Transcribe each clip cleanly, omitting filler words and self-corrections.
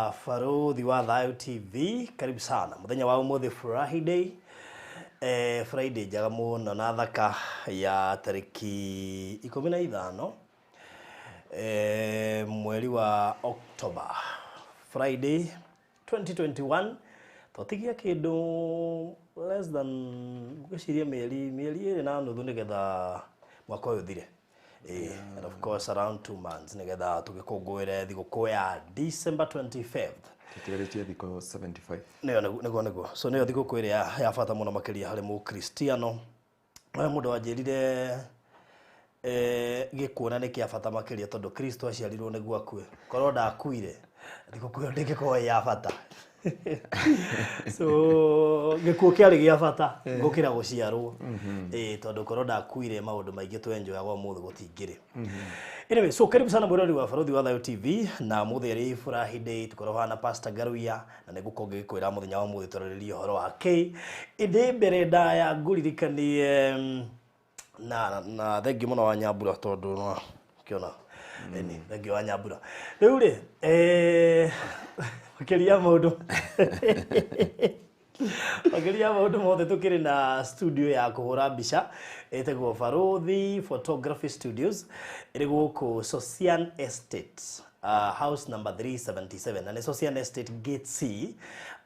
Wa Baruthi wa Thayo TV, karibu sana muthenya wa umuthi Friday, Friday njega muno na thaka ya tariki 15 mweri wa October, Friday 2021. Twatigia kindu less than ngwiciria mieri 2.5 nigetha mwaka ũyũ ũthire. And of course around 2 months nigetha tũgĩkũngũĩre thigũkũ ya December 25th. Tũtigarĩtie thikũ 75. Nĩyo, nĩguo. So nĩyo thigũkũ ĩrĩa ya bata mũno makĩria harĩ mũkristiano. We mũndũ wanjĩrire gĩkuona nĩ kĩa bata makĩria tondũ Kristo aciarirwo nĩguo akue. Korwo ndakuire, thigũkũ ĩyo ndĩngĩkorwo ĩ ya bata. So gĩkuũ kĩarĩ gĩa bata gũkĩra gũciarwo, tondũ korwo ndakuire, maũndũ maingĩ twenjoyaga ũmũthĩ gũtingĩrĩ. Anyway, so karibu sana mwĩrori wa Baruthi wa Thayo TV. Na mũthĩ arĩ Friday, tũkorwo hana Pastor Garuya na nĩ ngũkorwo ngĩgĩkwĩra mũthenya wa ũmũthĩ twarĩrĩria ũhoro wa kĩ. Ĩndĩ mbere ndaya ngũririkanie na thengiũ mũno wa Nyambura tondũ no kĩona ĩni thengiũ wa Nyambura. Rĩu rĩ, makĩria maũndũ mothe, tũkĩrĩ na studio ya kũhũra mbica ĩtagwo Baruthi Photography Studios, ĩrĩ gũkũ Socian Estate, house number 377, na nĩ Socian Estate Gate C,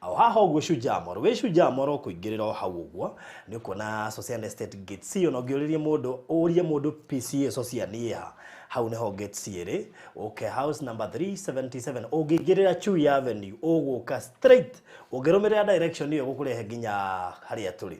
o haha ũguo Shujaa Mall. Wĩ Shujaa Mall ũkũingĩrĩra o hau ũguo nĩ ũkuona Socian Estate Gate C. Ona ũngĩũrĩrie mũndũ, ũrie mũndũ PCA Socian ĩ ha, hau nĩho Gate C ĩrĩ. Ũke house number 377, ũngĩingĩrĩra Chui Avenue ũgũka straight, ũngĩrũmĩrĩra direction ĩyo gũkũrehe nginya harĩa tũrĩ.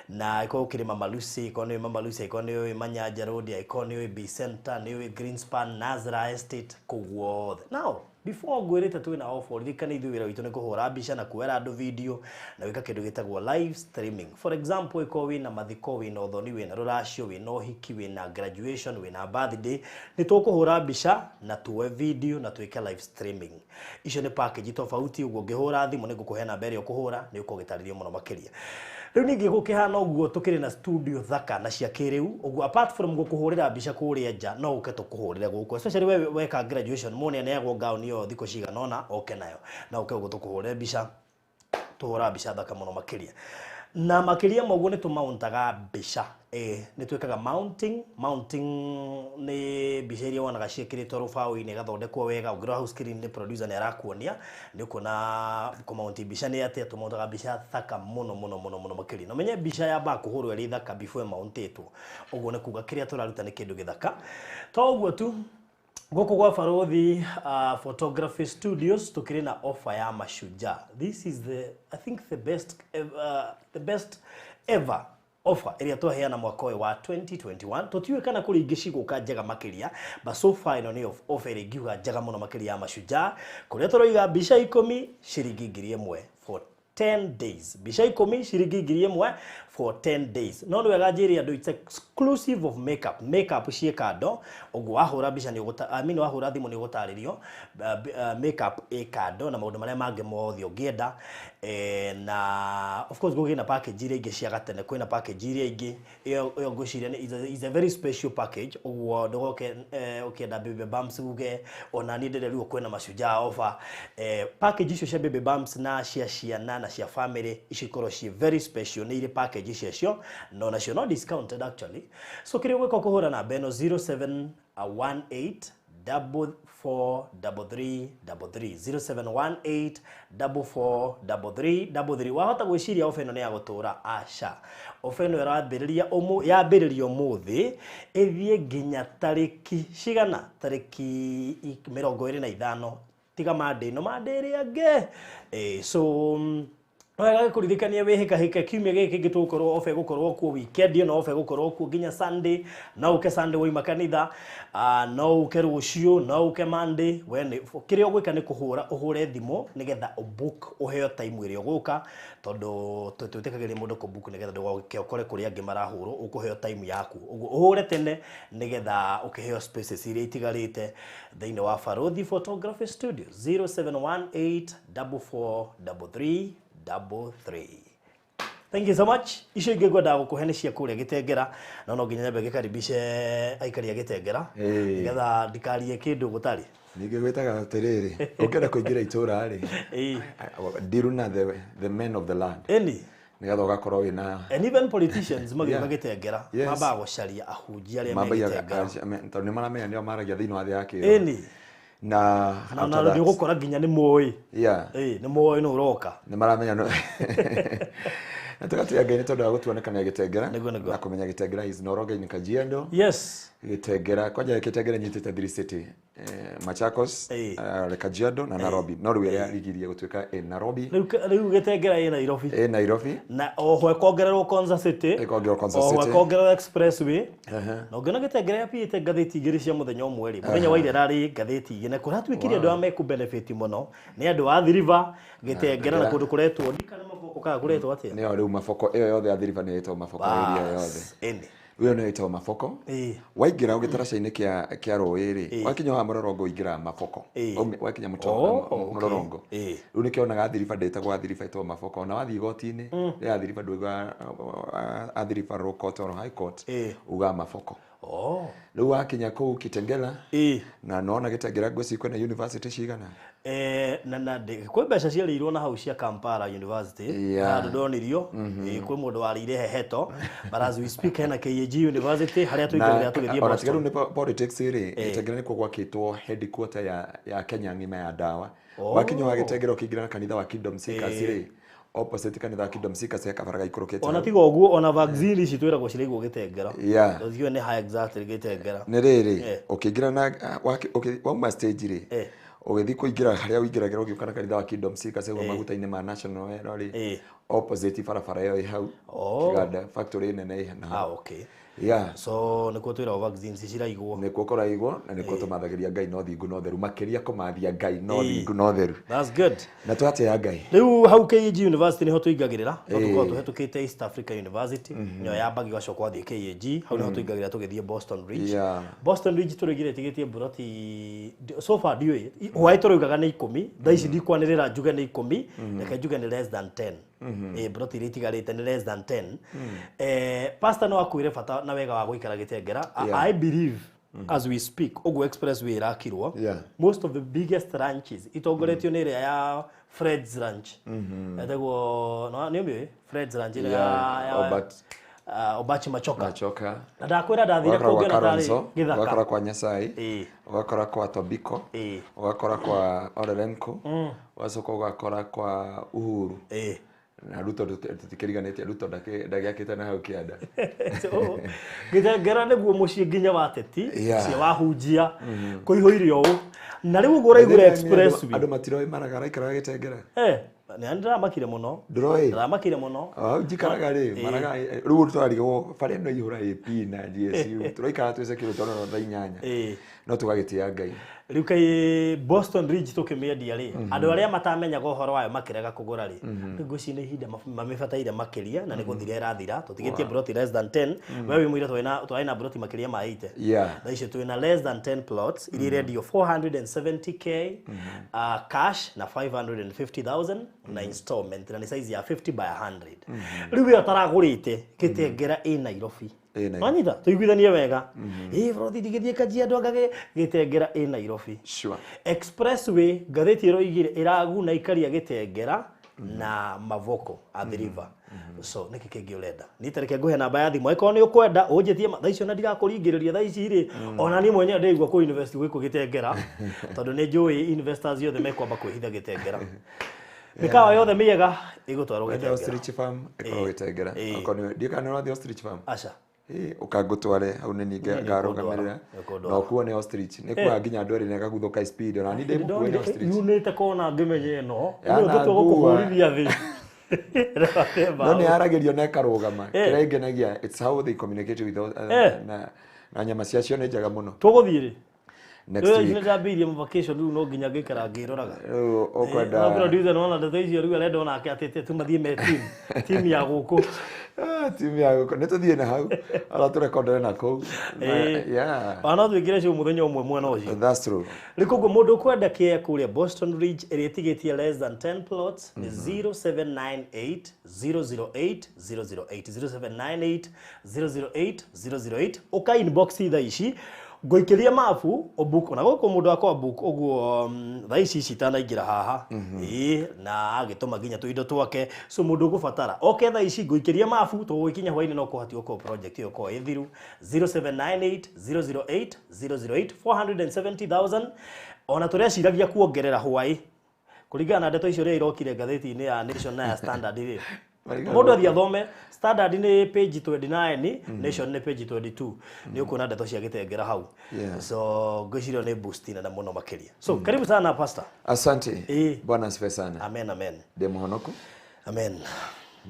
Na ĩkorwo ũkĩrĩ Mama Lucy, ĩkorwo nĩ Mama Lucy, ĩkorwo nĩ ũĩ Manyanja Road, ĩkorwo nĩ ũĩ B Center, nĩ ũĩ Greenspan, Nazra Estate, kũu guothe. Now before ngwĩrĩte twĩna offer, ririkana ithuĩ wĩra witũ nĩ kũhũra mbica na kuoera andũ video na gwĩka kĩndũ gĩtagwo live streaming. For example, ĩkorwo wĩna mathiko, wĩna ũthoni, wĩna rũracio, wĩna ũhiki, wĩna graduation, wĩna birthday, nĩ tũkũhũra mbica na tuoe video na twĩke live streaming. Icio nĩ package tofauti. Ũguo ũngĩhũra thimũ nĩ ngũkũhe namba ĩrĩa ũkũhũra, nĩ ũkorwo ũgĩtarĩrio mũno makĩria. Rĩu ningĩ gũkĩhana ũguo, tũkĩrĩ na studio thaka na cia kĩrĩu. Ũguo apart from gũkũhũrĩra mbica kũrĩa nja, no ũke tũkũhũrĩre gũkũ, especially we weka graduation, mũndũ nĩaneagwo gown ĩyo thikũ cigana ũna, oke nayo na ũke ũguo tũkũhũrĩre mbica. Tũhũra mbica thaka mũno makĩria, na makĩria ma ũguo nĩ tũmauntaga mbica. Nĩ twĩkaga mounting. Mounting nĩ mbica iria wonaga ciĩkĩrĩtwo rũbaũ-inĩ, igathondekwo wega. Ũngĩrora hau screen nĩ producer nĩ arakuonia, nĩ ũkuona kũmount mbica nĩ atĩa. Tũmauntaga mbica thaka mũno mũno mũno mũno makĩria, na ũmenye mbica yambaga kũhũrwo ĩrĩ thaka before ĩmountĩtwo. Ũguo nĩ kuga kĩrĩa tũraruta nĩ kĩndũ gĩthaka. To ũguo tu, gũkũ gwa Baruthi Photography Studios tukĩrĩ na offer ya Mashujaa. This is the, I think, the best ever offer ĩrĩa twaheana mwaka ũyũ wa 2021. Tũtiũĩ kana kũrĩ ingĩ cigũka njega makĩria, but so far ĩno nĩyo offer ĩrĩa ingiuga njega mũno makĩria ya Mashujaa, kũrĩa tũroiga mbica 10 ciringi 1000 for 10 days. Mbica 10 ciringi 1000 for 10 days. No nĩ wega njĩre andũ, it's exclusive of makeup. Makeup ciĩ kando. Ũguo wahũra mbica nĩ ũgũta, I mean, wahũra thimũ nĩ ũgũtarĩrio makeup ĩ kando na maũndũ marĩa mangĩ mothe ũngĩenda. Na of course gũkĩrĩ na package iria ingĩ cia gatene, kwĩna package iria ingĩ, ĩyo ngwĩciria nĩ is a very special package. Ũguo ndũgoke ũkĩenda baby bumps uge ona niĩ ndĩrerirwo kwĩna Mashujaa offer. Package icio cia baby bumps na cia ciana na cia family, icio ikorwo ciĩ very special, nĩ irĩ package ciacio no nacio no discounted actually. So kĩrĩa ũgwĩka, ũkũhũra namba ĩno 0718 443333, 0718 443333. Wahota gwĩciria ofa ĩno nĩ ya gũtũra. Aca, ofa ĩno ĩrambĩrĩria ũmũ, yambĩrĩria ũmũthĩ, ĩthiĩ nginya tarĩki cigana? Tarĩki 25, tiga Monday ĩno, Monday ĩrĩa ĩngĩ. So wega gĩkũririkania wĩhĩkahĩke kiumia gĩkĩ kĩngĩ tũgũkorwo ofa ĩgũkorwo kuo, weekend ĩno ofa ĩgũkorwo kuo nginya Sunday. No ũke Sunday waima kanitha, no ũke rũciũ, no ũke Monday. We nĩ kĩrĩa ũgwĩka nĩ kũhũra, ũhũre thimũ nĩgetha ũbook, ũheo time ĩrĩa ũgũka, tondũ twĩtĩkagĩria mũndũ kũbook nĩgetha ndũgoke ũkore kũrĩa angĩ marahũrwo. Ũkũheo time yaku, ũguo ũhũre tene nĩgetha ũkĩheo spaces iria itigarĩte thĩinĩ wa Baruthi Photography Studio, 0718 4433 33. Thank you so much. Icio ingĩ ngwendaga gũkũhe nĩ cia kũrĩa Gĩtengera, no no nginya nyambe ngĩkaribishe aikari a Gĩtengera nĩgetha ndikarie kĩndũ gũtarĩ. Ningĩ gwĩtaga atĩrĩrĩ, ũngĩenda kũingĩra itũra rĩ, deal na the men of the land. Ĩni. Nĩgetha ũgakorwo wĩna And even politicians magĩũka Gĩtengera mambaga gũcaria ahunjia arĩa me Gĩtengera. Tondũ nĩ maramenya nĩo maragia thĩinĩ wa thĩ ya kĩroho. Ĩni. Na na nĩ ũgũkora nginya nĩ moĩ. Ĩĩ, nĩ moĩ nũ ũroka. Nĩ maramenya nũ. Na tũgatĩĩa Ngai nĩ tondũ wa gũtuonekania Gĩtengera. Nĩguo, nĩguo. Na kũmenya Gĩtengera is no longer in Kajiado. Yes. Gĩtengera, kwanja Gĩtengera nyitĩte three city. Machakos, Kajiado na Nairobi. No rĩu ĩrĩa rigirie gũtuĩka ĩ Nairobi. Rĩu Gĩtengera ĩ Nairobi. Ĩ Nairobi. Na oho ĩkongererwo Konza City. Ĩkongererwo Konza Oho City. ĩkongererwo Expressway. Na ũngĩona Gĩtengera yapiĩte ngathĩti igĩrĩ cia mũthenya ũmwe rĩ, mũthenya wa ira ĩrarĩ ngathĩti igĩrĩ. Na kũratuĩkire andũ arĩa mekũ benefit mũno nĩ andũ a Athi River, Gĩtengera na kũndũ kũretwo ndikana Maboko kana kũretwo atĩa? Nĩyo rĩu Maboko ĩyo yothe Athi River nĩyo ĩtagwo Maboko area yothe. Ĩni. Ĩyo nĩyo ĩtagwo Maboko. Waingĩra gĩtaraca-inĩ kĩa rũĩ rĩ, wakinya haha mũrorongo ũingĩraga Maboko. Wakinya mũrorongo. Rĩu nĩkĩo wonaga Athi River ndĩtagwo Athi River ĩtagwo Maboko. Ona wathiĩ igoti-inĩ rĩa Athi River ndũigaga Athi River Law Court or High Court, ugaga Maboko. Rĩu wakinya kũu Kitengela, na nĩwona Gĩtengera ngwĩciria kwĩna university cigana? Na kwĩ mbeca ciarĩirwo na hau cia Kampala University. Handũ ndonirio, kwĩ mũndũ warĩire heheto. But as we speak hena KAG University harĩa tũingĩrĩra tũgĩthiĩ Ona tiga Boston. rĩu nĩ politics rĩ, Gĩtengera nĩkuo gwakĩtwo headquarter ya Kenya ng'ima ya ndawa. Wakinya wa Gĩtengera ũkĩingĩra na kanitha wa Kingdom Seekers rĩ, opposite kanitha wa Kingdom Seekers he kabara gaikũrũkĩte. Ona tiga ũguo, ona vaccine ici twĩragwo ciraigwo Gĩtengera. Tũthiĩ nĩ ha exactly Gĩtengera. Nĩ rĩrĩ, ũkĩingĩra na wauma stage rĩ, ũgĩthiĩ kũingĩra harĩa ũingĩragĩra ũgĩũka na kanitha wa Kingdom Seekers ũguo maguta-inĩ ma National Oil rĩ, opposite barabara ĩyo ĩ hau, Kĩganda factory nene ĩ na hau. So nĩkuo twĩragwo vaccines ciraigwo. Nĩkuo kũraigwo na nĩkuo tũmathagĩria Ngai no thingu no theru, makĩria kũmathia Ngai no thingu no theru. That's good. Na tũgatĩĩa Ngai. Rĩu hau KAG University nĩho tũingagĩrĩra, no tũkorwo tũhetũkĩte East Africa University, nĩyo yambagia ũgacoka ũgathiĩ KAG, hau nĩho tũingagĩrĩra tũgĩthiĩ Boston Ridge. Boston Ridge tũrĩgire ĩtigĩtie mburoti so far ndiũĩ, hwaĩ tũraugaga nĩ 10, thaa ici ndikwanĩrĩra njuge nĩ 10, reke njuge nĩ less than 10. Mburoti iria itigarĩte nĩ less than 10. Pastor no akwĩre bata na wega wa gũikara Gĩtengera. I believe as we speak ũguo expressway ĩrakirwo, most of the biggest ranches itongoretio nĩ ĩrĩa ya Fred's Ranch. Etagwo, nĩ ũmĩũĩ? Fred's Ranch ĩrĩa ya Obert. Obachi Machoka. Machoka. Na ndakwĩra ndathire Ũgakora kwa kũngĩ na ndarĩ Kalonzo, gĩthaka. ũgakora kwa Nyasai, ũgakora kwa Tobiko, ũgakora kwa Olelenku, ũgacoka ũgakora kwa Uhuru. Na Ruto tũtikĩriganĩtie, Ruto ndagĩakĩte na hau kĩanda. So, Gĩtengera nĩguo mũciĩ nginya wa ateti, mũciĩ wa hunjia, kũihũire ũũ. Na rĩu ũguo ũraigua expressway. Andũ matiroĩ Maraga araikaraga Gĩtengera. Nĩ ndĩramakire mũno. Ndũroĩ? Ndĩramakire mũno. Hau njikaraga rĩ, Maraga, rĩu tũrarigwo bara ĩno ihũra AP na GSU. Tũraikara twĩcekire tondũ no thaa inyanya. No tũgagĩtĩĩa Ngai. Rĩu kaĩ Boston Ridge tũkĩmĩendia rĩ, andũ arĩa matamenyaga ũhoro wayo makĩrega kũgũra rĩ, rĩu ngwĩciria nĩ ihinda mamĩbataire makĩria na nĩ gũthira ĩrathira. Tũtigĩtie mburoti less than 10. We wĩ mũira twarĩ na mburoti makĩria ma 80. Thaa icio twĩna less than 10 plots iria irendio 470k, cash na 550,000 na installment, na nĩ size ya 50 by 100. Rĩu we ũtaragũrĩte Gĩtengera ĩ Nairobi. Wanyita, tũiguithanie wega. Bro, ndigĩthiĩ Kajiado angage Gĩtengera ĩ Nairobi. Expressway ngathĩti ĩroigire ĩraguna ikaria Gĩtengera na Mavoko Athi River. So nĩkĩ kĩngĩ ũrenda? Niĩ ta reke ngũhe namba ya thimũ angĩkorwo nĩ ũkwenda ũnjĩtie thaa icio na ndirakũringĩrĩria thaa ici rĩ, ona niĩ mwenyewe ndĩraigua kũ invest gũkũ Gĩtengera tondũ nĩ njũĩ investors othe mekwamba kwĩhitha Gĩtengera. Mĩkawa yothe mĩega ĩgũtwarwo Wenda Gĩtengera. Ostrich Farm ĩkorwo Gĩtengera. Okorwo nĩ ndiũĩ kana nĩ ũrathiĩ Ostrich Farm. Aca. Ũkangũtware hau nĩ niĩ ngarũgamĩrĩra. Nĩũkũndwara. Na ũkuo nĩ ostrich. Nĩ kuoya nginya andũ erĩ na ĩkaguthũka speed. Ona niĩ ndĩmũkuue nĩ ostrich. Yunĩte kona ngĩmenye ĩno. Ya, Nĩ na ũngĩtua ngua. gũkũhũrithia thĩ. No nĩ yaragĩrio na ĩkarũgama. Kĩrĩa ĩngenagia, it's how they communicate with na nyama ciacio nĩ njega mũno. Tũgũthiĩ rĩ? Next week. Nĩ ndambĩrĩirie vacation rĩu no nginya ngĩikara ngĩroraga. Rĩu ũkwenda No producer nĩwona ndeto icio rĩu arenda onake atĩ tũmathiĩ me team. Team ya gũkũ. Timu ya gũkũ nĩ tũthiĩ na hau ona tũrekondere na kũu. Yeah. Ona no twĩkĩre show mũthenya ũmwe mwena ũcio. That's true. Rĩu koguo mũndũ ũkwenda kĩe kũrĩa Boston Ridge ĩrĩa ĩtigĩtie less than 10 plots nĩ 0798 008 008 0798 008 008 ũka inbox thaa ici ngũikĩria mabu ũbook ona gũkũ mũndũ akwa book ũguo thaa ici ici itanaingĩra haha ĩĩ na agĩtũma nginya tũindo twake so mũndũ ũgũbatara oke thaa ici ngũikĩria mabu tũgũgĩkinya hwainĩ no kũhati ũkorwo project ĩyo ĩkorwo ĩthiru 0798 008 008 470,000 ona tũreciragia kuongerera hwaĩ kũringana na ndeto icio ũrĩa irokire ngathĩti-inĩ ya Nation na ya Standard rĩ mũndũ athiĩ athome Standard nĩ page 29 Nation nĩ page 22 nĩ ũkuona ndeto cia gĩtengera hau. So ngwĩciria nĩ boost nene mũno makĩria. So karibu sana pastor. Asante. Bwana asifiwe sana. Amen amen. Ndĩ mũhonoku. Amen.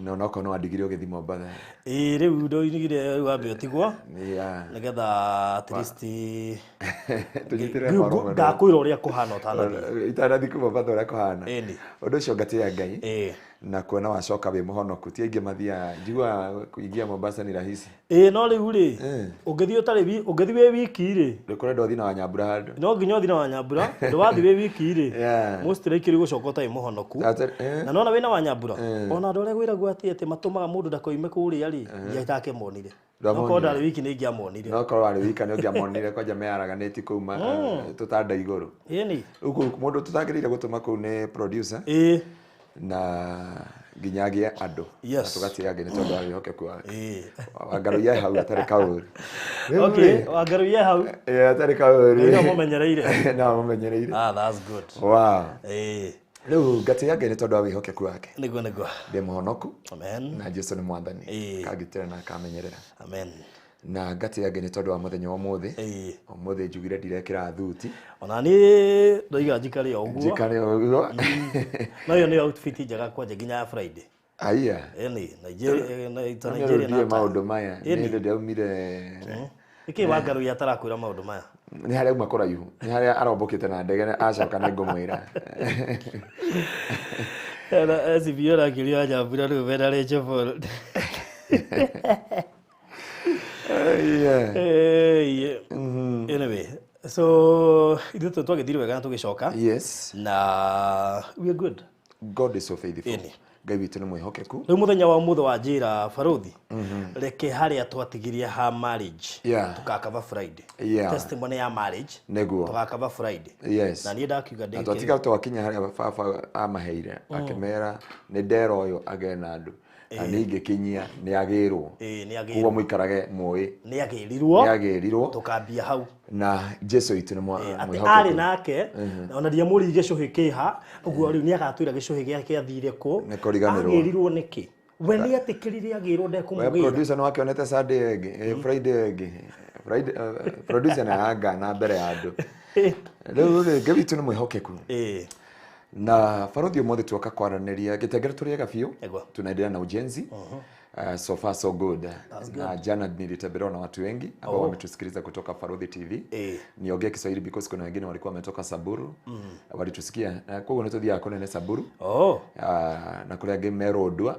No no no andigire ũgĩthiĩ Mombatha. Ĩĩ rĩu ndoigire rĩu wambe ũtigwo nĩgetha at least tũnyitĩrĩre mbaru ngakwĩra ũrĩa kũhana ũtanathiĩ. Itanathiĩ kũ Mombatha ũrĩa kũhana. Ũndũ ũcio ngatĩĩa Ngai. Na kuona wacoka wĩ mũhonoku ti aingĩ mathiaga njiguaga kuingia Mombasa ni rahisi. Ĩĩ no rĩu rĩ ũngĩthiĩ ũtarĩ ũngĩthiĩ wĩ wiki rĩ ndũkũrenda ũthiĩ na Wanyambura handũ no nginya ũthiĩ na Wanyambura ndũ wathiĩ wĩ wiki rĩ most likely gũcoka ũtarĩ mũhonoku na nona wĩna Wanyambura ona andũ arĩa gwĩragwo atĩ matũmaga mũndũ ndakoime kũrĩa rĩ ndiatakĩmonire. No korwo ndarĩ wiki nĩ ingĩamonire. No korwo warĩ wika nĩ ũngĩamonire kwanja meyaraganĩtie kũu tũtanda igũrũ. Ĩni. Ũguo mũndũ tũtagĩrĩire gũtũma kũu nĩ producer. Ĩĩ. Na nginya agĩe andũ. Yes. Na tũgatĩĩa Ngai nĩ tondũ wa wĩhokeku wake. Wangaruiye hau atarĩ kaũru. Okay, Wangaruiye hau. Ĩĩ atarĩ kaũru. Nĩ mũmenyereire. No mũmenyereire. Ah, that's good. Wow. Ĩĩ. Rĩu ngatĩĩa Ngai nĩ tondũ wa wĩhokeku wake. Nĩguo nĩguo. Ndĩ mũhonoku. Amen. Na Jesũ nĩ mwathani. Akangitĩra na akamenyerera. Amen. Na ngatĩĩa Ngai nĩ tondũ wa mũthenya wa ũmũthĩ. Ũmũthĩ njugire ndirekĩra thuti. Ona niĩ ndoiga njikare o ũguo. Njikare o ũguo. No ĩyo nĩyo outfit njega kwanja nginya ya Friday. Aya. Ĩni, Nigeria Nigeria na maũndũ maya. Nĩ hĩndĩ ndaumire. Nĩkĩ Wangaruiya atarakwĩra maũndũ maya? Nĩ harĩa auma kũraihu. Nĩ harĩa arombũkĩte na ndege acoka nĩ ngũmwĩra. Ena SBO rakĩria Wanyambura rĩu mena Rachel Paul. Anyway, so ithuĩ twagĩthire wega na tũgĩcoka. Yes. Na we are good. God is so faithful. Ngai witũ nĩ mwĩhokeku. Rĩu mũthenya wa ũmũthĩ wa njĩra Baruthi reke harĩa twatigirie ha marriage tũgakava Friday. Testimony ya marriage nĩguo tũgakava Friday. Yes. Na niĩ ndakiuga ndĩ twatiga twakinya harĩa baba amaheire akĩmera nĩ ndera ũyũ agĩe na andũ na niĩ ngĩkinyia nĩ agĩrwo. Koguo mũikarage mũĩ nĩ agĩrirwo. Nĩ agĩrirwo. Tũkambia hau. Na Jesũ witũ nĩ mwĩhokeku. Arĩ nake ona ndiamũririe gĩcũhĩ kĩha ũguo rĩu nĩ agatwĩra gĩcũhĩ gĩake athire kũ. Nĩ kũriganĩrwo. Agĩrirwo nĩkĩ? We nĩ etĩkĩrire agĩrwo ndekũmũgĩra. We producer nĩ wakĩonete Sunday ĩngĩ, Friday ĩngĩ. Friday producer nĩ anga na mbere ya andũ. Rĩu rĩ Ngai witũ nĩ mwĩhokeku. Na Baruthi ũmũthĩ tuoka kwaranĩria gĩtengere tũrĩega biũ. Tunaendelea na ujenzi. So far so good. Na jana nilitembelewa na watu wengi ambao wametusikiliza kutoka Baruthi TV. Niongee Kiswahili because kuna wengine walikuwa wametoka Samburu. Walitusikia. Na koguo nĩtũthiaga kũnene Samburu. Na kũrĩa angĩ me Lodwar.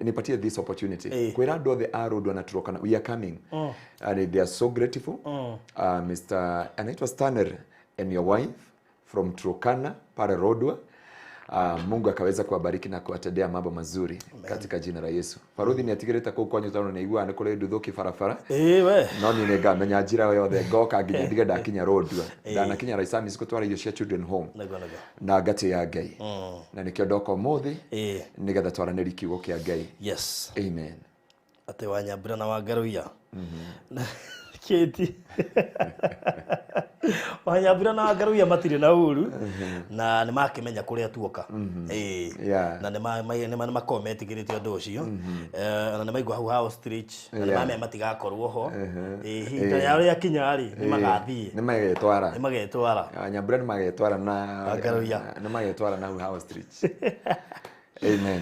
Nipatie this opportunity. Kwĩra andũ othe a Lodwar na Turkana, we are coming. And they are so grateful. Mr. anaitwa Stanner and your wife from Turkana pale Lodwar. Mungu akaweza kuwabariki na kuwatendea mambo mazuri. Amen. Katika jina la Yesu. Baruthi ni atigirite kuu kwanyu tondũ nĩ aiguaga nĩ kũrĩ nduthũki barabara. We. No niĩ nĩ ngamenya njĩra yothe ngoka nginya ndige ndakinya Lodwar. Ndanakinya Raisamis gũtwara irio cia children home. Na ngatĩĩa Ngai. Na nĩkĩo ndoka ũmũthĩ nĩgetha twaranĩrie kiugo kĩa Ngai. Yes. Amen. Atĩ Wanyambura na Wangaruiya. Kĩti. Wanyambura na Wangaruiya matirĩ na ũru na nĩ makĩmenya kũrĩa tuoka. Na nĩ makoragwo metigĩrĩte ũndũ ũcio. Na nĩ maigua hau ha ostrich na nĩ mamenya matigakorwo ho. Ihinda rĩao rĩakinya rĩ nĩ magathiĩ. Nĩ magetwara. Nĩ magetwara. Wanyambura nĩ magetwara na Wangaruiya. Nĩ magetwara na hau ha ostrich. Amen.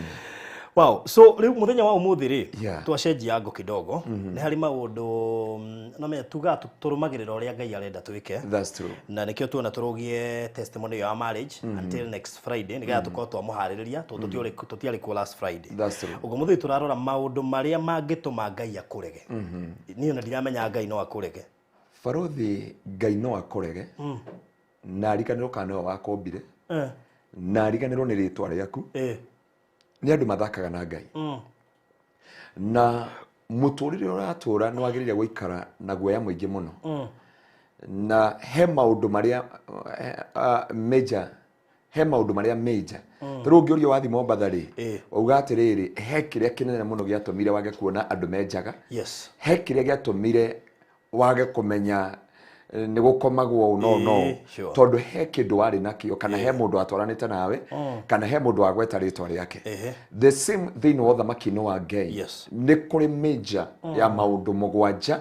Wow, so rĩu mũthenya wa ũmũthĩ rĩ, twacenjia ango kidogo, nĩ harĩ maũndũ no menya tugaga tũrũmagĩrĩra ũrĩa Ngai arenda twĩke. That's true. Na nĩkĩo tuona tũrũgie testimony ĩyo ya marriage until next Friday, nĩgetha tũkorwo twamũharĩrĩria tondũ tũtiarĩ kuo last Friday. That's true. Ũguo mũthĩ tũrarora maũndũ marĩa mangĩtũma Ngai akũrege. Niĩ ona ndiramenya Ngai no akũrege. Barothi, Ngai no akũrege na ariganĩrwo kana nĩwe wakombire, na ariganĩrwo nĩ rĩtwa rĩaku. Nĩ andũ mathakaga na Ngai, na mũtũrĩre ũratũra nĩ wagĩrĩire gũikara na guoya mũingĩ mũno, na he maũndũ marĩa major, he maũndũ marĩa major. Ta rĩu ũngĩũria wathi Mombatha rĩ, wauga atĩrĩrĩ, he kĩrĩa kĩnene mũno gĩatũmire wage kuona andũ menjaga, he kĩrĩa gĩatũmire wage kũmenya nĩ gũkomagwo ũũ no no, tondũ he kĩndũ warĩ nakĩo, kana he mũndũ watwaranĩte nawe, kana he mũndũ wagweta rĩtwa rĩake. The same thĩinĩ wa ũthamaki-inĩ wa Ngai, nĩ kũrĩ major ya maũndũ 7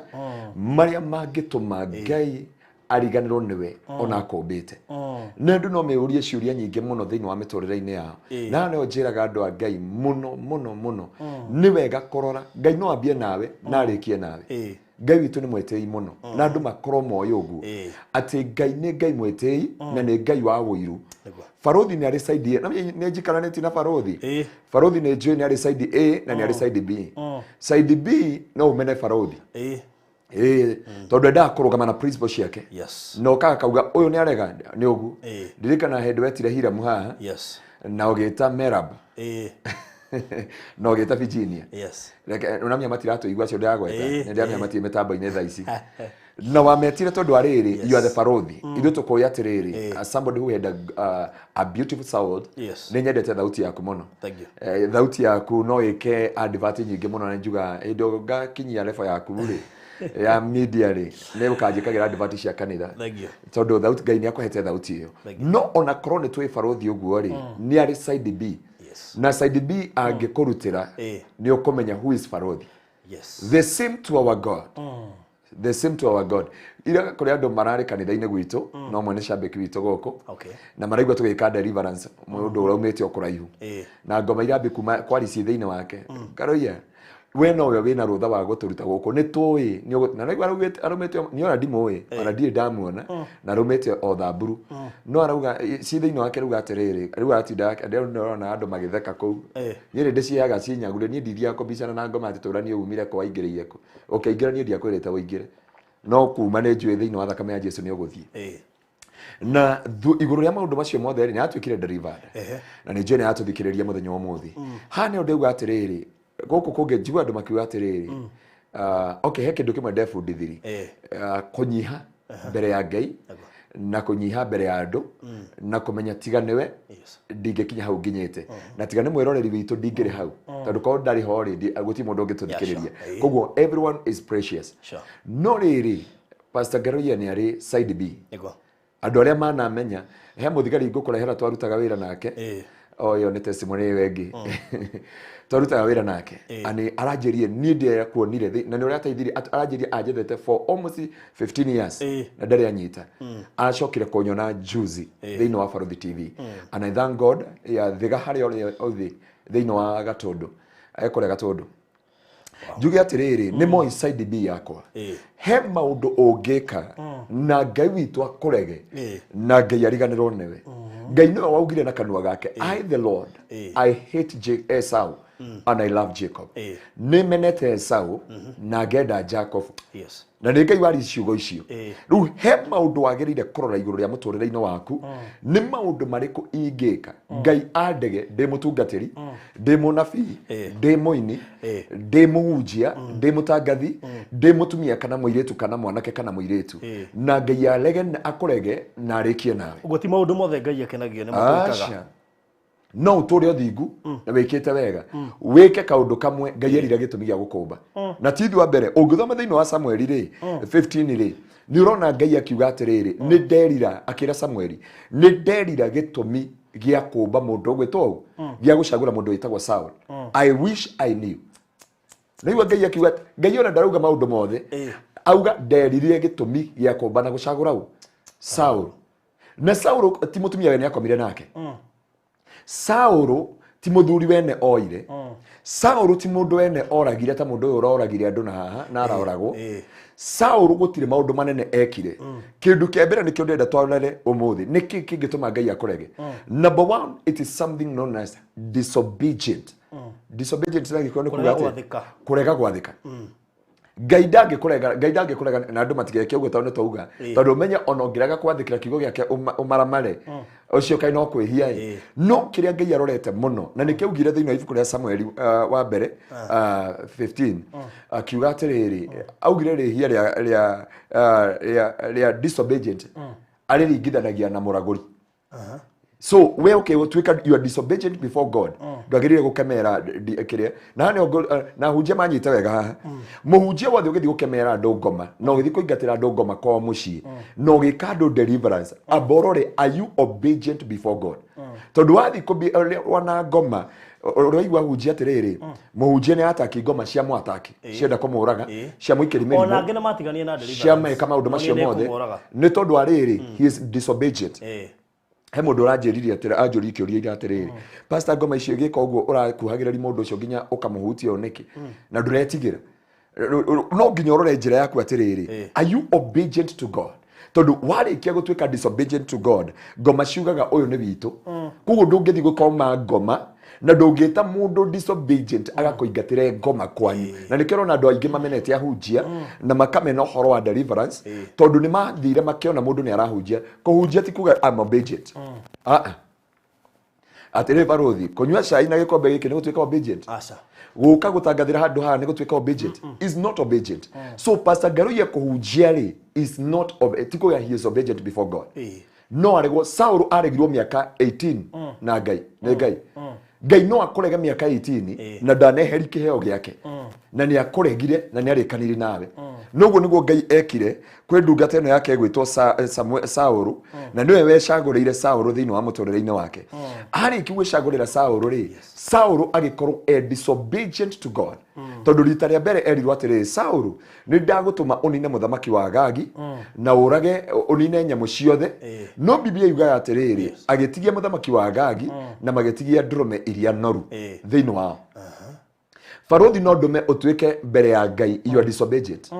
marĩa mangĩtũma Ngai ariganĩrwo nĩwe ona akũmbĩte. Na andũ no meyũrie ciũria nyingĩ mũno thĩinĩ wa mĩtũrĩre-inĩ yao. Na nĩyo njĩraga andũ a Ngai mũno mũno mũno, nĩ wega kũrora Ngai no ambie nawe na arĩkie nawe. Ngai witũ nĩ mwĩtĩi mũno, na andũ makorwo moĩ ũguo atĩ Ngai nĩ Ngai mwĩtĩi na nĩ Ngai wa ũiru. Barothi nĩ arĩ side A, na nĩ njikaranĩtie na barothi. Barothi nĩ njũĩ nĩ arĩ side A na nĩ arĩ side B. Side B no ũmene barothi, tondũ endaga kũrũgama na principle ciake, na ũkaga kauga ũyũ nĩ arega nĩ ũguo. Ndirikana hĩndĩ wetire Hiramu haha, na ũgĩta Merab, na ũgĩta Virginia. Reke unamenya matiratũigua acio ndĩragweta, nĩ ndĩramenya matirĩ mĩtambo-inĩ thaa ici, na wametire tondũ arĩrĩ, you are the barothi. Ithuĩ tũkũĩ atĩrĩrĩ, as somebody who had a beautiful sound, nĩ nyendete thauti yaku mũno. Thank you. Thauti yaku no ĩke advert nyingĩ mũno, na njuga hĩndĩ ĩyo ngakinyia level yaku rĩ ya media rĩ, nĩ ũkanjĩkagĩra advert cia kanitha. Thank you. Tondũ thauti, Ngai nĩ akũhete thauti ĩyo. Thank you. No ona korwo nĩ twĩ barothi ũguo rĩ, nĩ arĩ side B, na side B angĩkũrutĩra, nĩ ũkũmenya who is barothi. The same to our God, the same to our God. Ira kũrĩ andũ mararĩ kanitha-inĩ gwitũ, no mwene cambĩki witũ gũkũ, na maraigua tũgĩka deliverance mũndũ ũraumĩte o kũraihu, na ngoma irambi kuma kwari ci thĩinĩ wake. Ngaroia we nowe wĩna rũtha wa gũtũruta gũkũ, nĩ tũĩ na naigua araumĩte, niĩ ona ndimũĩ, ona ndirĩ ndamuona, na araumĩte o Thamburu, no arauga ci thĩinĩ wake. Rauga atĩrĩrĩ, rĩu aratinda ndĩrona andũ magĩtheka kũu. Niĩ nĩ ndĩciheaga cinyagure, niĩ ndithiaga kũbicana na ngoma atĩ tũranie umire kũ, waingĩrĩire kũ, ũkĩingĩra, niĩ ndiakwĩrĩte ũingĩre, no kuma nĩ njũĩ thĩinĩ wa thakame ya Jesu nĩ ũgũthiĩ. Na igũrũ rĩa maũndũ macio mothe rĩ, nĩ atuĩkire delivered, na nĩ njũĩ nĩ aratũthikĩrĩria mũthenya wa ũmũthĩ. Haha nĩho ndĩuga atĩrĩrĩ, gũkũ kũngĩ njigua andũ makiuga atĩrĩrĩ, okay, he kĩndũ kĩmwe ndebundithirie, kũnyiha mbere ya Ngai na kũnyiha mbere ya andũ, na kũmenya tiga nĩwe ndingĩkinya hau nginyĩte, na tiga nĩ mwĩroreri witũ ndingĩrĩ hau, tondũ korwo ndarĩ ho rĩ, gũtirĩ mũndũ ũngĩtũthikĩrĩria. Koguo everyone is precious. No rĩrĩ, Pastor Ngaruiya nĩ arĩ side B. Andũ arĩa manamenya, he mũthigari ngũkũrehera twarutaga wĩra nake. O ĩyo nĩ testimony ĩyo ĩngĩ. Twarutaga wĩra nake, ani aranjĩrire niĩ ndiakuonire na nĩ ũrĩa ateithirie, aranjĩrire anjethete for almost 15 years, na ndarĩ anyita. Aracokire kũnyona juzi thĩinĩ wa Barothi TV, and I thank God. Ya thiga harĩa ũrĩa ũthĩ thĩinĩ wa Gatũndũ, ekũrĩa Gatũndũ, njuge atĩrĩrĩ, nĩ moi side B yakwa. He maũndũ ũngĩka na Ngai witũ akũrege, na Ngai ariganĩrwo nĩwe. Ngai nĩwe waugire na kanua gake, "I the Lord, I hate Esau and I love Jacob." Nĩ menete Esau na ngenda Jacob. Na nĩ Ngai wari ciugo icio. Rĩu he maũndũ wagĩrĩire kũrora igũrũ rĩa mũtũrĩre-inĩ waku, nĩ maũndũ marĩkũ ingĩka Ngai andege ndĩ mũtungatĩri, ndĩ mũnabii, ndĩ mũini, ndĩ mũhunjia, ndĩ mũtangathi, ndĩ mũtumia kana mũirĩtu kana mwanake kana mũirĩtu, na Ngai arege akũrege na arĩkie nawe. Ũguo ti maũndũ mothe Ngai akenagio nĩ matwĩkaga. Aca. No ũtũre ũthingu na wĩkĩte wega, wĩke kaũndũ kamwe Ngai erire gĩtũmi gĩa gũkũmba, na ti ithuĩ wa mbere. Ũngĩthoma thĩinĩ wa Samueli rĩ 15 rĩ, nĩ ũrona Ngai akiuga atĩrĩrĩ, nĩ nderira, akĩra Samueli, nĩ nderira gĩtũmi gĩa kũmba mũndũ ũgwĩtwo ũũ, gĩa gũcagũra mũndũ wĩtagwo Saul. I wish I knew. Naigua Ngai akiuga, Ngai ona ndarauga maũndũ mothe, auga nderirire gĩtũmi gĩa kũmba na gũcagũra ũ Saul. Na Saul ti mũtumia we nĩ akomire nake. Saul Ti muthuri wene oire. Saũlũ ti mundu wene oragire ta mundu uyu uroragire andu na haha na araoragwo. Saũlũ gutire maundu manene ekire. Kindu kia mbere nikio ndenda twarore umuthi. Niki kingituma Ngai akurege? Number one, it is something known as disobedient. Disobedient na gikuyu ni kuga ati kurega gwathika. Ngai ndangĩkũrega, Ngai ndangĩkũrega na andũ matigeke ũguo tondũ nĩtwauga. Tondũ ũmenye ona ũngĩrega kwathĩkĩra kiugo gĩake ũmaramare, ũcio kaĩ no kwĩhia ĩ. No kĩrĩa Ngai arorete mũno na nĩkĩo augire thĩinĩ wa ibuku rĩa Samueli wa mbere 15 akiuga atĩrĩrĩ, augire rĩhia rĩa disobedient arĩringithanagia na mũragũri. So we okay tuika you are disobedient before God. Ndwagĩrĩire gũkemera kĩrĩa na nĩ na hunjia manyite wega haha. Mũhunjia wothe ũgĩthiĩ gũkemera andũ ngoma na ũgĩthiĩ kũingatĩra andũ ngoma kwao mũciĩ na ũgĩka andũ deliverance, aborore, are you obedient before God? Tondũ wathiĩ wana ngoma ũraigua hunjia atĩrĩrĩ, mũhunjia nĩ ataki ngoma cia mwataki cienda kũmũraga cia mũikĩri mĩrimũ ona angĩ nĩ matiganie na deliverance cia meka maũndũ macio mothe nĩ tondũ arĩrĩ he is disobedient. He mundu uranjiririe atira anjũrie kĩũria ira atĩrĩrĩ, pastor ngoma icio igĩka ũguo ũrakuhagĩrĩria mũndũ ũcio nginya ũkamũhutia o nĩkĩ na ndũretigĩra? No nginya ũrore njĩra yaku atĩrĩrĩ, are you obedient to God? Tondũ warĩkia gũtuĩka disobedient to God, ngoma ciugaga ũyũ nĩ witũ. Koguo ndũngĩthiĩ gũkoma ngoma na ndũngĩta mũndũ disobedient agakũingatĩre ngoma kwanyu. Na nĩkĩo ũrona andũ aingĩ mamenete ahunjia na makamena ũhoro wa deliverance, tondũ nĩ mathire makĩona mũndũ nĩ arahunjia. Kũhunjia ti kuga I'm obedient. Atĩrĩ barũthi, kũnyua cai na gĩkombe gĩkĩ nĩ gũtuĩka obedient? Aca. Gũka gũtangathĩra handũ haha nĩ gũtuĩka obedient? Is not obedient. So Pastor Ngaruiya kũhunjia rĩ is not ti kuga he is obedient before God. No aregwo. Saũlũ aregirwo mĩaka 18 na Ngai nĩ Ngai. Ngai no akũrege mĩaka 18 na ndaneheri kĩheo gĩake na nĩ akũregire na nĩ arĩkanire nawe. Noguo nĩguo Ngai ekire kwĩ ndungata ĩno yake ĩgwĩtwo Saũlũ, na nĩwe wecagũrĩire Saũlũ thĩinĩ wa mũtũrĩre-inĩ wake. Arĩkia gwĩcagũrĩra Saũlũ rĩ, Saũlũ agĩkorwo e disobedient to God. Tondũ rita rĩa mbere erirwo atĩrĩrĩ, Saũlũ nĩ ndagũtũma ũnine mũthamaki wa Agagi na ũrage ũnine nyamũ ciothe. No Biblia yugaga atĩrĩrĩ, agĩtigia mũthamaki wa Agagi na magĩtigia ndũrũme iria noru thĩinĩ wao. Barũthi no ndũme ũtuĩke mbere ya Ngai you are disobedient.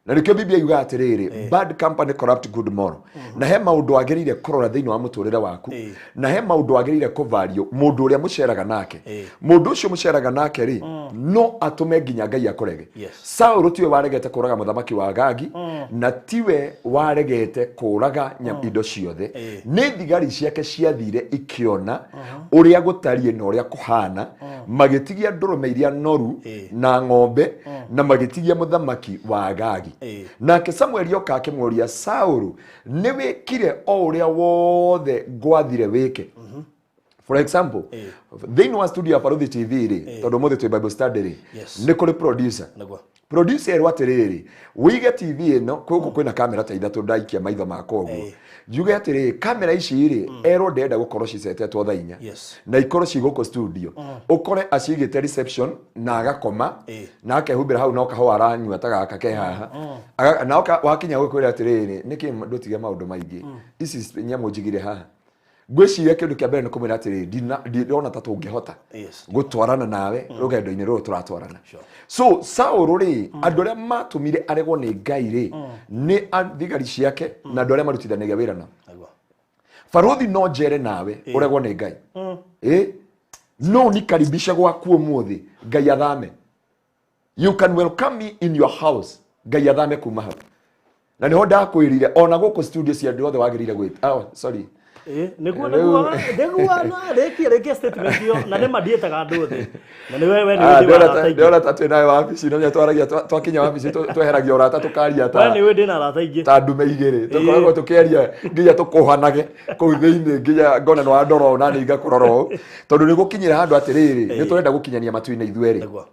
Na nĩkĩo Biblia yugaga atĩrĩrĩ, bad company corrupt good moral. Na he maũndũ wagĩrĩire kũrora thĩinĩ wa mũtũrĩre waku, na he maũndũ wagĩrĩire kũvario mũndũ ũrĩa mũceraga nake. Mũndũ ũcio mũceraga nake rĩ, no atũme nginya Ngai akũrege. Saũlũ tiwe waregete kũraga mũthamaki wa Agagi, na tiwe waregete kũraga indo ciothe. Nĩ thigari ciake ciathire ikĩona ũrĩa gũtariĩ na ũrĩa kũhana, magĩtigia ndũrũme iria noru na ng'ombe, na magĩtigia mũthamaki wa Agagi. Nake Samueli oka akĩmũũria, Saũlũ nĩ wĩkire o ũrĩa wothe ngwathire wĩke? For example, thĩinĩ wa studio ya Barũthi TV rĩ, tondũ ũmũthĩ twĩ Bible study rĩ, nĩ kũrĩ producer. Producer erwo atĩrĩrĩ, wĩige TV ĩno gũkũ kwĩna kamera ta ithatũ ndaikia maitho makwa ũguo. Njuge atĩrĩrĩ, kamera ici rĩ, erwo ndĩrenda gũkorwo cicetetwo thaa inya na ikorwo ci gũkũ studio. Ũkore acigĩte reception na agakoma na akehumbĩra hau no kahũa aranyua ta gaka ke haha. Na wakinya gũkwĩra atĩrĩrĩ, nĩkĩ ndũtige maũndũ maingĩ, ici nyamũ njigire haha. Ngwĩciria kĩndũ kĩa mbere nĩ kũmwĩra atĩrĩrĩ, ndirona ta tũngĩhota gũtwarana nawe rũgendo-inĩ rũrũ tũratwarana. So Saũlũ rĩ, andũ arĩa matũmire aregwo nĩ Ngai rĩ, nĩ thigari ciake na andũ arĩa marutithanagia wĩra nao. Barũthi no njere nawe ũregwo nĩ Ngai. No nikaribishe gwaku ũmũthĩ Ngai athame. You can welcome me in your house Ngai athame kuma hau. Na niho ndakwĩrire ona gũkũ studio cia andũ othe wagĩrĩire gwĩta. Oh, sorry. Nĩguo nĩguo no rĩkia statement ĩyo na nĩ mandiĩtaga andũ othe. Na nĩ we nĩ ndĩ na arata aingĩ. Ndĩrona ta twĩ nawe wabici no twaragia twakinya wabici tweheragia ũrata tũkaria ta We nĩ ndĩ na arata aingĩ. Ta ndume igĩrĩ tũkoragwo tũkĩaria nginya tũkũhanage kũu thĩinĩ nginya ngona nĩ wandora ũũ na nĩ ngakũrora ũũ tondũ nĩ gũkinyĩra handũ atĩrĩrĩ nĩ tũrenda gũkinyania matu-inĩ ithuerĩ.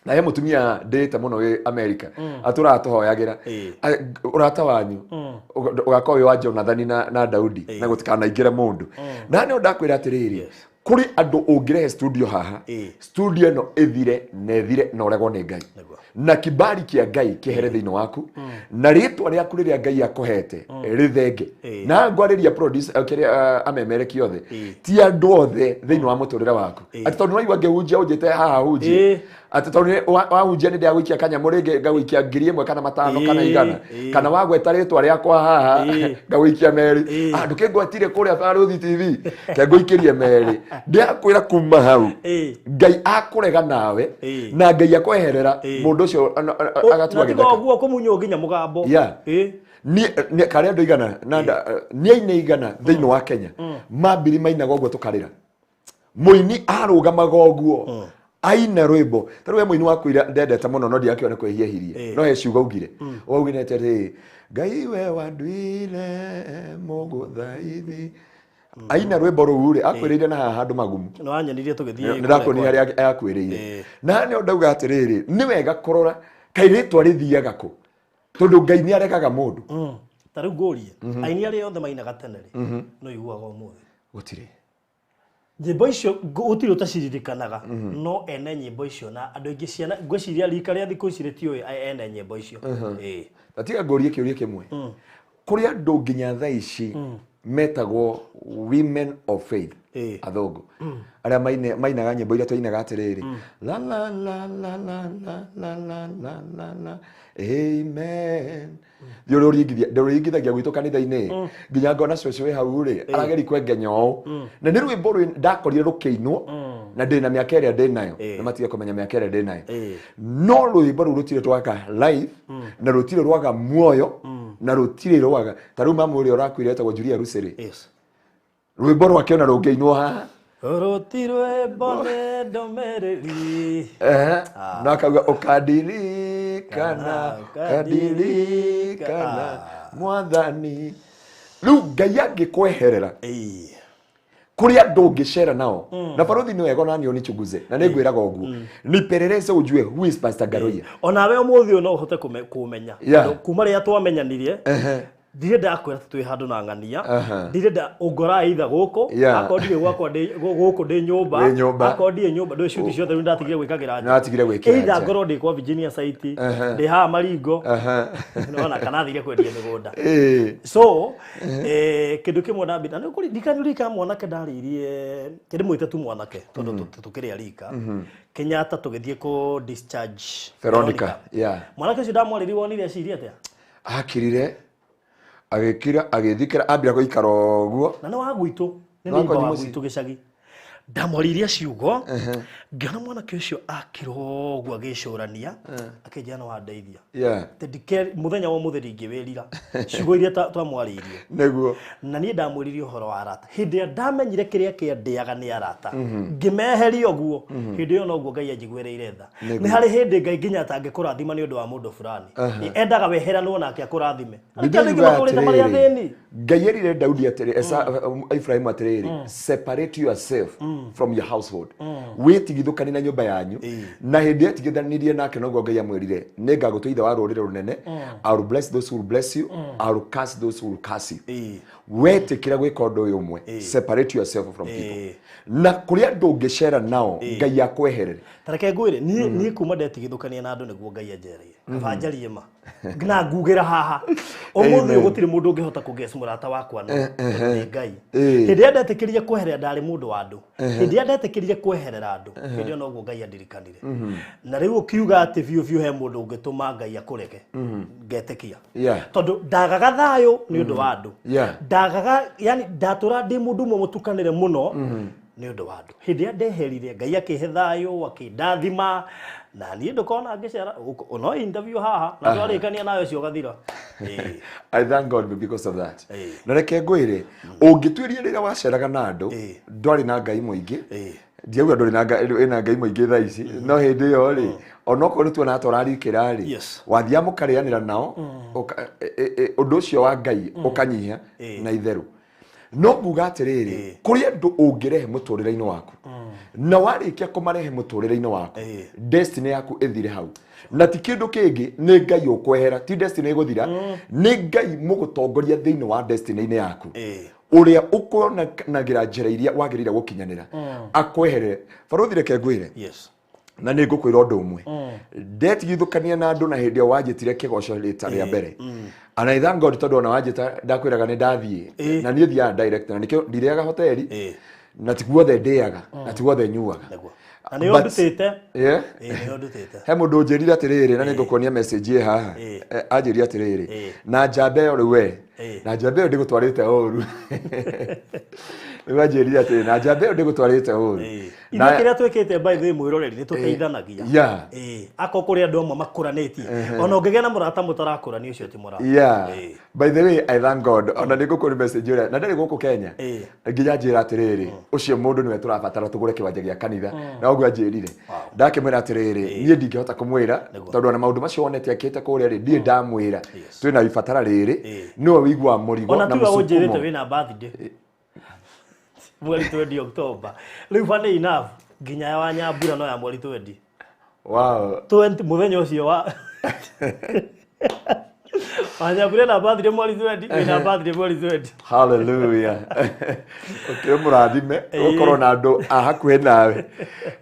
Na he mũtumia ndĩte mũno wĩ America atũraga tũhoyagĩra ũrata wanyu ũgakorwo wĩ wa Jonathani na Daudi na gũtikanaingĩre mũndũ. Na nĩ ndakwĩra atĩrĩrĩ, Kũrĩ andũ ũngĩrehe studio haha, studio ĩno ĩthire na ĩthire na ũregwo nĩ Ngai, na kibali kĩa Ngai kĩhere thĩinĩ waku, na rĩtwa rĩaku rĩrĩa Ngai akũhete rĩthenge. Na ngwarĩria producer, kĩrĩa amemereki othe, ti andũ othe thĩinĩ wa mũtũrĩre waku, atĩ tondũ nĩwaigua ngĩhunjia ũnjĩte haha hunjie, atĩ tondũ wahunjia nĩ ndĩragũikia kanyamũ rĩngĩ, ngagũikia 1,000 kana 5 kana 100, kana wagweta rĩtwa rĩakwa haha ngagũikia merĩ. Ah, ndũkĩngwatire kũrĩa Barũthi TV, kengũikĩrie merĩ. Ndĩrakwĩra kuma hau Ngai akũrega nawe na Ngai akweherera mũndũ ũcio agatua na tiga gĩthaka. Ũguo kũmunywo nginya mũgambo. Niĩ karĩ andũ 100 na nĩ aini 100 thĩinĩ wa Kenya mambiri mainaga ũguo tũkarĩra. Mũini arũgamaga ũguo aina rwĩmbo, tarĩu he mũini wakuire ndendete mũno, no ndiakĩona kwĩhiehirie, no he ciugo augire, waugire atĩrĩ, "Ngai we wanduire mũgũthaithi." Aina rwĩmbo rũu rĩ, akwĩrĩire na haha handũ magumu. Nĩ wanyonirie tũgĩthiĩ. Nĩndakũnia harĩa akwĩrĩire, na nĩ ndauga atĩrĩrĩ, nĩ wega kũrora kaĩ rĩtwa rĩthiaga kũ, tondũ Ngai nĩ aregaga mũndũ. Ta rĩu ngũrie, aini arĩa othe mainaga tene rĩ, no iguaga ũmũthĩ? Gũtirĩ. Nyĩmbo icio gũtirĩ ũtaciririkanaga, no ene nyĩmbo icio na andũ aingĩ, ciana ngwĩciria rika rĩa thikũ ici rĩtiũĩ ene nyĩmbo icio. Na tiga ngũrie kĩũria kĩmwe, kũrĩ andũ nginya thaa ici metagwo women of faith, athũngũ arĩa mainaga nyĩmbo iria twainaga atĩrĩrĩ, la la la la la la la la la la la amen. Thiĩ ũrĩa ndũringithagia gwitũ kanitha-inĩ, nginya ngona cũcũ wĩ hau rĩ, arageri kwengenya ũũ, na nĩ rwĩmbo rwĩ ndakorire rũkĩinwo na ndĩ na mĩaka ĩrĩa ndĩ nayo, na matige kũmenya mĩaka ĩrĩa ndĩ nayo, no rwĩmbo rũu rũtirĩ rwaga live, na rũtirĩ rwaga muoyo, na rũtirĩ rwaga. Ta rĩu mamu ũrĩa ũrakuire etagwo Julia Rusere, rwĩmbo rwake ona rũngĩinwo haha, Rũti rwĩmbo nĩ ndũmĩrĩri. Na akauga ũkandirikana, ũkandirikana mwathani. Rĩu Ngai angĩkweherera, kũrĩ andũ ũngĩcera nao na barothi nĩ wega, onani unichunguze, na nĩ ngwĩraga ũguo, nipeleleze ujue who is Pastor Ngaruiya. Onawe ũmũthĩ ũyũ no ũhote kũmenya. Tondũ kuma rĩrĩa twamenyanirie, ndirĩ ndakwĩra atĩ twĩ handũ na ng'ania, ndirĩ nda ũngora either gũkũ, akorwo ndirĩ gwakwa gũkũ ndĩ nyũmba, Wĩ nyũmba. akorwo ndirĩ nyũmba, ndũĩ cuti ciothe rĩu ndatigire gwĩkagĩra nja. Nĩwatigire gwĩkĩra either nja. ngorwo ndĩ kwa Virginia site, ndĩ haha Maringo, nĩwona, kana thire kwendia mĩgũnda. So kĩndũ kĩmwe ndambia na nĩkũririkana mwanake ndarĩirie, ndĩmwĩte tu mwanake tondũ tũkĩrĩa rika Kenyatta, tũgĩthiĩ kũ discharge Veronica. Mwanake ũcio ndamwarĩrie, wonire eciria atĩa? Akirire, agĩkira, agĩthikĩra, ambia gũikara ũguo. Na nĩ wa gwitũ, nĩ Nĩ wa neighbor kwanyu wa mũciĩ? gwitũ gĩcagi. Ndamwarĩirie ciugo, ngĩona mwanake ũcio akira ũguo agĩcũrania, akĩnjĩra nĩ wandeithia. Atĩ mũthenya wa ũmũthĩ ndingĩwĩrira ciugo iria twamwarĩirie. Na niĩ ndamwĩririe ũhoro wa arata. Hĩndĩ ĩrĩa ndamenyire kĩrĩa kĩandĩaga nĩ arata, ngĩmeheria ũguo, hĩndĩ ĩyo noguo Ngai anjiguĩrĩire tha. Nĩ harĩ hĩndĩ Ngai nginya atangĩkũrathima nĩ ũndũ wa mũndũ fulani, endaga weheranwo nake akũrathime. Biblia Arĩa angĩ yugaga matũrĩte marĩ atĩrĩrĩ, athĩni. Ngai erire Daudi atĩrĩ, Ibrahimu atĩrĩrĩ, "Separate yourself from your household," wĩtigithũkanie na nyũmba yanyu. Na hĩndĩ etigithanirie nake, noguo Ngai amwĩrire, "Nĩ ngagũtua ithe wa rũrĩrĩ rũnene. I will bless those who will bless you, I will curse those who will curse you." Wetĩkĩra gwĩka ũndũ ũyũ ũmwe, separate yourself from people, na kũrĩ andũ ũngĩcera nao Ngai akweherere. Ta reke ngwĩre, niĩ kuma ndetigithũkania na andũ nĩguo Ngai anjereire. Kaba njarie ma na ngugĩra haha ũmũthĩ ũyũ, gũtirĩ mũndũ ũngĩhota kũguess mũrata wakwa, no tondũ nĩ Ngai. Hĩndĩ ĩrĩa ndetĩkĩrire kweherera, ndarĩ mũndũ wa andũ, hĩndĩ ĩrĩa ndetĩkĩrire kweherera andũ, hĩndĩ ĩyo noguo Ngai andirikanire. Na rĩu ũkiuga atĩ biũ biũ he mũndũ ũngĩtũma Ngai akũrege, ngetĩkia, tondũ ndagaga thayũ nĩ ũndũ wa andũ. Ndagaga, yani ndatũra ndĩ mũndũ ũmwe mũtukanĩre mũno nĩ ũndũ wa andũ. Hĩndĩ ĩrĩa ndeherire, Ngai akĩhe thayũ, akĩndathima, na niĩ ndũkona ngĩcera no interview haha na twarĩkania nawe ũcio ũgathira. I thank God because of that. Na reke ngwĩre, ũngĩtuĩria rĩrĩa waceraga na andũ, ndwarĩ na Ngai mũingĩ. Ndiauga ndũrĩ na Ngai, wĩna Ngai mũingĩ thaa ici, no hĩndĩ ĩyo rĩ, onokorwo nĩ tuona tũrarikĩra rĩ, wathiaga mũkarĩanĩra nao, ũndũ ũcio wa Ngai ũkanyiha na itherũ. No nguga atĩrĩrĩ, kũrĩ andũ ũngĩrehe mũtũrĩre-inĩ waku, na warĩkia kũmarehe mũtũrĩre-inĩ waku, destiny yaku ĩthire hau, na ti kĩndũ kĩngĩ, nĩ Ngai ũkwehera, ti destiny ĩgũthira, nĩ Ngai mũgũtongoria thĩinĩ wa destiny-inĩ yaku. Ũrĩa ũkuonanagira njĩra iria wagĩrĩire gũkinyanĩra akweherere. Barũthi, reke ngwĩre, na nĩ ngũkwĩra ũndũ ũmwe, ndetigithũkania na andũ na hĩndĩ ĩyo wanjĩtire kĩgoco rĩta rĩa mbere, and I thank God, tondũ ona wanjĩta ndakwĩraga nĩ ndathiĩ. Na niĩ thiaga direct, na nĩkĩo ndirĩaga hoteli, na ti guothe ndĩaga, na ti guothe nyuaga. Nĩguo. Na nĩyo ndutĩte. Ĩĩ, nĩyo ndutĩte. He mũndũ ũnjĩrire atĩrĩrĩ, na nĩ ngũkuonia message ĩ haha. Anjĩrire atĩrĩrĩ, na njamba ĩyo rĩu we, na njamba ĩyo ndĩgũtwarĩte ũru. Rĩu anjĩrire atĩrĩ, na njamba ĩyo ndĩgũtwarĩte ũru. Ithuĩ kĩrĩa twĩkĩte, by the way, mwĩroreri, nĩ tũteithanagia. Akorwo kũrĩ andũ amwe makũranĩtie, ona ũngĩgĩa na mũrata mũtarakũrania, ũcio ti mũrata. By the way, I thank God, ona nĩ ngũkũria message ũrĩa na ndarĩ gũkũ Kenya, nginya njĩra atĩrĩrĩ, ũcio mũndũ nĩwe tũrabatara tũgũre kĩwanja gĩa kanitha. Na ũguo anjĩrire, ndakĩmwĩra atĩrĩrĩ, niĩ ndingĩhota kũmwĩra, tondũ ona maũndũ macio wonete akĩte kũrĩa rĩ, ndirĩ ndamwĩra twĩna ibatara rĩrĩ. Nĩwe wĩiguaga mũrigo ona na tiwe ũnjĩrĩte mũsukumo. Wĩna birthday mweri 20 October. Rĩu funny enough, nginya ya Wanyambura no ya mweri 20. 20 mũthenya ũcio wa Wanyambura na birthday mweri 20, wĩna birthday mweri 20. Hallelujah. Ũkĩrĩ mũrathime ũkorwo na andũ a hakuhĩ nawe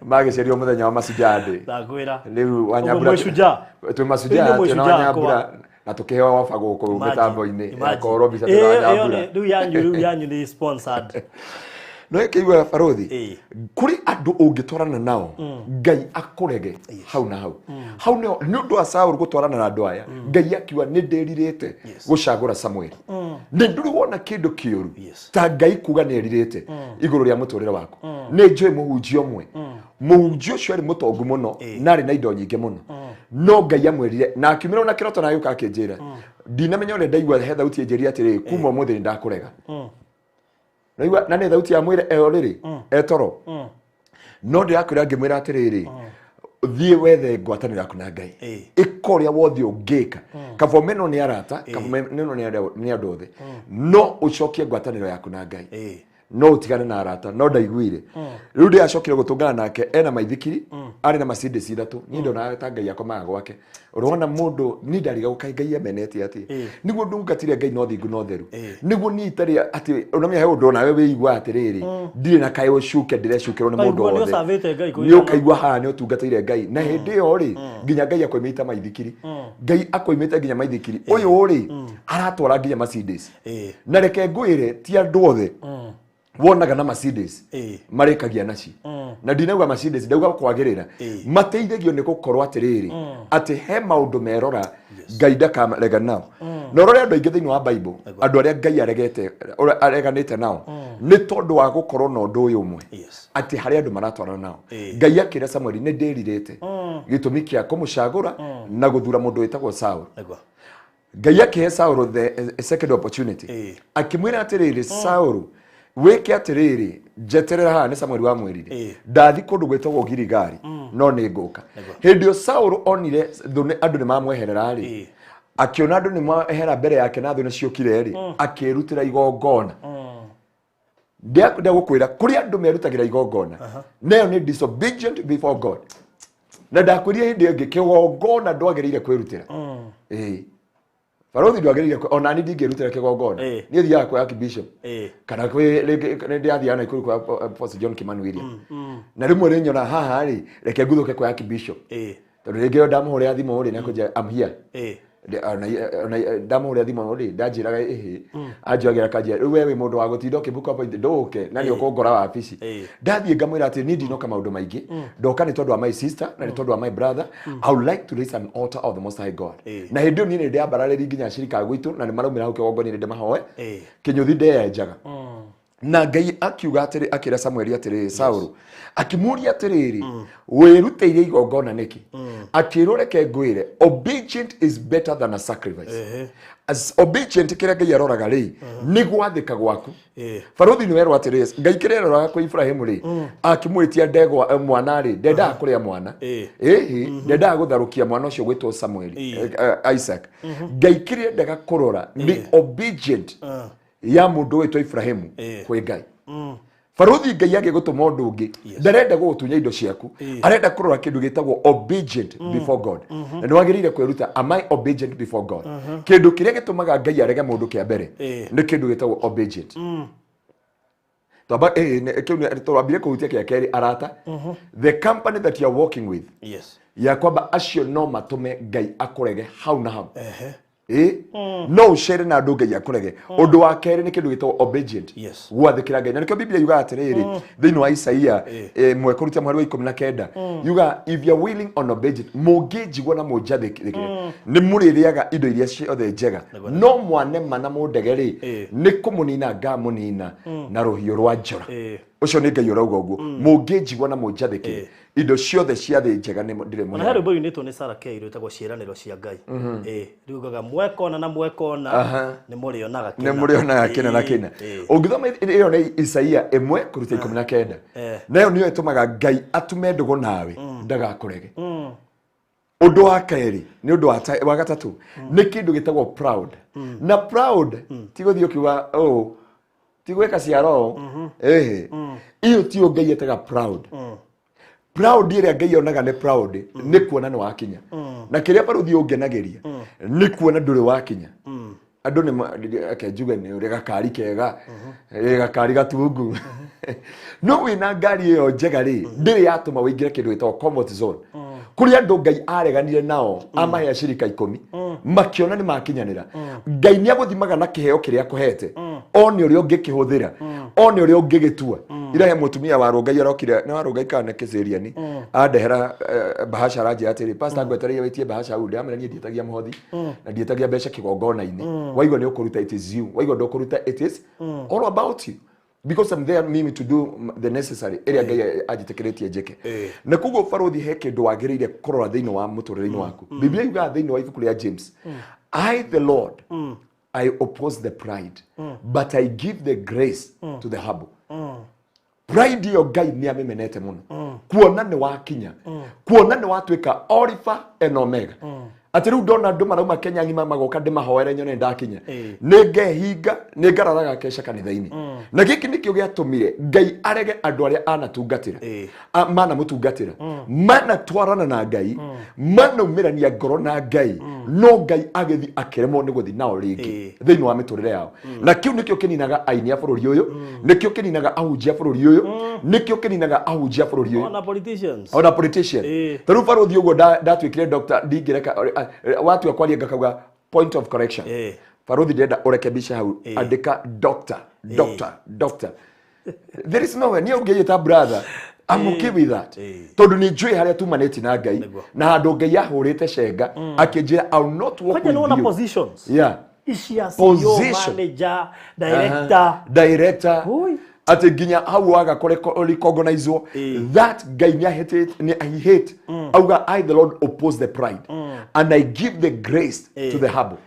magĩcerio mũthenya wa Mashujaa Day. Ndakwĩra. Rĩu Wanyambura Ũguo mwĩ shujaa. Twĩ mashujaa. Inyuĩ mwĩ Twĩna shujaa. Wanyambura na tũkĩheo ofa gũkũ Imagine, mĩtambo-inĩ ya imagine. kũhũrwo mbica Ĩyo- twĩna ĩyo Wanyambura. Rĩu yanyu nĩ sponsored. No ĩkĩigua barũthi, kũrĩ andũ ũngĩtwarana nao Ngai akũrege hau na hau. Hau nĩho nĩ ũndũ wa Saul gũtwarana na andũ aya, Ngai akiuga nĩ ndĩrirĩte gũcagũra Samuel. Nĩ ndũrĩ wona kĩndũ kĩũru ta Ngai kuga nĩ erirĩte igũrũ rĩa mũtũrĩre waku. Nĩ njũĩ mũhunjia ũmwe, mũhunjia ũcio arĩ mũtongu mũno na arĩ na indo nyingĩ mũno, no Ngai amwĩrire na akiumĩrwo na kĩroto na agĩũka akĩnjĩra, ndinamenya ũrĩa ndaigua he thauti ĩnjĩrire atĩrĩ, kuma ũmũthĩ nĩ ndakũrega. Naigua na nĩ thauti ya mwĩre ĩyo rĩrĩ etoro, no ndĩrakwĩra ngĩmwĩra atĩrĩrĩ, thiĩ wethe ngwatanĩro yaku na Ngai. Ĩka ũrĩa wothe ũngĩka, kaba ũmenwo nĩ arata, kaba ũmenwo nĩ andũ othe, no ũcokie ngwatanĩro yaku na Ngai, no ũtigane na arata. No ndaiguire rĩu ndĩracokire gũtũngana nake ena maithikiri, arĩ na Mercedes ithatũ. Niĩ ndonaga ta Ngai akomaga gwake. Ũrona mũndũ niĩ ndarigagwo kaĩ Ngai amenete atĩ nĩguo ndungatire Ngai no thingu no theru, nĩguo niĩ itarĩ atĩ ũnamenya he ũndũ onawe wĩigua atĩrĩrĩ, ndirĩ na kaĩ ũcuke ndĩrecukĩrwo nĩ mũndũ Ũkaigua nĩ wothe. ũcavĩte Ngai Nĩ kũigana. ũkaigua haha nĩ ũtungatĩire Ngai, na hĩndĩ ĩyo rĩ, nginya Ngai akoimĩte maithikiri, Ngai akoimĩte nginya maithikiri, ũyũ rĩ aratwara nginya Mercedes. Na reke ngwĩre, ti andũ othe wonaga na Mercedes marĩkagia naci. Na ndinauga Mercedes, ndauga kwagĩrĩra. Mateithagio nĩ gũkorwo atĩrĩrĩ, atĩ he maũndũ merora Ngai ndakaregana nao. Na ũrore andũ aingĩ thĩinĩ wa Bible, andũ arĩa Ngai aregete, ũrĩa areganĩte nao, nĩ tondũ wa gũkorwo na ũndũ ũyũ ũmwe, atĩ harĩ andũ maratwarana nao. Ngai akĩra Samueli, nĩ ndĩrirĩte gĩtũmi kĩa kũmũcagũra na gũthura mũndũ wĩtagwo Saul. Ngai akĩhe Saul the second opportunity, akĩmwĩra atĩrĩrĩ, Saul, wĩke atĩrĩrĩ, njeterera haha. Nĩ Samueli wamwĩrire. Ndathi kũndũ gwĩtagwo Giligari, no nĩ ngũka. Hĩndĩ ĩyo Saul onire thũ andũ nĩ mamweherera rĩ, akĩona andũ nĩ mahera mbere yake na thũ nĩ ciũkire rĩ, akĩrutĩra igongona. Ndagũkwĩra, kũrĩ andũ merutagĩra igongona, nayo nĩ disobedient before God. Na ndakwĩrire hĩndĩ ĩngĩ, kĩgongona ndwagĩrĩire kwĩrutĩra. Ĩĩ barũthi, ndwagĩrĩire ona niĩ ndingĩrutĩra kĩgongona. Niĩ thiaga kwa Archbishop kana kwĩ rĩngĩ nĩ ndĩrathiaga Naikuru kwa Apostle John Kimani William, na rĩmwe rĩ nyona haha rĩ, reke nguthũke kwa Archbishop, tondũ rĩngĩ ndamũhũrĩra thimũ rĩ, nakũnjĩra I'm here. Ona ndamũhũrĩra thimũ rĩ, ndanjĩraga ĩhĩ, anjoyagĩra kanjĩra, rĩu we wĩ mũndũ wa gũtinda ũkĩbuka appointment, ndũke na nĩ ũkũngora wabici. Ndathiĩ ngamwĩra atĩ niĩ ndinoka maũndũ maingĩ, ndoka nĩ tondũ wa my sister na nĩ tondũ wa my brother. I would like to raise an altar of the Most High God. Na hĩndĩ ĩyo niĩ nĩ ndĩambararĩri nginya cirika gwitũ na nĩ maraumĩra hau kĩgongona-inĩ ndĩmahoe. Kĩnyũthi ndeyenjaga. Na Ngai akiuga atĩrĩ, akĩra Samueli atĩrĩrĩ, Saulu akĩmũria atĩrĩrĩ, wĩrutĩire igongona nĩkĩ? Akĩrwo, reke ngwĩre, obedient is better than a sacrifice. As obedient, kĩrĩa Ngai aroraga rĩ, nĩ gwathĩka gwaku. Barũthi, nĩ werwo atĩrĩ, Ngai kĩrĩa aroraga kwĩ Ibrahimu rĩ, akĩmwĩtia ndegwa, mwana rĩ, ndendaga kũrĩa mwana. Ĩhĩ, ndendaga gũtharũkia mwana ũcio gwĩtwo Samueli, Isaac. Ngai kĩrĩa endaga kũrora nĩ obedient ya mũndũ wĩtwo Ibrahimu kwĩ Ngai. Barũthi, Ngai agĩgũtũma ũndũ ũngĩ, ndarenda gũgũtunya indo ciaku, arenda kũrora kĩndũ gĩtagwo obedient before God. Na nĩ wagĩrĩire kwĩruta, am I obedient before God? Kĩndũ kĩrĩa gĩtũmaga Ngai arege mũndũ kĩa mbere nĩ kĩndũ gĩtagwo obedient. Twamba kĩu twambire kũhutia kĩa kerĩ arata. The company that you are working with. Yes. Ya kwamba acio no matũme Ngai akũrege hau na hau. No ũcere na andũ Ngai akũrege. Ũndũ wa kerĩ nĩ kĩndũ gĩtagwo obedient. Yes. Gwathĩkĩra Ngai. Na nĩkĩo Biblia yugaga atĩrĩrĩ thĩinĩ wa Isaia 1:19 mũhari wa 19 yuga if you are willing and obedient mũngĩnjigua na mũnjathĩkĩre nĩ mũrĩrĩaga indo iria ciothe njega no mwanema na mũndege rĩ nĩ kũmũnina ngamũnina na rũhiũ rwa njora. Ũcio nĩ Ngai ũrauga ũguo mũngĩnjigua na mũnjathĩkĩre indo ciothe cia thĩ njega nĩ ndĩrĩ mũhera. Ona rwĩmbo rwinĩtwo nĩ Sarah K rwĩtagwo ciĩranĩro cia Ngai. Riugaga mwekona na mwekona nĩ mũrĩonaga kĩna. Nĩ mũrĩonaga kĩna na kĩna. Ũngĩthoma ĩyo nĩ Isaia 1:19. Nayo nĩyo ĩtũmaga Ngai atume ndũgũ nawe ndagakũrege. Ũndũ wa kerĩ nĩ ũndũ wa gatatũ nĩ kĩndũ gĩtagwo proud. Na proud ti gũthiĩ ũkiuga ũũ ti gwĩka ciaro iyo tiyo Ngai etaga proud. Proud ĩrĩa Ngai onaga nĩ proud nĩ kuona nĩ wakinya. Na kĩrĩa baruthi ũngenageria nĩ kuona ndũrĩ wakinya. Andũ nĩ ake njuge nĩ ũrĩa gakari kega gakari gatungu. No wĩna ngari ĩyo njega rĩ ndĩrĩ yatũma wĩingĩre kĩndũ gĩtagwo comfort zone. Kũrĩ andũ Ngai areganire nao amahe acirika 10 makiona nĩ makinyanĩra. Ngai nĩ agũthimaga na kĩheo kĩrĩa akũhete one ũrĩa ũngĩkĩhũthĩra one ũrĩa ũngĩgĩtua. Irahe mũtumia wa Rũngai arokire nĩ wa Rũngai kana Kĩcĩriani andehera bahasha aranjĩra atĩrĩ pastor ngwetereire wĩtie bahasha hau ndĩramwĩra niĩ ndiĩtagia mũhothi na ndiĩtagia mbeca kĩgongona-inĩ. Waigua nĩ ũkũruta it is you, waigua ndũkũruta it is all about you. Because I'm there mimi to do the necessary ĩrĩa Ngai anjĩtĩkĩrĩtie njĩke. Na koguo barothi he kĩndũ wagĩrĩire kũrora thĩinĩ wa mũtũrĩre-inĩ waku. Biblia yugaga thĩinĩ wa ibuku rĩa James, I the Lord I oppose the pride, but I give the grace to the humble. Pride ĩyo Ngai nĩ amĩmenete mũno. Kuona nĩ wakinya, kuona nĩ watuĩka Alpha and Omega. Atĩ rĩu ndona andũ marauma Kenya ng'ima magoka ndĩmahoere nyone ndakinya. Nĩ ngehinga, nĩ ngararaga keca kanitha-inĩ. Na gĩkĩ nĩkĩo gĩatũmire Ngai arege andũ arĩa anatungatĩra. Manamũtungatĩra. Manatwarana na Ngai, manaumĩrania ngoro na Ngai, no Ngai agĩthiĩ akĩremwo nĩ gũthiĩ nao rĩngĩ thĩinĩ wa mĩtũrĩre yao. Na kĩu nĩkĩo kĩninaga aini a bũrũri ũyũ, nĩkĩo kĩninaga ahunjia a bũrũri ũyũ, nĩkĩo kĩninaga ahunjia a bũrũri ũyũ. Ona politicians. Ona politician. Ta rĩu barothi ũguo ndatuĩkire doctor ndingĩreka watua kwaria ngakauga point of correction. Barothi ndĩrenda ũrekebishe hau andĩka doctor doctor doctor. There is no way niĩ ũngĩnjĩta brother I'm okay with that. Tondũ nĩ njũĩ harĩa tumanĩtie na Ngai na handũ Ngai ahũrĩte cenga akĩnjĩra I will not walk with you. Positions. Yeah. Icia CEO, manager, director. Director. Atĩ nginya hau waga kũ-recognize-wo that Ngai nĩ ahĩtĩte, he hate. Auga I the Lord oppose the pride and I give the grace to the humble.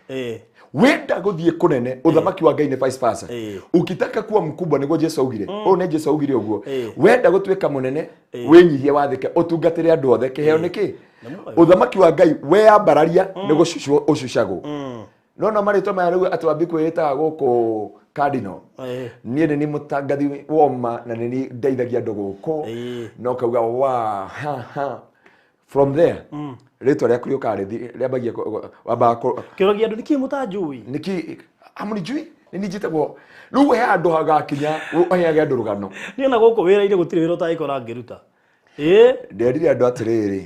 Wenda gũthiĩ kũnene ũthamaki wa Ngai nĩ vice versa. Ukitaka kuwa mkubwa nĩguo Jesu augire. Ũũ nĩ Jesu augire ũguo. Wenda gũtuĩka mũnene wĩnyihie wathĩke ũtungatĩre andũ othe kĩheo nĩ kĩ? Ũthamaki wa Ngai weyambararia nĩ gũcucwo ũcucagwo. No na marĩtwa maya rĩu atĩ wambi kwĩĩtaga gũkũ cardinal. Niĩ nĩ niĩ mũtangathi woma na nĩ niĩ ndeithagia andũ gũkũ. No kauga wa ha ha. From there rĩtwa rĩaku rĩũkaga rĩambagia wambaga kĩũragia andũ nĩkĩ mũtanjũĩ? Nĩkĩ amũnijui? Nĩ niĩ njĩtagwo rĩu he handũ hagakinya ũheage andũ rũgano. Niĩ ona gũkũ wĩra-inĩ gũtirĩ wĩra ũtangĩkora ngĩruta. Nderire andũ atĩrĩrĩ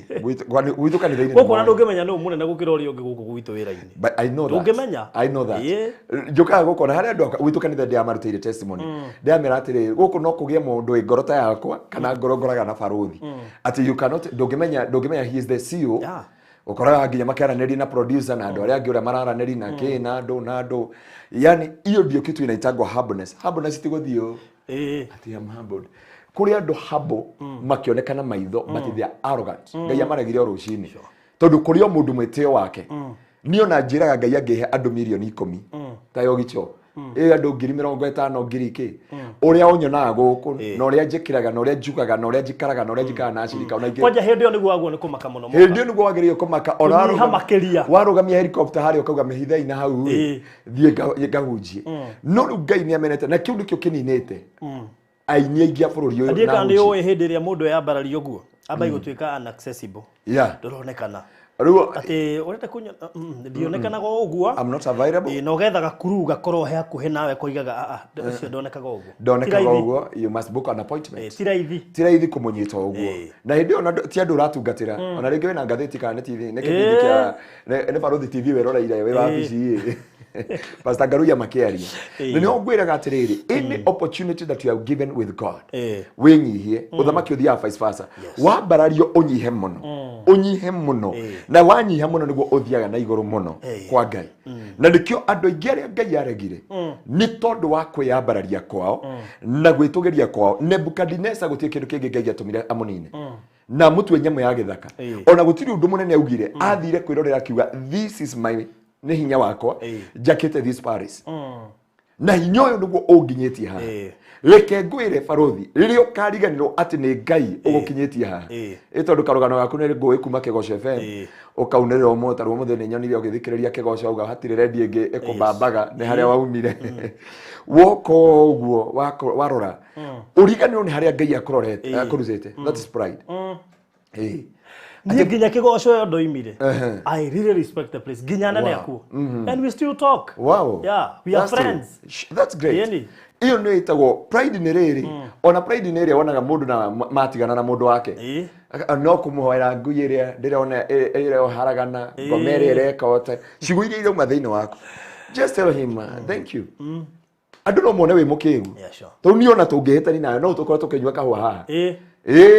gwitũ kanitha-inĩ gũkũ ona ndũngĩmenya nũ mũnene gũkĩra ũrĩa ũngĩ gũkũ gwitũ wĩra-inĩ. But I know that. Ndũngĩmenya. I know that. Njũkaga gũkũ na harĩa andũ gwitũ kanitha ndĩamarutĩire testimony. Ndĩamera atĩrĩrĩ gũkũ no kũgĩe mũndũ wĩ ngoro ta yakwa kana ngoro ngoraga na barothi. Atĩ you cannot ndũngĩmenya he is the CEO. Ũkoraga nginya makĩaranĩria na producer na andũ arĩa angĩ ũrĩa mararanĩria na kĩ na andũ na andũ. Yani iyo ndio kitu inaitagwo humbleness. Humbleness ti gũthiĩ ũũ. Atĩ I'm humbled. Kũrĩ andũ humble makĩonekana maitho but they are arrogant. Ngai amaregire o rũcinĩ. Tondũ kũrĩ o mũndũ mwĩtĩo wake. Niĩ ona njĩraga Ngai angĩhe andũ mirioni 10 ta Yogicho. Ĩ andũ 50,000 ngiri kĩ. Ũrĩa ũnyonaga gũkũ na ũrĩa njĩkĩraga na ũrĩa njugaga na ũrĩa njikaraga na ũrĩa njikaraga na acirika ona ingĩ. Kwanja hĩndĩ ĩyo nĩguo wagwo nĩ kũmaka mũno. Hĩndĩ ĩyo nĩguo wagĩrĩirwo kũmaka ona warũgamia helicopter harĩa ũkauga mĩhithei na hau rĩ thiĩ ngahunjie. No rĩu Ngai nĩ amenete na kĩu nĩkĩo kĩninĩte aini aingĩ a bũrũri ũyũ na ahunjia. Nĩ ũĩ hĩndĩ ĩrĩa mũndũ eyambararia ũguo amba gũtuĩka inaccessible. Ndũronekana. Rĩu Atĩ ũrenda kunyona ndionekanaga o ũguo. I'm not available. Na ũgethaga kuru gakorwo he hakuhĩ nawe koigaga a ũcio ndonekaga ũguo. Ndonekaga ũguo, you must book an appointment. Ti raithi. Ti raithi kũmũnyita ũguo. Na hĩndĩ ĩyo ti andũ ũratungatĩra. Ona rĩngĩ wĩna ngathĩti kana nĩ TV, nĩ kĩbindi kĩa nĩ Barũthi TV wĩroreire wĩ wabici. Pastor Ngaruiya makĩaria. Na nĩho ngwĩraga atĩrĩrĩ, any opportunity that you are given with God, wĩnyihie, ũthamaki ũthiaga vice versa. Wambarario ũnyihe mũno. Ũnyihe mũno. Na wanyiha mũno nĩguo ũthiaga na igũrũ mũno kwa Ngai. Na nĩkĩo andũ aingĩ arĩa Ngai aregire nĩ tondũ wa kwĩyambararia kwao na gwĩtũgĩria kwao. Nebukadineza gũtirĩ kĩndũ kĩngĩ Ngai atũmire amũnine. Na amũtue nyamũ ya gĩthaka. Ona gũtirĩ ũndũ mũnene augire, athire kwĩrorera akiuga this is my nĩ hinya wakwa njakĩte this Paris. Na hinya ũyũ nĩguo ũnginyĩtie haha. Reke ngwĩre Barũthi, rĩrĩa ũkariganĩrwo atĩ nĩ Ngai ũgũkinyĩtie haha. Ĩ tondũ karũgano gaku nĩ ngũĩ kuma Kĩgoco FM, ũkaunĩrĩra ũmũthĩ, tarĩu ũmũthĩ nĩ nyonire ũgĩthikĩrĩria Kĩgoco auga hatirĩ redio ĩngĩ ĩkũmbambaga nĩ harĩa waumire. Woka ũguo warora, ũriganĩrwo nĩ harĩa Ngai akũrorete, akũrutĩte. That is pride. Niĩ nginya Kĩgoco ĩyo ndoimire. I really respect the place. Nginya nene akuo. And we still talk. Wow. Yeah, we are friends. That's great. Iyo nĩ ĩtagwo pride nĩ rĩrĩ. Ona pride nĩ ĩrĩa wonaga mũndũ na matigana na mũndũ wake. No kũmũhoera ngui ĩrĩa ndĩrona ĩrĩa ũharagana, ngoma ĩrĩa ĩreka ũte. Ciugo iria irauma thĩinĩ waku. Just tell him, thank you. Andũ no mone wĩ mũkĩgu. Tondũ niĩ ona tũngĩhĩtania nawe no tũkorwo tũkĩnyua kahũa haha.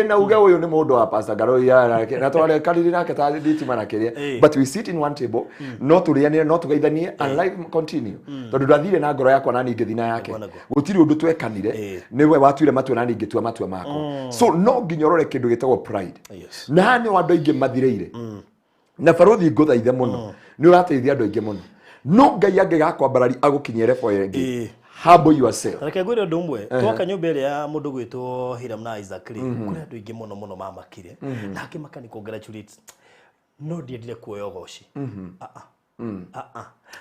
Na uge ũyũ nĩ mũndũ wa Pastor Ngaruiya na twarekanire nake ta thitima na kĩrĩa. But we sit in one table, no tũrĩanĩre, no tũgeithanie and life continue. Tondũ ndathire na ngoro yakwa na niĩ ngĩthiĩ na yake. Gũtirĩ ũndũ twekanire, nĩwe watuire matua na niĩ ngĩtua matua makwa. So no nginya ũrore kĩndũ gĩtagwo pride. Na haha nĩho andũ aingĩ mathirĩire. Na Barũthi ngũthaithe mũno, nĩ ũrateithia andũ aingĩ mũno. No Ngai angĩgakwambarari agũkinyie level ĩngĩ. Humble yourself. Reke ngwĩre ũndũ ũmwe, twaka nyũmba ĩrĩa ya mũndũ gwĩtwo Hiram na Isaac rĩ, kũrĩ andũ aingĩ mũno mũno mamakire. Na angĩ makani congratulate. No ndiendire kuoya ũgoci.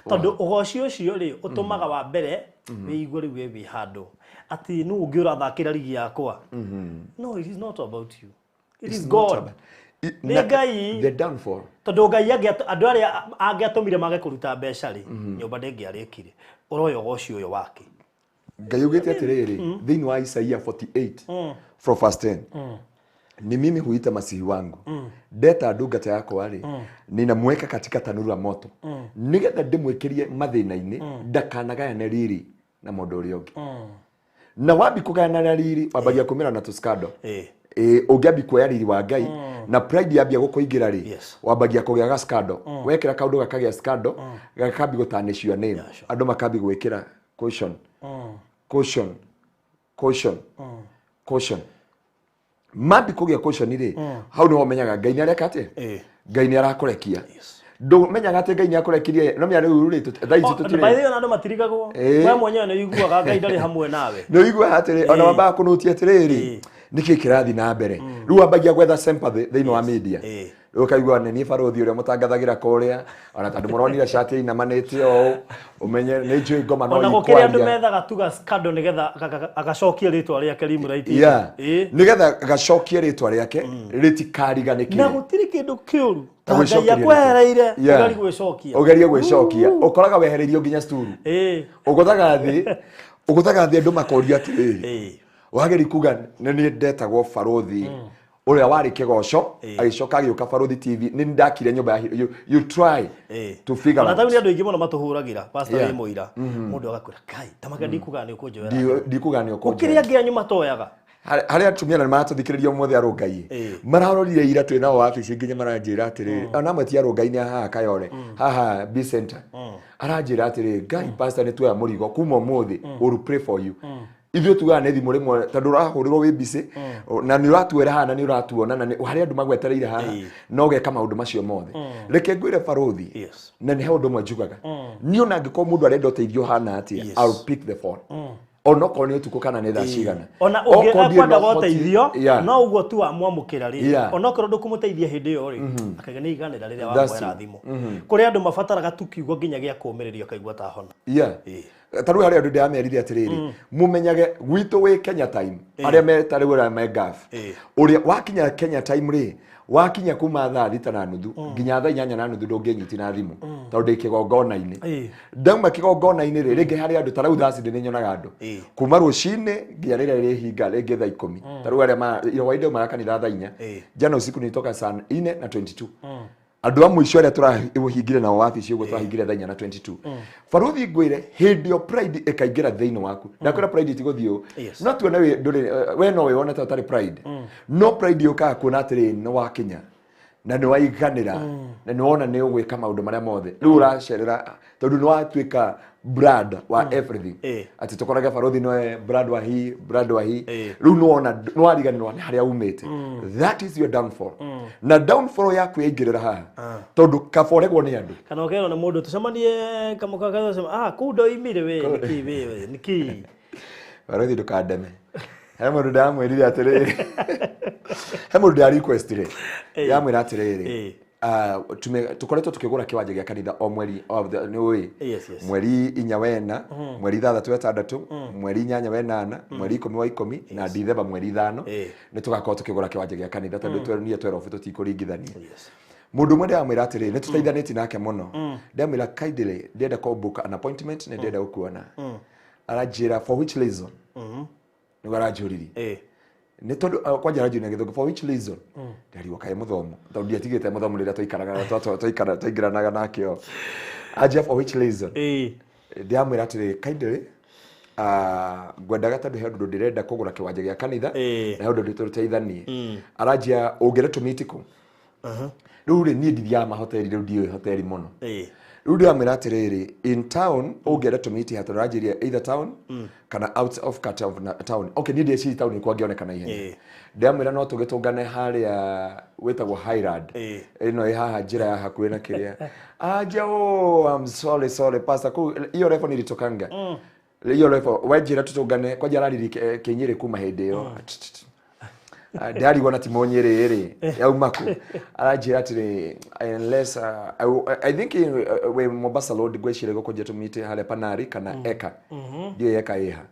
Tondũ ũgoci ũcio rĩ, ũtũmaga wa mbere wĩigue rĩu wĩ handũ. Atĩ nũ ũngĩ ũrathakĩra rigi yakwa. No, it is not about you. It is God. Nĩ Ngai. The downfall. Tondũ Ngai andũ arĩa angĩatũmire mage kũruta mbeca rĩ, nyũmba ndĩngĩarĩkire. Ũroya ũgoci ũyũ wake. Ngai augĩte atĩrĩrĩ, thĩinĩ wa Isaia 48 from verse 10. Ni mimi huita masihi wangu. Ndeta ndungata yakwa rĩ, ninamweka katika tanuru la moto. Nĩgetha ndĩmwĩkĩrie mathĩna-inĩ, ndakanagayane riri na mũndũ ũrĩa ũngĩ. Na wambi kũgayana na riri, wambagia kũmĩra na tũskando. Ũngĩambi kuoya riri wa Ngai, na pride yambia gũkũingĩra rĩ, wambagia kũgĩa ga scandal. Wekĩra kaũndũ gakagĩa scandal, gakambi gũtarnish your name. Andũ makambi gwĩkĩra caution. Caution. Caution. Caution. Mambi kũgĩa caution rĩ, hau nĩho ũmenyaga Ngai nĩ areka atĩa? Ngai nĩ arakũrekia. Ndũmenyaga atĩ Ngai nĩ akũrekirie, no menya rĩu rĩ, thaa ici tũtirĩ. By the way, ona andũ matirigagwo. We mwenyewe nĩ ũiguaga Ngai ndarĩ hamwe nawe. Nĩ ũiguaga atĩrĩ, ona wambaga kũnũtia atĩrĩrĩ, nĩkĩ kĩrathiĩ na mbere. Rĩu wambagia gwetha sympathy thĩinĩ wa media. Rĩu ũkaigua nĩ niĩ Barũthi ũrĩa mũtangathagĩra kũrĩa, ona tondũ mũronire cati ĩinamanĩte ũũ, ũmenye nĩ njũĩ ngoma no Ona gũkĩrĩ andũ methaga tu ga scandal nĩgetha agacokie rĩtwa rĩake limelight. Nĩgetha gacokie rĩtwa rĩake rĩtikariganĩkĩre. Na gũtirĩ kĩndũ kĩũru. Ngai akwehereire, ũgerie gwĩcokia. Ũgerie gwĩcokia. Ũkoraga wehereirio nginya sturu. Ũgũthaga thĩ, ũgũthaga thĩ andũ makoria atĩrĩrĩ. Wageri kuga nĩ niĩ ndetagwo Barũthi ũrĩa warĩ Kĩgoco, agĩcoka agĩũka Barũthi TV, nĩ ndakire nyũmba ya you try to figure out. Ona taũ nĩ andũ aingĩ mũno matũhũragĩra, Pastor wĩ mũira. Mũndũ agakwĩra, Kai, ta maka ndikuga nĩ ũkũnjoera. Ndikuga nĩ ũkũnjoera. Gũkĩrĩ angĩ anyu matoyaga. Harĩ atumia na nĩ maratũthikĩrĩria ũmũthĩ arũngai. Mararorire ira twĩ nao wabici nginya maranjĩra atĩrĩrĩ, ona amwe ti arũngai nĩ haha Kayole, haha B Center. Aranjĩra atĩrĩrĩ, Ngai pastor nĩ tuoya mũrigo kuma ũmũthĩ, we'll pray for you. Ithuĩ tugaga nĩ thimũ rĩmwe tondũ ũrahũrĩrwo wĩ busy, na nĩ ũratuoera haha na nĩ ũratuona na harĩ andũ magwetereire haha, na ũgeka maũndũ macio mothe. Reke ngwĩre Barũthi, na nĩ he ũndũ ũmwe njugaga. Niĩ ona angĩkorwo mũndũ arenda ũteithio ũhana atĩa, I'll pick the phone. Onokorwo nĩ ũtukũ kana nĩ thaa cigana. Ona ũngĩenda ũteithio, no ũguo tu wamwamũkĩra rĩ, onokorwo ndũkũmũteithia hĩndĩ ĩyo rĩ, akaiga nĩ iganĩra rĩrĩa wamwĩra thimũ. Kũrĩ andũ mabataraga tu kiugo nginya gĩa kũũmĩrĩria akaigua ta hona. Ta rĩu harĩ andũ ndĩramerire atĩrĩrĩ, mumenyage gwitũ wĩ Kenya Time, arĩa me ta rĩu arĩa me Gulf, ũrĩa wakinya Kenya Time rĩ, wakinya kuma 6:30 nginya 8:30 ndũngĩnyiti na thimũ tondũ ndĩ kĩgongona-inĩ. Ndauma kĩgongona-inĩ rĩ, rĩngĩ harĩ andũ ta rĩu thaa cindĩ nĩnyonaga andũ kuma rũcinĩ nginya rĩrĩa rĩhinga rĩngĩ 10:00. Ta rĩu arĩa hwaĩ ndaumaga kanitha 4:00, jana usiku nilitoka 4:22. Andũ a mũico arĩa tũrahingire nao wabici ũguo twahingire 4:22. Baruthi ngwĩre, hĩndĩ ĩyo pride ĩkaingĩra thĩinĩ waku. Ndakwĩra pride ti gũthiĩ ũũ, no tuone ndũrĩ we no wĩwone ta ũtarĩ pride, no pride yũkaga kuona atĩrĩ nĩ wakinya na nĩ waiganĩra na nĩ wona nĩ ũgwĩka maũndũ marĩa mothe rĩu ũracerera tondũ nĩ watuĩka brand wa everything, atĩ tũkorage baruthi noe brand wa hii, brand wa hii. Rĩu nĩ wona nĩ wariganĩrwo nĩ harĩa umĩte. That is your downfall, na downfall yaku yaingĩrĩra haha tondũ kaba ũregwo nĩ andũ kana ũkerwo nĩ mũndũ tũcemanie kamũka ah kũu ndoimire we nĩkĩ we nĩkĩ. Baruthi ndũkandeme. He mũndũ ndamwĩrire atĩrĩrĩ, he mũndũ ndĩa requestire, ndamwĩra atĩrĩrĩ, tukoretwo tukĩgũra kĩwanja gĩa kanitha o mweri nĩ ũĩ mweri 4 wena, mweri 6 6, mweri 8 wenana, mweri 10 wa 10 na Dithemba mweri 5 nĩ tũgakorwo tukĩgũra kĩwanja gĩa kanitha tondũ niĩ twerobu tũtikũringithania. Mũndũ ũmwe ndĩramwĩra atĩrĩrĩ, nĩ tũteithanĩtie nake mũno, ndĩramwĩra kindly ndĩrenda kũ book an appointment nĩ ndĩrenda gũkuona. Aranjĩra for which reason? Nĩguo aranjũririe nĩ tondũ kwanja aranjũria na gĩthũngũ, for which reason? Ndarigwo kaĩ mũthomo tondũ ndiatigĩte mũthomo rĩrĩa twaikaraga twaingĩranaga nake o. Anjia for which reason? Ndĩramwĩra atĩrĩrĩ, kindly ngwendaga tondũ he ũndũ ndĩrenda kũgũra kĩwanja gĩa kanitha na he ũndũ tũteithanie. Aranjia ũngĩenda tũmiti kũ? Rĩu rĩ niĩ ndithiaga mahoteri, rĩu ndiũĩ hoteri mũno. Rĩu ndĩramwĩra atĩrĩrĩ, in town ũngĩenda tũmiti ha? Tondũ aranjĩria either town kana out of cut of town. Okay, niĩ ndĩciri town kwangĩoneka na ihenya. Ndĩramwĩra no tũgĩtũngane harĩa wĩtagwo Highland ĩno ĩ haha njĩra ya hakuhĩ na kĩrĩa. Anja oh, I'm sorry, sorry pastor, kũu hiyo level nilitokanga, hiyo level wenjĩra tũtũngane kwanja arariri kĩnyĩrĩ kuma hĩndĩ ĩyo ndarigwo na timo nyĩrĩ rĩ yauma kũ. Aranjĩra atĩrĩ unless I think we Mombasa Road ngwĩciria gũkũnjia tũmite harĩa Panari kana Eka, ndiũĩ Eka ĩha,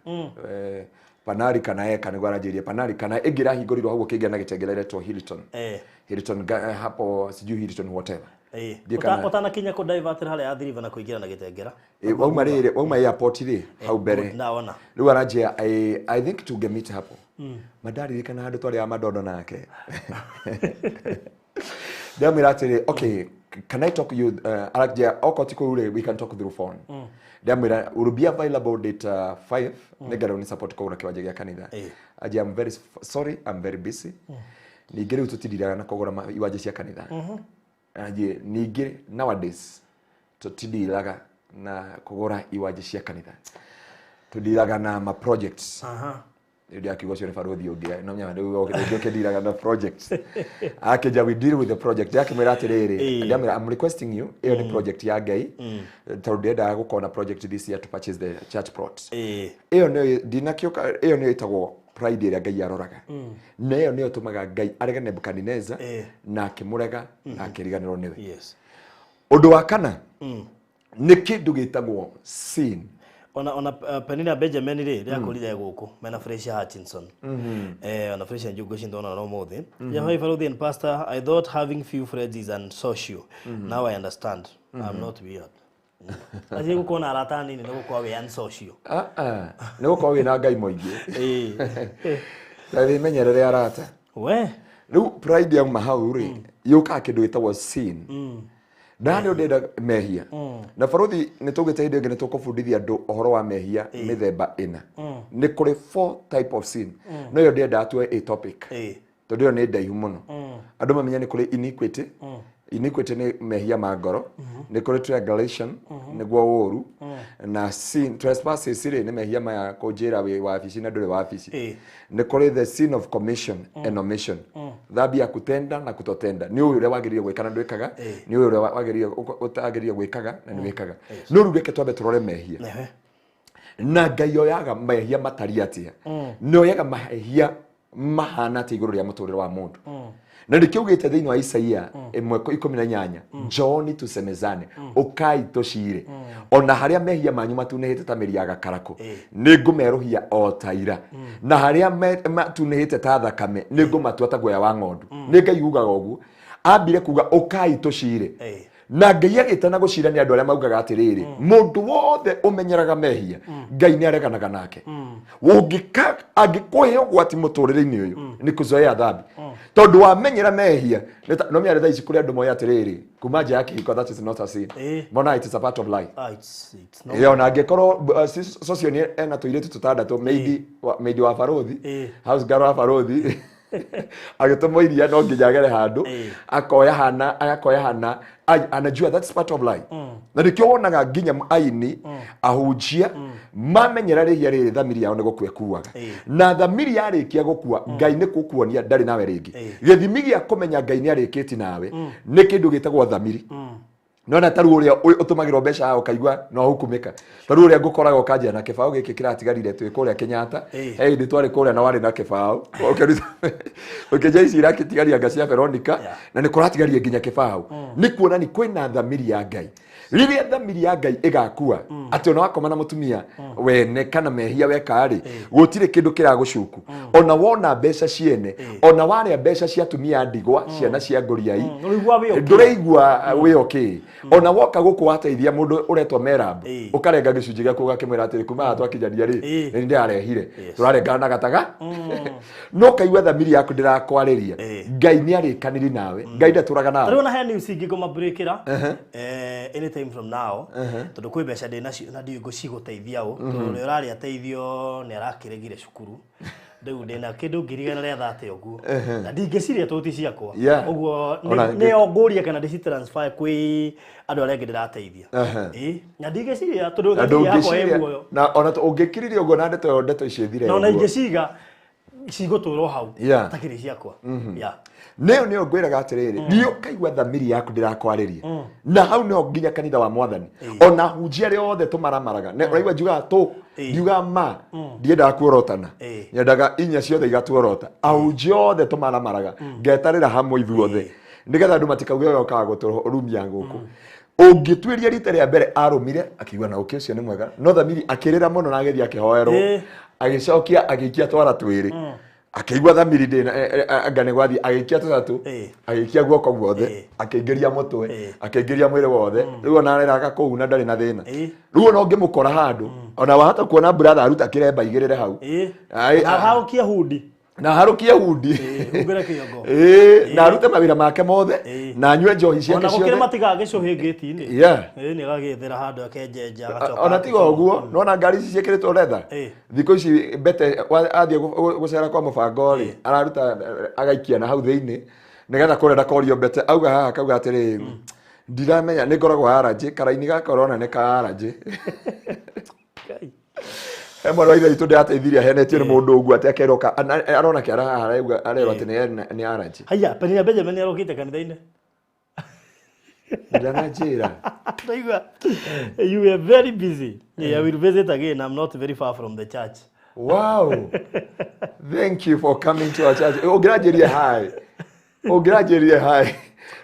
Panari kana Eka nĩguo aranjĩria, Panari kana ĩngĩ ĩrahingũrirwo hau ũkĩingĩra na Gĩtengera ĩretwo Hilton. Hilton hapo sijui Hilton whatever. Ũtanakinya kũ divert harĩa Athi River na kũingĩra na Gĩtengera. Wauma rĩrĩ, wauma airport rĩ hau mbere. Ndaona. Rĩu aranjia I think tungemit hapo. Mandaririkana handũ twarĩaga madondo nake. Ndamwĩra atĩrĩ, okay, can I talk you aranjia okorwo ti kũu rĩ, we can talk through phone. Ndamwĩra will be available date 5 nĩngerwo nĩ support kũgũra kĩwanja gĩa kanitha. Anjia I'm very sorry, I'm very busy. Ningĩ rĩu tũtindiraga na kũgũra iwanja cia kanitha. Anjie ningĩ nowadays tũtindiraga na kũgũra iwanja cia kanitha, tũndiraga na ma projects. Rĩu ndĩrakiuga ũcio nĩ baruthi ũngĩ no nyama rĩu ũngĩ ũkĩndiraga na projects. Akĩnja we deal with the project. Ndakĩmwĩra atĩrĩrĩ, ndamwĩra I'm requesting you, ĩyo nĩ project ya Ngai tondũ ndĩrendaga gũkorwo na project this year to purchase the church plot. Ĩyo nĩyo ndinakĩũka, ĩyo nĩyo ĩtagwo pride ĩrĩa Ngai aroraga, na ĩyo nĩyo ĩtũmaga Ngai arege Nebukadneza na akĩmũrega na akĩriganĩrwo nĩwe. Ũndũ wa kana nĩ kĩndũ gĩtagwo sin. Ona Penina Benjamin rĩ rĩakũrire gũkũ mena Felicia Hutchinson, ona Felicia Njũngũ cindona no mũthĩ ya hi Baruthi and pastor, I thought having few friends is unsocial. Now I understand I'm not weird. Acio gũkorwo na arata anini nĩ gũkorwo wĩ unsocial. Nĩ gũkorwo wĩna Ngai mũingĩ. Ta wĩmenyerere arata. We rĩu pride yauma hau rĩ, yũkaga kĩndũ gĩtagwo sin. Na nĩ ndĩrenda mehia na baruthi nĩ tũgĩte hĩndĩ ĩngĩ nĩ tũkũbundithia andũ ũhoro wa mehia mĩthemba ĩna. Nĩ kũrĩ four type of sin, no ĩyo ndĩrendaga tuoe a topic tondũ ĩyo nĩ ndaihu mũno. Andũ mamenye nĩ kũrĩ iniquity. Iniquity nĩ mehia ma ngoro. Nĩ kũrĩ triangulation, nĩguo ũũru, na sin trespasses rĩ nĩ mehia maya kũnjĩra wĩ wabici na ndũrĩ wabici. Nĩ kũrĩ the sin of commission and omission, dhambi ya kutenda na kutotenda, nĩ ũyũ ũrĩa wagĩrĩire gwĩka na ndwĩkaga, nĩ ũyũ ũrĩa wagĩrĩire ũtagĩrĩire gwĩkaga na nĩ wĩkaga. No rĩu reke twambe tũrore mehia na Ngai oyaga mehia matariĩ atĩa, nĩ oyaga mehia mahana atĩa igũrũ rĩa mũtũrĩre wa mũndũ. Na nĩkĩo ugĩte thĩinĩ wa Isaia 1:18, njooni tusemezane, ũkai tũcire, ona harĩa mehia manyu matunĩhĩte ta mĩri ya gakarakũ, nĩ ngũmerũhia o ta ira, na harĩa matunĩhĩte ta thakame, nĩ ngũmatua ta guoya wa ng'ondu. Nĩ Ngai ugaga ũguo. Ambire kuga ũkai tũcire. Na Ngai agĩtana gũcira nĩ andũ arĩa maugaga atĩrĩrĩ, mũndũ wothe ũmenyeraga mehia, Ngai nĩ areganaga nake. Ũngĩka angĩkũhe ũgwati mũtũrĩre-inĩ ũyũ, nĩ kũzoea dhambi. Tondũ wamenyera mehia, no mĩarĩ thaa ici kũrĩ andũ moĩ atĩrĩrĩ, kuma nja ya kĩhiko, that is not a sin. Mona it is a part of life. It's not. Ĩyo ona angĩkorwo socio nĩ ena tũirĩtu tũtandatũ, maid wa barothi, house girl wa barothi, agĩtũmwo iria no nginya agere handũ, akoya hana, agakoya hana, anajua that's part of life. Na nĩkĩo wonaga nginya aini, ahunjia, mamenyera rĩhia rĩrĩ, thamiri yao nĩ gũkua ĩkuaga. Na thamiri yarĩkia gũkua, Ngai nĩ gũkuonia ndarĩ nawe rĩngĩ. Gĩthimi gĩa kũmenya Ngai nĩ arĩkĩtie nawe nĩ kĩndũ gĩtagwo thamiri. Nona ta rĩu ũrĩa ũtũmagĩrwo mbeca haha ũkaigua no hukumĩka, ta rĩu ũrĩa ngũkoraga ũkanjĩra na kĩbaũ gĩkĩ kĩratigarire twĩ kũrĩa Kenyatta. He hĩndĩ twarĩ kũrĩa na warĩ na kĩbaũ, ũkĩnja ici irakĩtigaria anga cia Veronica, na nĩ kũratigaria nginya kĩbaũ. Nĩ kuonani kwĩna thamiri ya Ngai. Rĩrĩa thamiri ya Ngai ĩgakua, atĩ ona wakoma na mũtumia wene kana mehia weka-rĩ, gũtirĩ kĩndũ kĩragũcuku. Ona wona mbeca ciene, ona warĩa mbeca cia atumia a ndigwa, ciana cia ngũriai, Ũraigua wĩ okay. Ndũraigua wĩ okay. Ona woka gũkũ wateithia mũndũ ũretwo Merab, ũkarenga gĩcunjĩ gĩaku ũgakĩmwĩra atĩrĩ, kuma haha twakinyania rĩ, nĩ ndĩrarehire, tũrarengana na gataga, no kaigua thamiri yaku ndĩrakwarĩria. Ngai nĩ arĩkaniri nawe, Ngai ndatũraga nawe. Tarĩu ona he news ingĩkũma breakĩra anytime from now, tondũ kwĩ mbeca ndĩ nacio na ndiũĩ ngũcigũteithia ũ, tondũ ũrĩa ũrarĩ ateithio nĩ arakĩregire cukuru. Rĩu ndĩna kĩndũ 130,000 ũguo na ndingĩciria tondũ ti ciakwa. Ũguo Ona nĩyo ngũria kana ndĩci transfer kwĩ andũ arĩa angĩ ndĩrateithia. Ĩ, na ndingĩciria tondũ Na thamiri yakwa ĩ ndũngĩciria muoyo. Na ona ũngĩkiririe ũguo na ndeto ĩyo, ndeto icio ithire Na ona ũguo. ingĩciga cigũtũra hau takĩrĩ ciakwa. Nĩyo nĩyo ngwĩraga atĩrĩrĩ, niĩ ũkaigua thamiri yaku ndĩrakwarĩria, na hau nĩho nginya kanitha wa mwathani, ona hunjia arĩa othe tũmaramaraga. Ũraigua njugaga tũ, ndiugaga ma, ndiendaga kuorotana, nyendaga inya ciothe igatuorota. Ahunjia othe tũmaramaraga, ngetarĩra hamwe ithuothe, nĩgetha andũ matikauge ũyũ okaga gũtũrumia gũkũ. Ũngĩtuĩria rita rĩa mbere arũmire akiuga na ũkĩ ũcio nĩ mwega, no thamiri akĩrĩra mũno na agĩthiĩ akĩhoerwo, agĩcokia agĩikia twara twĩrĩ, akĩigua thamiri ndĩna anga nĩ gwathiĩ, agĩikia tũtatũ, agĩikia guoko guothe, akĩingĩria mũtwe, akĩingĩria mwĩrĩ wothe. Rĩu ona areraga kũu na ndarĩ na thĩna. Rĩu ona ũngĩmũkora handũ, ona wahota kuona brother aruta kĩremba igĩrĩre hau. Ai, Na harũkie hundi. Na harũkie hundi. Humbĩre kĩongo. Na arute mawĩra make mothe, na anyue njohi ciake Ona gũkĩrĩ ciothe. matigaga gĩcũhĩ ngĩti-inĩ. Nĩ agagĩethera handũ akenjenja, agacoka Ona tiga agĩcũha. ũguo, nona ngari ici ciĩkĩrĩtwo retha. Thikũ ici mbete athiĩ gũcera kwa mũbango rĩ, araruta agaikia na hau thĩinĩ nĩgetha kũrĩa ndakorio mbete, auga haha akauga atĩrĩ, ndiramenya nĩ ngoragwo allergy, karaini gaka ũrona nĩ ka allergy. Ngai. He mwana wa ithe witũ ndĩrateithirie ahenetio nĩ mũndũ ũguo atĩ akerwo arona kĩara haha arauga arerwo atĩ nĩ allergy. Haiya, Penina Benjamin nĩ arokĩte kanitha-inĩ. Ndananjĩra. Ndaigua. You were very busy. Yeah, I will visit again. I'm not very far from the church. Wow. Thank you for coming to our church. Ũngĩranjĩria hi. Ũngĩranjĩria hi.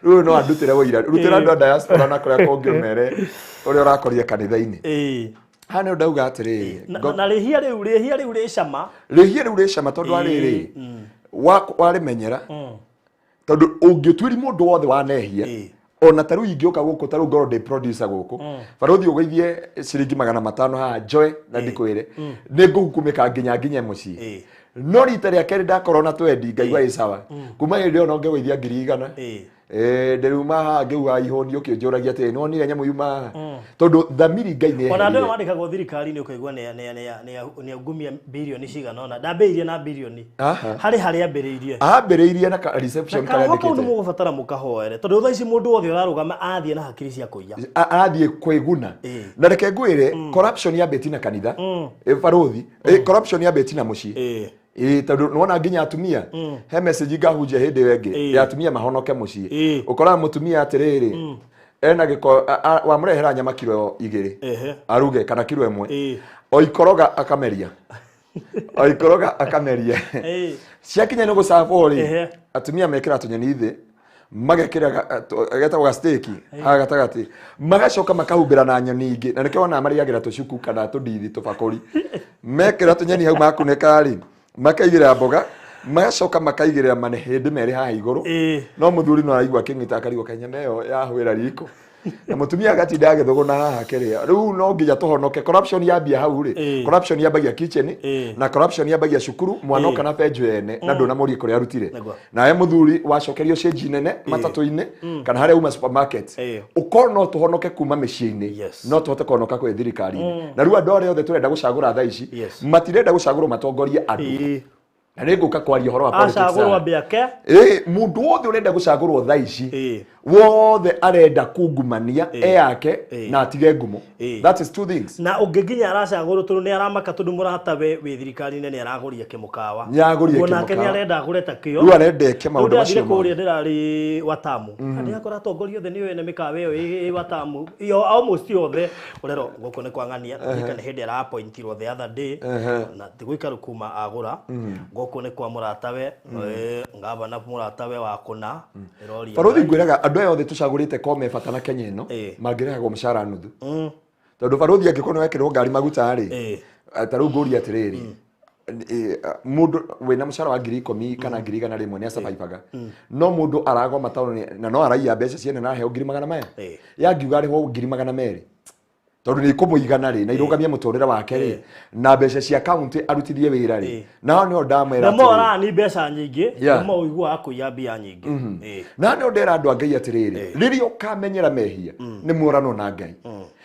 Rĩu no andutĩre ũira. Rutĩra andũ a diaspora na kũrĩa kũngĩ ũmere ũrĩa ũrakorire kanitha-inĩ. Haha nĩ ndauga atĩrĩrĩ. Na rĩhia rĩu rĩ cama. Rĩhia rĩu rĩ cama tondũ wa rĩrĩ, warĩmenyera. Tondũ ũngĩtuĩri mũndũ wothe wanehia, ona ta rĩu ingĩũka gũkũ, ta rĩu ngorwo ndĩ producer gũkũ, barũthi ũgũithie ciringi 500 haha njoe na ndikwĩre, nĩ ngũhukumĩka nginya nginye mũciĩ. No rita rĩa kerĩ ndakorwo na twendi ngaigua ĩ sawa. Kuma hĩndĩ ĩyo no ngĩgũithia 100,000. Ndĩruma haha ngĩuga ihũni ũkĩnjũragia atĩrĩ, nĩwonire nyamũ yuma haha? Tondũ thamiri Ngai nĩ Ona andũ eherire. aya mandĩkagwo thirikari-inĩ ũkaigua nĩ aungumia birioni cigana ũna. Ndambĩrĩirie na birioni. Harĩ harĩa ambĩrĩirie. Ambĩrĩirie na ka reception Na karũa kau karĩa nĩ mũgũbatara mũkahoere. Tondũ thaa ici mũndũ wothe ũrarũgama athiĩ na hakiri cia kũiya. Arathiĩ kwĩguna. Na reke ngwĩre, corruption yambĩtie na kanitha, barũthi, corruption yambĩtie na mũciĩ. Tondũ nĩwona nginya atumia, he message ngahunjia hĩndĩ ĩyo ĩngĩ, ya atumia mahonoke mũciĩ. Ũkoraga mũtumia atĩrĩrĩ, ena gĩko, wamũrehera nyama kiro 2, aruge kana kiro 1. Oikoroga akameria. Oikoroga akameria. Ciakinya nĩ gũcabwo rĩ, Atumia mekĩra tũnyeni thĩ, magekĩra getagwo gasteki haha gatagatĩ, magacoka makahumbĩra na nyoni ingĩ, na nĩkĩo wonaga marĩagĩra tũcuku kana tũndithi tũbakũri. Mekĩra tũnyeni hau makunĩka rĩ, makaigĩrĩra mboga, magacoka makaigĩrĩra manĩhĩndĩ merĩ haha igũrũ. No mũthuri no araigua akĩng'ita, akarigwo kaĩ nyama ĩyo yahwĩra riko, na mũtumia agatinda agĩthũgũna haha kĩrĩa. Rĩu no nginya tũhonoke. Corruption yambia hau rĩ, corruption yambagia kitchen, na corruption yambagia cukuru. Mwana oka na benjo ene na ndũnamũrie kũrĩa arutire. Nawe mũthuri wacokerio cĩnji nene matatũ-inĩ kana harĩa uma supermarket. Ũkorwo no tũhonoke kuma mĩciĩ-inĩ, no tũhote kũhonoka kwĩ thirikari-inĩ. Na rĩu andũ arĩa othe tũrenda gũcagũra thaa ici, matirenda gũcagũrwo matongorie andũ, na nĩ ngũka kwaria ũhoro wa politics acagũrwo haha. Ambe ake. Ĩ, mũndũ wothe ũrenda gũcagũrwo thaa ici, wothe arenda kungumania eyake na atige ngumo. That is two things. Na ũngĩ nginya aracagũrwo tondũ nĩ aramaka tondũ mũratawe wĩ thirikari-inĩ nĩ aragũria kĩmũkawa. Nĩaragũria Ũguo nake kĩmũkawa. nĩ arenda agũre ta kĩo. Rĩu arenda eke maũndũ Rĩu macio ndĩrathire kũrĩa mothe. ndĩrarĩ Watamu na ndĩrakora atongoria othe nĩo ene mĩkawa ĩyo ĩ Watamu iyo almost yothe. Ũrero gũkũ nĩ kwang'ania ndirikana hĩndĩ ara appointirwo the other day, na ti gũikaru kuma agũra. Gũkũ nĩ kwa mũratawe, ngavana mũratawe wa kũna ĩroria. Barothi, ngwĩraga andũ aya othe tũcagũrĩte ko me bata na Kenya ĩno, mangĩrehagwo mũcara nuthu, tondũ barothi, angĩkorwo nĩ wekĩrwo ngari maguta rĩ, ta rĩu ngũria atĩrĩrĩ, mũndũ wĩna mũcara wa 10,000 kana 100,000 nĩ acabaibaga, no mũndũ aragoma taũni na no araiya mbeca ciene na aheo ngiri magana maya, yangiuga arĩhwo 200,000 tondũ nĩ ikũmũigana rĩ na irũgamie mũtũrĩre wake rĩ, na mbeca cia kaunti arutithie wĩra rĩ, nao nĩo ndamwĩra Na mo atĩrĩrĩ. arani mbeca nyingĩ, nĩmo ũiguaga kũiya mbia nyingĩ. Na nĩo ndera andũ a Ngai atĩrĩrĩ, rĩrĩa ũkamenyera mehia nĩ mworano na Ngai,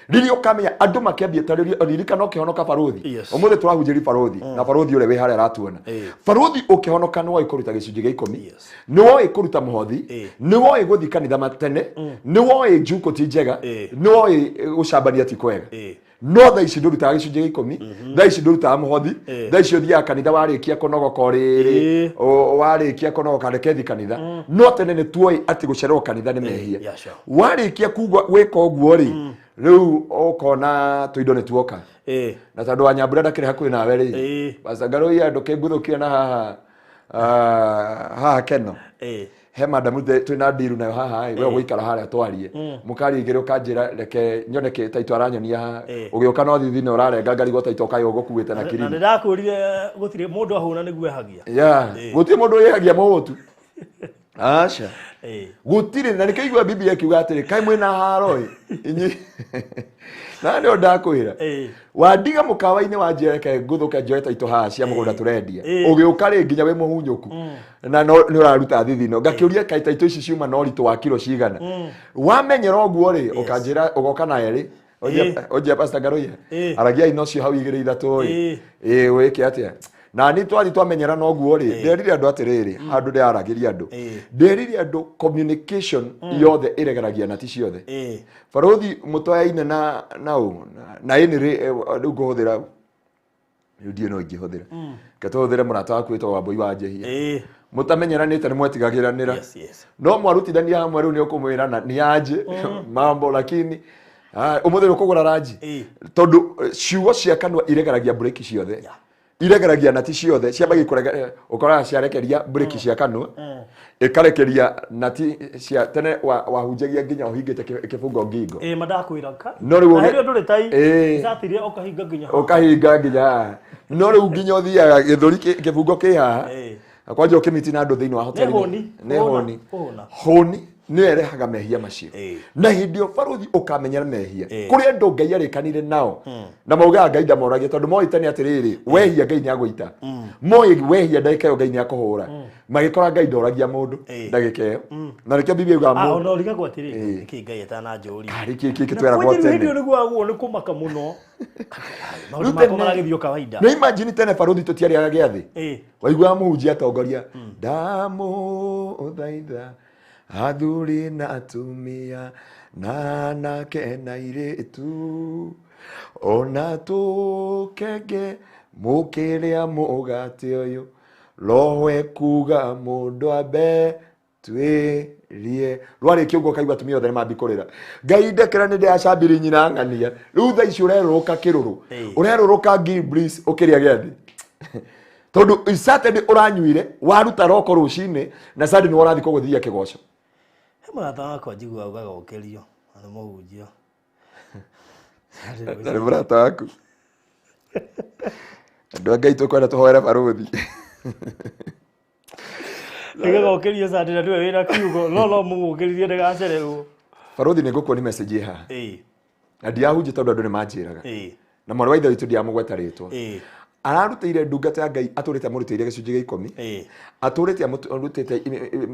rĩrĩa ũkamenya andũ makĩambia ta rĩrĩa ririkana ũkĩhonoka barothi. Ũmũthĩ tũrahunjĩria barothi na barothi ũrĩa wĩ harĩa aratuona. Barothi, ũkĩhonoka nĩ woĩ kũruta gĩcunjĩ gĩa 10, nĩ woĩ kũruta mũhothi, nĩ woĩ gũthiĩ kanitha matene, nĩ woĩ njukũ ti njega, nĩ woĩ gũcambania ti kwega. No thaa ici ndũrutaga gĩcunjĩ gĩa 10, thaa ici ndũrutaga mũhothi, thaa ici ũthiaga kanitha warĩkia kũnogoka ũrĩrĩ, warĩkia kũnogoka reke thi kanitha. No tene nĩ tuoĩ atĩ gũcererwo kanitha nĩ mehia. Warĩkia kuga gwĩka ũguo rĩ, rĩu ũkona tũindo nĩ tuoka, na tondũ wa nyambura ndakĩrĩ hakuhĩ nawe rĩ, Pastor Ngaruiya, ndũkĩnguthũkire na haha, haha keno he madamu twĩna ndiru nayo haha ĩ, we ũgũikara harĩa twarie mũkaria igĩrĩ, ũkanjĩra reke nyone kĩ taito aranyonia haha. Ũgĩũka no thithi na ũrarenga ngarigwo taito kaĩ ũgũkuĩte na Na kirimi. nĩ ndakwĩrire gũtirĩ mũndũ ahũna nĩguo ehagia. Yeah, gũtirĩ mũndũ wĩhagia mũhũtu, aca. Gũtirĩ, na nĩkĩo igua Biblia ĩkiuga atĩrĩ, kaĩ mwĩna haro ĩ inyuĩ, na nĩo ndakwĩra. Wandiga mũkawa-inĩ wanjĩra reke ngũthũke njoe taito haha cia mũgũnda tũrendia, ũgĩũka rĩ nginya wĩ mũhunyũku na no nĩ ũraruta thithino, ngakĩũria kaĩ taito ici ciuma na ũritũ wa kiro cigana? Wamenyera ũguo rĩ, ũkanjĩra ũgoka na erĩ, ũnjia Pastor Ngaruiya, aragia ino cio hau igĩrĩ ithatũ ĩ ĩ wĩke atĩa? Na ni twathi twamenyera na ũguo rĩ, nderire andũ atĩrĩrĩ, handũ ndĩraragĩria andũ, nderire andũ communication yothe ĩregeragia na ti ciothe. Barothi mũtoyaine na ũ na ĩnĩ rĩ, rĩu ngũhũthĩra rĩu ndiĩ no ingĩhũthĩra, reke tũhũthĩre mũrata waku wĩtagwo Wambũi wa Njehia. Mũtamenyeranĩte nĩ mwetigagĩranĩra, no mwarutithania hamwe rĩu nĩ ũkũmwĩra na nĩ anjĩ mambo, lakini ũmũthĩ nĩ ũkũgũra ranji, tondũ ciugo cia kanua iregeragia breki ciothe, iregeragia nati ciothe, ciambagia kũrege, ũkoraga ciarekeria breki cia kanua, ĩkarekeria nati cia tene wahunjagia nginya ũhingĩte kĩbungo ngingo. Ĩ, mandakwĩra ka No rĩu na hĩndĩ ĩyo ndũrĩ tai icati iria ũkahinga nginya haha. Ũkahinga nginya haha, no rĩu nginya ũthiaga gĩthũri kĩbungo kĩ haha. Kwanja ũkĩmiti na andũ thĩinĩ wa hoteli. Nĩ hũni. Nĩ Kũhũna, hũni. kũhũna. Hũni nĩyo ĩrehaga mehia macio. Na hĩndĩ ĩyo barothi ũkamenyera mehia, kũrĩ andũ Ngai arĩkanire nao na maugaga Ngai ndamoragia, tondũ moĩ tene atĩrĩrĩ, wehia Ngai nĩ agũita, moĩ wehia ndagĩka ĩyo Ngai nĩ akũhũra, magĩkora Ngai ndoragia mũndũ ndagĩka ĩyo, na nĩkĩo Biblia yugaga Ah, ona ũrigagwo atĩrĩrĩ, nĩkĩ Ngai atananjũria? Karĩ kĩ kĩ Na twĩragwo kwanja rĩu tene. hĩndĩ ĩyo nĩguo agwo nĩ kũmaka mũno. Maũndũ Rĩu makwa tene- maragĩthiĩ o kawaida. Nĩ imagine tene barothi tũtiarĩaga gĩathĩ. Waiguaga mũhunjia atongoria, ndamũthaitha athuri na atumia na anake na airĩtu ona tũkenge mũkĩrĩa mũgate ũyũ, roho ekuga mũndũ ambe twĩrie. Rwarĩkia ũguo kaigua atumia othe nĩ mambi kũrĩra, Ngai ndekera nĩ ndĩracambiri nyina ng'ania. Rĩu thaa ici ũrerũrũka kĩrũrũ, ũrerũrũka Gilbris ũkĩrĩa gĩathĩ. Tondũ Saturday ũranyuire, waruta roko rũcinĩ, na Sunday nĩ ũrathiĩ kũgũthia kĩgoco. He mũrata wakwa njiguaga augaga ũkĩrio na nĩ mũhunjia. Na nĩ mũrata waku. Andũ a Ngai, tũkwenda tũhoere barũthi. Nĩgetha ũkĩrio Sunday na nĩwe wĩna kiugo, no mũmũkĩririe ndagacererwo. Barũthi, nĩ ngũkuoni message ĩ haha. Na ndiahunjia tondũ andũ nĩ manjĩraga. Na mwarĩ wa ithe witũ, ndiamũgweta rĩtwa, ararutĩire ndungata ya Ngai atũrĩte amũrutĩire gĩcunjĩ gĩa 10, atũrĩte amũrutĩte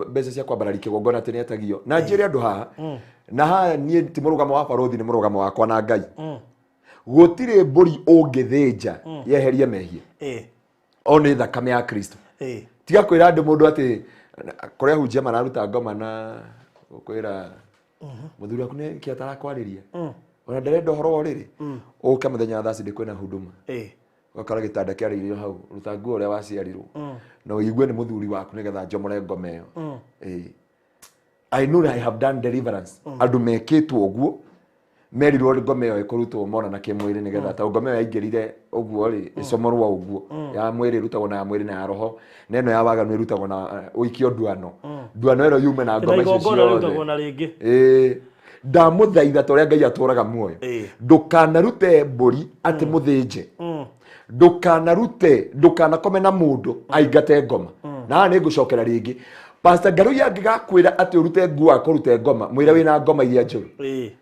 mbeca cia kwambararia kĩgongona, atĩ nĩetagio. Na njĩre andũ haha na haha, niĩ ti mũrũgamo wa barũthi, nĩ mũrũgamo wakwa na Ngai. Gũtirĩ mbũri ũngĩthĩnja yeherie mehia. O nĩ thakame ya Kristo. Tiga kwĩra andũ mũndũ atĩ kũrĩa hunjia mararuta ngoma na kwĩra mũthuri waku nĩ kĩ atarakwarĩria, ona ndarenda ũhoro wa ũrĩrĩ, ũke mũthenya wa Thursday kwĩna huduma. Ũgakora gĩtanda kĩarĩirio hau, ruta nguo ũrĩa waciarirwo na ũigue nĩ mũthuri waku nĩgetha njomore ngoma ĩyo. Ĩĩ. I know I have done deliverance, andũ mekĩtwo ũguo, merirwo ngoma ĩyo ĩkũrutwo monana kĩmwĩrĩ, nĩgetha ta ngoma ĩyo yaingĩrire ũguo rĩ, ĩcomorwo ũguo. Ya mwĩrĩ ĩrutagwo na ya mwĩrĩ na ya roho, na ĩno ya waganu ĩrutagwo na ũikio nduano, nduano ĩno yume na na ngoma icio igongona ciothe. rĩrutagwo na rĩngĩ. Ĩĩ. Ndamũthaitha ta ũrĩa Ngai atũraga muoyo, ndũkanarute mbũri atĩ mũthĩnje, ndũkanarute, ndũkanakome na mũndũ aingate ngoma. Na haha nĩ ngũcokera rĩngĩ, Pastor Ngarui angĩgakwĩra atĩ ũrute nguo akũrute ngoma, mwĩre wĩna ngoma iria njũru.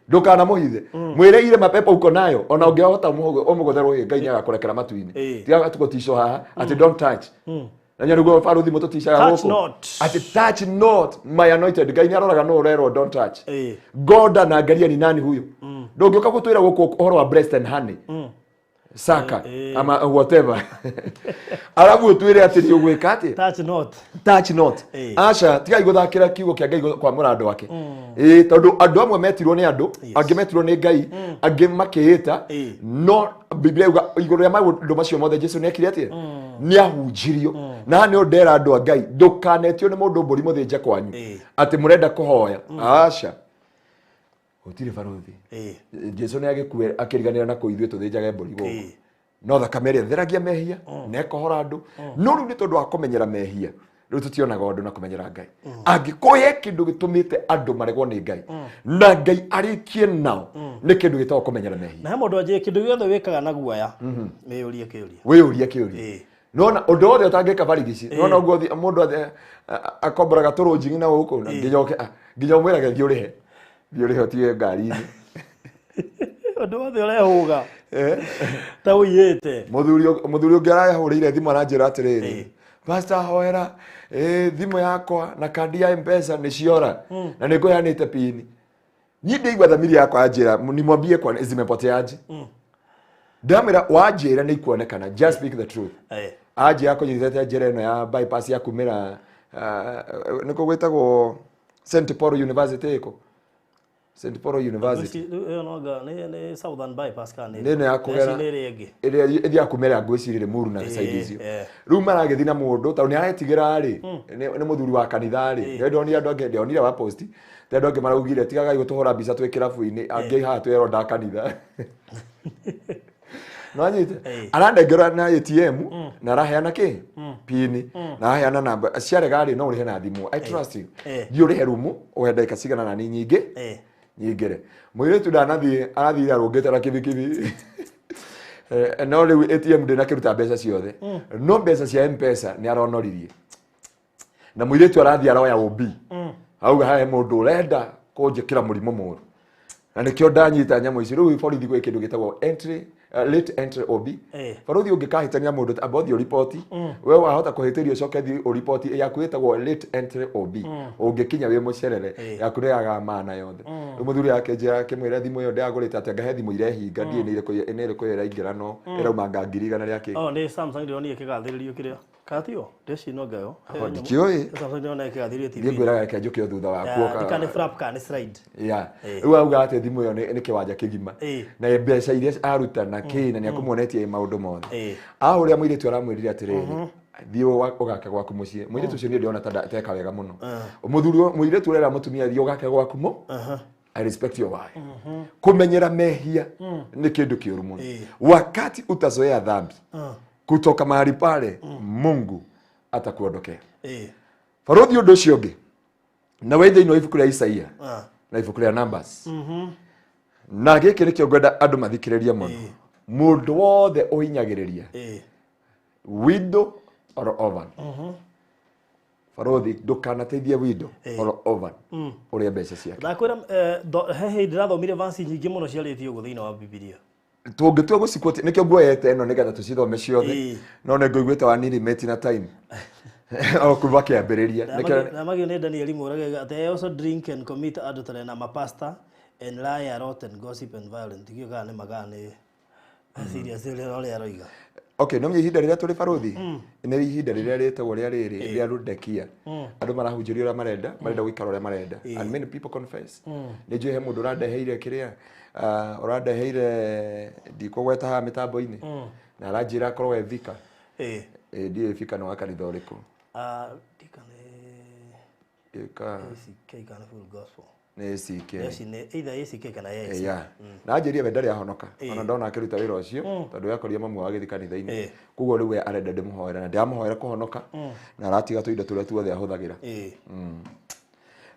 Ndũkanamũhithe, mwĩre ile mapepo uko nayo. Ona ũngĩhota ũmũgũthe rũhĩ, Ngai nĩagakũrekera matu-inĩ. Tiga tũgũticwo haha atĩ don't touch, na nĩguo barũthi mũtũticaga Touch gũkũ not. Atĩ touch not my anointed. Ngai nĩaroraga nũ ũrerwo don't touch. God anaangalia ni nani huyo. Ndũngĩũka gũtwĩra gũkũ ũhoro wa breast and honey saka ama whatever, arabu ũtwĩre atĩ nĩ ũgwĩka atĩ Touch not. Touch not. Aca, tigai gũthakĩra kiugo kĩa Ngai kwamũra andũ ake. Ĩĩ, tondũ andũ amwe metirwo nĩ andũ, angĩ metirwo nĩ Ngai, angĩ makĩĩta. No Biblia yuga igũrũ rĩa maũndũ macio mothe, Jesu nĩ ekire atĩa? Nĩ ahunjirio. Na haha nĩ ndera andũ a Ngai, ndũkanetio nĩ mũndũ mbũri mũthĩnje kwanyu atĩ mũrenda kũhoya. Aca, gũtirĩ, barũthi. Jesu nĩ agĩkue akĩriganĩra na kũ ithuĩ tũthĩnjage mbũri gũkũ. No thakame ĩrĩa ĩtheragia mehia na ĩkohora andũ. No rĩu nĩ tondũ wa kũmenyera mehia, rĩu tũtionaga ũndũ na kũmenyera Ngai. Angĩkorwo he kĩndũ gĩtũmĩte andũ maregwo nĩ Ngai na Ngai arĩkie nao, nĩ kĩndũ gĩtagwo kũmenyera mehia. Na he mũndũ anjĩre, kĩndũ gĩothe wĩkaga na guoya, wĩyũrie kĩũria. Wĩyũrie kĩũria. Nona ũndũ wothe ũtangĩka barigici, nona ũguo mũndũ akomboraga tũrũnjingi na gũkũ na nginya ũke nginya ũmwĩrage thiĩ ũrĩhe, thiĩ ũrĩhe ũtige ngari-inĩ. Ũndũ wothe ũrehũga ta ũiyĩte. Mũthuri ũngĩ arahũrĩire thimũ, aranjĩra atĩrĩrĩ, "Pastor, hoera, thimũ yakwa na kandi ya Mpesa nĩ ciora na nĩ ngũheanĩte pini." Niĩ ndĩigua thamiri yakwa yanjĩra nimwambie kwa zimepoteaje. Ndamwĩra, wanjĩra nĩ ikuonekana, just speak the truth. Anjĩra kũnyitĩte njĩra ĩno ya bypass ya kumĩra nĩkũ gwĩtagwo St Paul University, ĩkũ St Paul University. Ĩyo no anga nĩ Southern Bypass kana nĩ ĩno ya kũgera nĩ ĩrĩa ĩngĩ? Ĩrĩa ĩthiaga kumĩra, ngwĩciria Limuru na side icio. Rĩu maragĩthiĩ na mũndũ tondũ nĩ aretigĩra rĩ, nĩ mũthuri wa kanitha rĩ. Nĩ ndonire andũ angĩ, ndionire wa post te, andũ angĩ maraugire, "Tigagai gũtũhũra mbica twĩ kĩrabu-inĩ, angĩ haha twĩrwo nda kanitha." Nĩwanyita? Aranengera na ATM na araheana kĩ pini na araheana namba ciarega rĩ, no ũrĩhe na thimũ, I trust you. Thiĩ ũrĩhe rumu, ũhe ndagĩka cigana na nĩ nyingĩ nyingĩre. Mũirĩtu ndanathiĩ, arathire arũngĩte na kibikibi. No rĩu ATM ndĩnakĩruta mbeca ciothe, no mbeca cia Mpesa nĩ aronoririe. Na mũirĩtu arathiĩ aroya ũmbi, auga hahe mũndũ ũrenda kũnjĩkĩra mũrimũ mũru na nĩkĩo ndanyita nyamũ ici. Rĩu borithi gwĩ kĩndũ gĩtagwo entry, late entry OB. Borithi ũngĩkahĩtania mũndũ, amba ũthiĩ ũriboti. We wahota kũhĩtĩrio, ũcoke thiĩ ũriboti yaku ĩtagwo late entry OB. Ũngĩkinya wĩ mũcerere, yaku nĩ yagaga maana yothe. Rĩu mũthuri akĩnjĩra, akĩmwĩra thimũ ĩyo ndĩragũrĩte atĩ ngahe thimũ irehinga, ndiĩ nĩ ĩrĩkũ nĩ ĩrĩkũ ĩyo ĩraingĩra, no ĩraumanga 100,000 rĩa kĩ. Oh, nĩ Samsung ndĩronire ĩkĩgathĩrĩrio kĩrĩa katio ndeci no ngayo. Oh, ndikĩũĩ. Samsung ndĩrona ĩkĩgathĩrĩrio TV. Niĩ ngwĩraga reke njũke o thutha waku. Ndika nĩ flap kana nĩ slide. Ya, rĩu auga atĩ thimũ ĩyo nĩ kĩwanja kĩgima na mbeca iria aruta na kĩ, na nĩ akũmuonetie maũndũ mothe. Ahũrĩa mũirĩtu aramwĩrire atĩrĩrĩ, thiĩ ũgake gwaku mũciĩ. Mũirĩtu ũcio niĩ ndĩrona ta teka wega mũno. Mũthuri mũirĩtu ũrera mũtumia, thiĩ ũgake gwaku mũ. I respect your wife. Kũmenyera mehia nĩ kĩndũ kĩũru mũno. Wakati utazoea dhambi. Kutoka mahali pale Mungu atakuondokea. Barothi ũndũ ũcio ũngĩ na we thĩinĩ wa ibuku rĩa Isaia na ibuku rĩa Numbers, na gĩkĩ nĩkĩo ngwenda andũ mathikĩrĩrie mũno. Mũndũ wothe ũhinyagĩrĩria widow or orphan, barothi, ndũkanateithie widow or orphan ũrĩa mbeca ciake. Ndakwĩra he hĩndĩ ndĩrathomire verse nyingĩ mũno ciarĩtie ũguo thĩinĩ wa Bibilia. Tũngĩtua gũciquote, nĩkĩo nguoyete ĩno nĩgetha tũcithome ciothe. No nĩ ngũiguĩte wanirimĩti na time o kuma kĩambĩrĩria. Ndamagio nĩ Daniel Mũrage atĩ, "I also drink and commit adultery and I'm a pastor and lie a lot and gossip and violent." Ndiũĩ kana nĩ magaa nĩ serious ũrĩa ũrĩa aroiga. Okay, no ihinda rĩrĩa tũrĩ, barothi, nĩ ihinda rĩrĩa rĩtagwo rĩa rĩrĩ rĩa rudekia. Andũ marahunjĩrio ũrĩa marenda, marenda gũikara ũrĩa marenda, and many people confess. Nĩ njũĩ he mũndũ ũrandeheire kĩrĩa, ũrandeheire, ndikũgweta haha mĩtambo-inĩ, na aranjĩra akorwo e vika. Ndiũĩ vika nĩ wa kanitha ũrĩkũ. Ndika nĩ Ĩka ACK kana Full Gospel. Nĩ ACK. Yes, nĩ either ACK kana AIC. Yeah. Na anjĩrie we ndarĩ ahonoka, ona ndona akĩruta wĩra ũcio, tondũ yakoria mamu wao agĩthiĩ kanitha-inĩ. Koguo rĩu we arenda ndĩmũhoere, na ndĩramũhoera kũhonoka, na aratiga tũindo tũrĩa tuothe ahũthagĩra.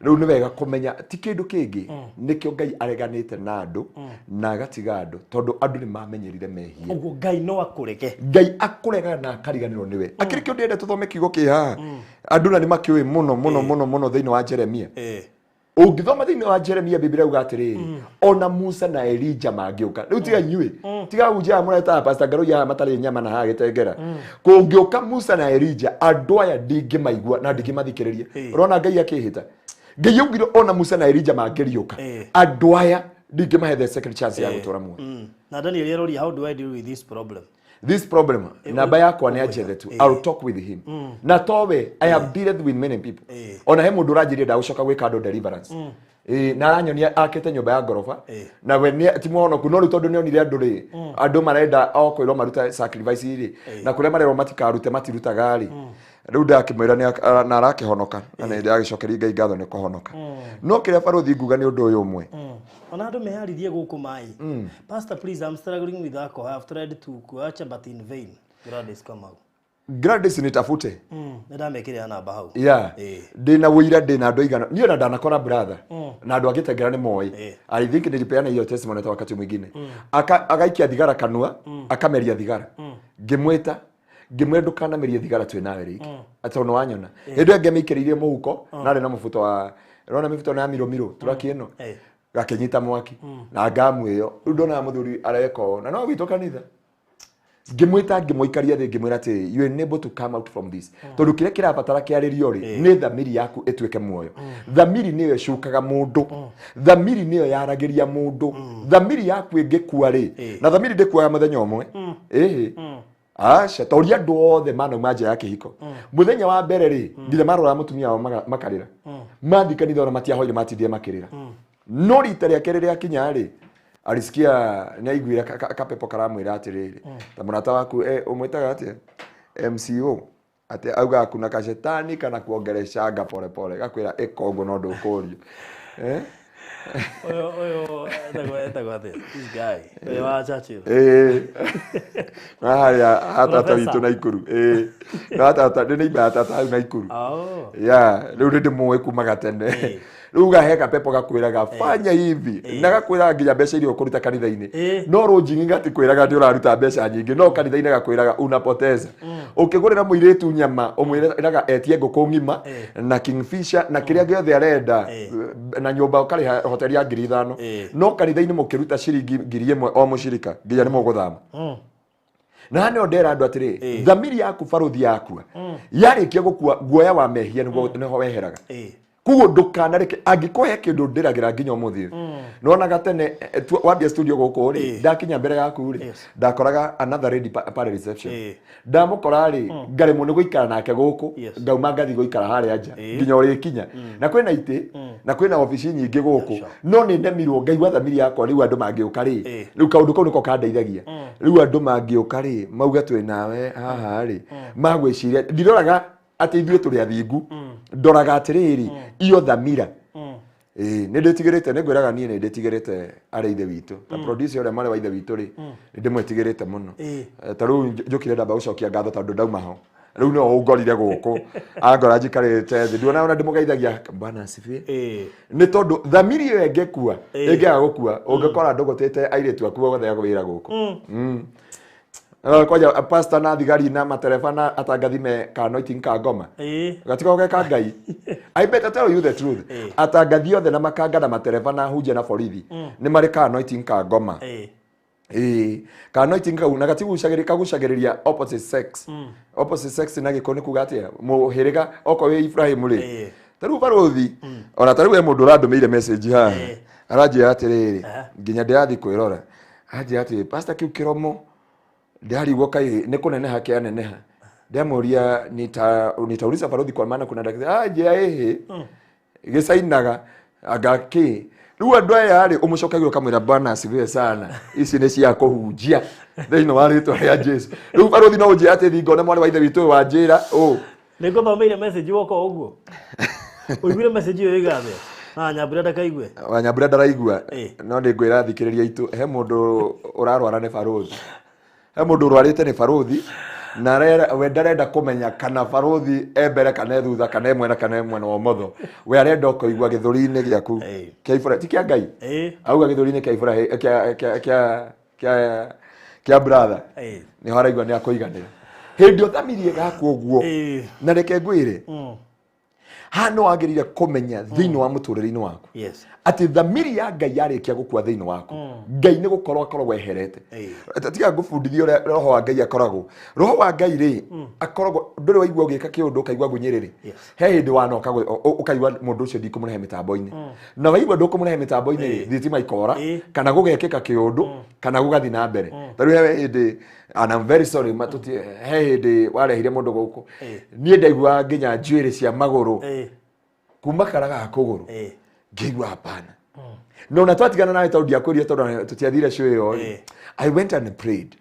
Rĩu nĩ wega kũmenya ti kĩndũ kĩngĩ nĩkĩo Ngai areganĩte na andũ na agatiga andũ, tondũ andũ nĩ mamenyerire mehia. Ũguo Ngai no akũrege. Ngai akũregaga na akariganĩrwo nĩwe. Akĩrĩ kĩo ndĩrenda tũthome kiugo kĩ haha, andũ na nĩ makĩũĩ mũno mũno mũno mũno, thĩinĩ wa Jeremia. Ũngĩthoma thĩinĩ wa Jeremia, Biblia yuga atĩrĩrĩ, ona Musa na Elija mangĩũka rĩu, tiga inyuĩ, tiga hunjia haha mũretaga Pastor Ngarũi haha matarĩ nyama na haha gĩtengera, kũngĩũka Musa na Elija, andũ aya ndingĩmaigua na ndingĩmathikĩrĩria. Ũrona Ngai akĩhĩta, Ngai augire ona Musa na Elija mangĩriũka, andũ aya ndingĩmahe the second chance ya gũtũra muoyo. Na Daniel aroria, "How do I deal with this problem?" This problem, namba yakwa nĩ anjethe tu. I'll talk with him. Na towe, I have dealt with many people. Ona he mũndũ ũranjĩria ndagũcoka gwĩka andũ deliverance. Na aranyonia akĩte nyũmba ya ngoroba, na we nĩ ti mũhonoku, no rĩu tondũ nĩ onire andũ rĩ, andũ marenda o kwĩrwo maruta sacrifice rĩ, na kũrĩa marerwo matikarute matirutaga rĩ, rĩu ndakĩmwĩra na arakĩhonoka, na nĩ ndagĩcokeria Ngai ngatho nĩ kũhonoka. No kĩrĩa, barothi, nguga nĩ ũndũ ũyũ ũmwe. Ona andũ meharĩrie gũkũ maĩ. "Pastor, please, I'm struggling with alcohol. I've tried to kuacha but in vain. Gladys Kamau." Gladys, nitafute. Nĩ ndamekĩrĩra namba hau. Ndĩna wũira, ndĩna andũ aigana niĩ ona ndanakora brother na andũ angĩtengera nĩ moĩ. I think nilipeana hiyo testimony hata wakati mwingine. Agaikia thigara kanua, akameria thigara. Ngĩmwĩta, ngĩmwĩra, "Ndũkanamerie thigara twĩ nawe rĩngĩ, atĩ tondũ nĩwanyona." Hĩndĩ ĩyo ngĩmĩikĩrĩirie mũhuko, narĩ na mũbuto wa ũrona mĩbuto ĩno ya miro miro turaki ĩno, gakĩnyita mwaki na ngamu ĩyo. Rĩu ndonaga mũthuri areka ũũ na no gwitũ kanitha. Ngĩmwĩta, ngĩmũikaria thĩ, ngĩmwĩra atĩrĩ, "You are unable to come out from this, tondũ kĩrĩa kĩrabatara kĩarĩrio rĩ, nĩ thamiri yaku ĩtuĩke muoyo. Thamiri nĩyo ĩcukaga mũndũ, thamiri nĩyo yaragĩria mũndũ. Thamiri yaku ĩngĩkua rĩ, na thamiri ndĩkuaga mũthenya ũmwe, ĩhĩ, aca. Toria andũ othe manauma nja ya kĩhiko, mũthenya wa mbere rĩ, nginya marora mũtumia wao makarĩra, mathiĩ kanitha ona matiahoire, matindire makĩrĩra. No rita rĩa kerĩ rĩakinya rĩ, alisikia, nĩ aiguire kapepo karamwĩra atĩrĩrĩ, ta mũrata waku ũmwĩtaga atĩa, MCO, atĩ augaga kuna kashetani kana kuongereshanga polepole, gakwĩra ĩka ũguo no ndũkũrio, eh? Ũyũ etagwo atĩa? This guy. Ũyũ wa Churchill. Ĩĩ, na harĩa hatata Professor. witũ Naikuru. Ĩĩ, na tata ndĩ neighbor ya tata hau Naikuru. Ya rĩu nĩ ndĩmũĩ kuma gatene. Rĩu gahe gapepo gakwĩraga fanya hivi, na gakwĩraga nginya mbeca iria ũkũruta kanitha-inĩ. No rũnjingi gatikwĩraga atĩ ũraruta mbeca nyingĩ, no kanitha-inĩ gakwĩraga unapoteza. Ũkĩgũrĩra mũirĩtu nyama, ũmwĩraga etie ngũkũ ng'ima na kingfisher na kĩrĩa gĩothe arenda, na nyũmba ũkarĩha hoteli ya 5,000. No kanitha-inĩ mũkĩruta ciringi 1,000 o mũcirika, nginya nĩ mũgũthama. Na nĩo ndera andũ atĩrĩ, thamiri yaku, baruthi, yakua, yarĩkia gũkua, guoya wa mehia nĩguo nĩho weheraga. Koguo ndũkanareke angĩkorwo he kĩndũ ndĩragĩra nginya ũmũthĩ. Nĩwonaga tene, wambia studio gũkũ rĩ, ndakinya mbere yaku rĩ, ndakoraga another lady pale reception. Ndamũkora rĩ, ngaremwo nĩ gũikara nake gũkũ. Ngauma ngathiĩ gũikara harĩa nja nginya ũrĩkinya, na kwĩna itĩ na kwĩna obici nyingĩ gũkũ. No nĩ ndemirwo, ngaigua thamiri yakwa rĩu andũ mangĩũka rĩ, rĩu kaũndũ kau nĩko kandeithagia. Rĩu andũ mangĩũka rĩ, mauge twĩ nawe haha rĩ, magwĩciria ndiroraga atĩ ithuĩ tũrĩ athingu, ndoraga atĩrĩrĩ, iyo thamira. Nĩ ndĩtigĩrĩte, nĩ ngwĩraga niĩ nĩ ndĩtigĩrĩte arĩa ithe witũ. Ta producer ũrĩa mwarĩ wa ithe witũ rĩ, nĩ ndĩmwĩtigĩrĩte mũno. Ta rĩu njũkire ndamba gũcokia ngatho tondũ ndauma ho. Rĩu no ũngorire gũkũ. Angora njikarĩte thĩ. Nduona ona ndĩmũgeithagia bwana asifiwe. Nĩ tondũ thamiri ĩyo ĩngĩkua, ĩngĩaga gũkua, ũngĩkora ndũgũtĩte airĩtu aku othe a wĩra gũkũ. Kwanja pastor na thigari na matereba na atangathi me ka anointing ka ngoma. Gatikoragwo ge ka Ngai. I better tell you the truth. Atangathi othe na makanga na matereba na hunjia na borithi nĩ marĩ ka anointing ka ngoma. Ka anointing kau na gatigucagĩrĩria, kagucagĩrĩria opposite sex. Opposite sex na gĩkũ nĩ kuga atĩa? Mũhĩrĩga okorwo wĩ Ibrahim rĩ. Ta rĩu barũthi, ona ta rĩu he mũndũ ũrandũmĩire message haha. Aranjĩra atĩrĩrĩ, nginya ndĩrathiĩ kwĩrora. Aranjĩra atĩrĩ, pastor kĩu kĩromo ndarigwo kai nĩ kũneneha kĩaneneha. Ndamũria nitauliza barũthi kwa maana kuna ndagĩtarĩ. Anjĩra ĩhĩ. Gĩcainaga anga kĩ. Rĩu andũ aya rĩ ũmũcokagia ũkamwĩra bwana asifiwe sana. Ici nĩ cia kũhunjia thĩinĩ wa rĩtwa rĩa Jesu. Rĩu barũthi no ũnjĩre atĩ thingo nĩ mwarĩ wa ithe witũ ũyũ wanjĩra ũ. Nĩ ngũthomeire message woka ũguo. Ũiguire message ĩyo ĩiga atĩa? Na Nyambura ndakaigue. Wa Nyambura ndaraigua. No nĩ ngwĩra thikĩrĩria aitũ he mũndũ ũrarwara nĩ barũthi. He mũndũ ũrwarĩte nĩ barũthi na we ndarenda kũmenya kana barũthi e mbere kana e thutha kana e mwena kana e mwena wa ũmotho. We arenda ũkũigua gĩthũri-inĩ gĩaku kĩa Ibrahim, ti kĩa Ngai. Auga gĩthũri-inĩ kĩa Ibrahim, kĩa brother. Nĩho araigua nĩ akũiganĩra. Hĩndĩ ĩyo thamiri ĩgakua ũguo. Na reke ngwĩre, haha nĩ wagĩrĩire kũmenya thĩinĩ wa mũtũrĩre-inĩ waku. Atĩ thamiri ya Ngai yarĩkia gũkua thĩinĩ waku, Ngai nĩ gũkorwo akoragwo eherete. Tiga ngũbundithie ũrĩa roho wa Ngai akoragwo. Roho wa Ngai rĩ, akoragwo, ndũrĩ waigua ũgĩka kĩũndũ ũkaigua ngunyĩrĩrĩ. He hĩndĩ wanoka ũkaigua mũndũ ũcio ndikũmũrehe mĩtambo-inĩ. Na waigua ndũkũmũrehe mĩtambo-inĩ rĩ, thitima ikora, kana gũgekĩka kĩũndũ, kana gũgathiĩ na mbere. Ta rĩu he hĩndĩ, and I'm very sorry, he hĩndĩ warehire mũndũ gũkũ. Niĩ ndaiguaga nginya njuĩrĩ cia magũrũ kuma karaga ga kũgũrũ. Ngĩigua hapana. No na twatigana nawe tondũ ndiakwĩrire tondũ tũtiathire show ĩyo rĩ. I went and prayed.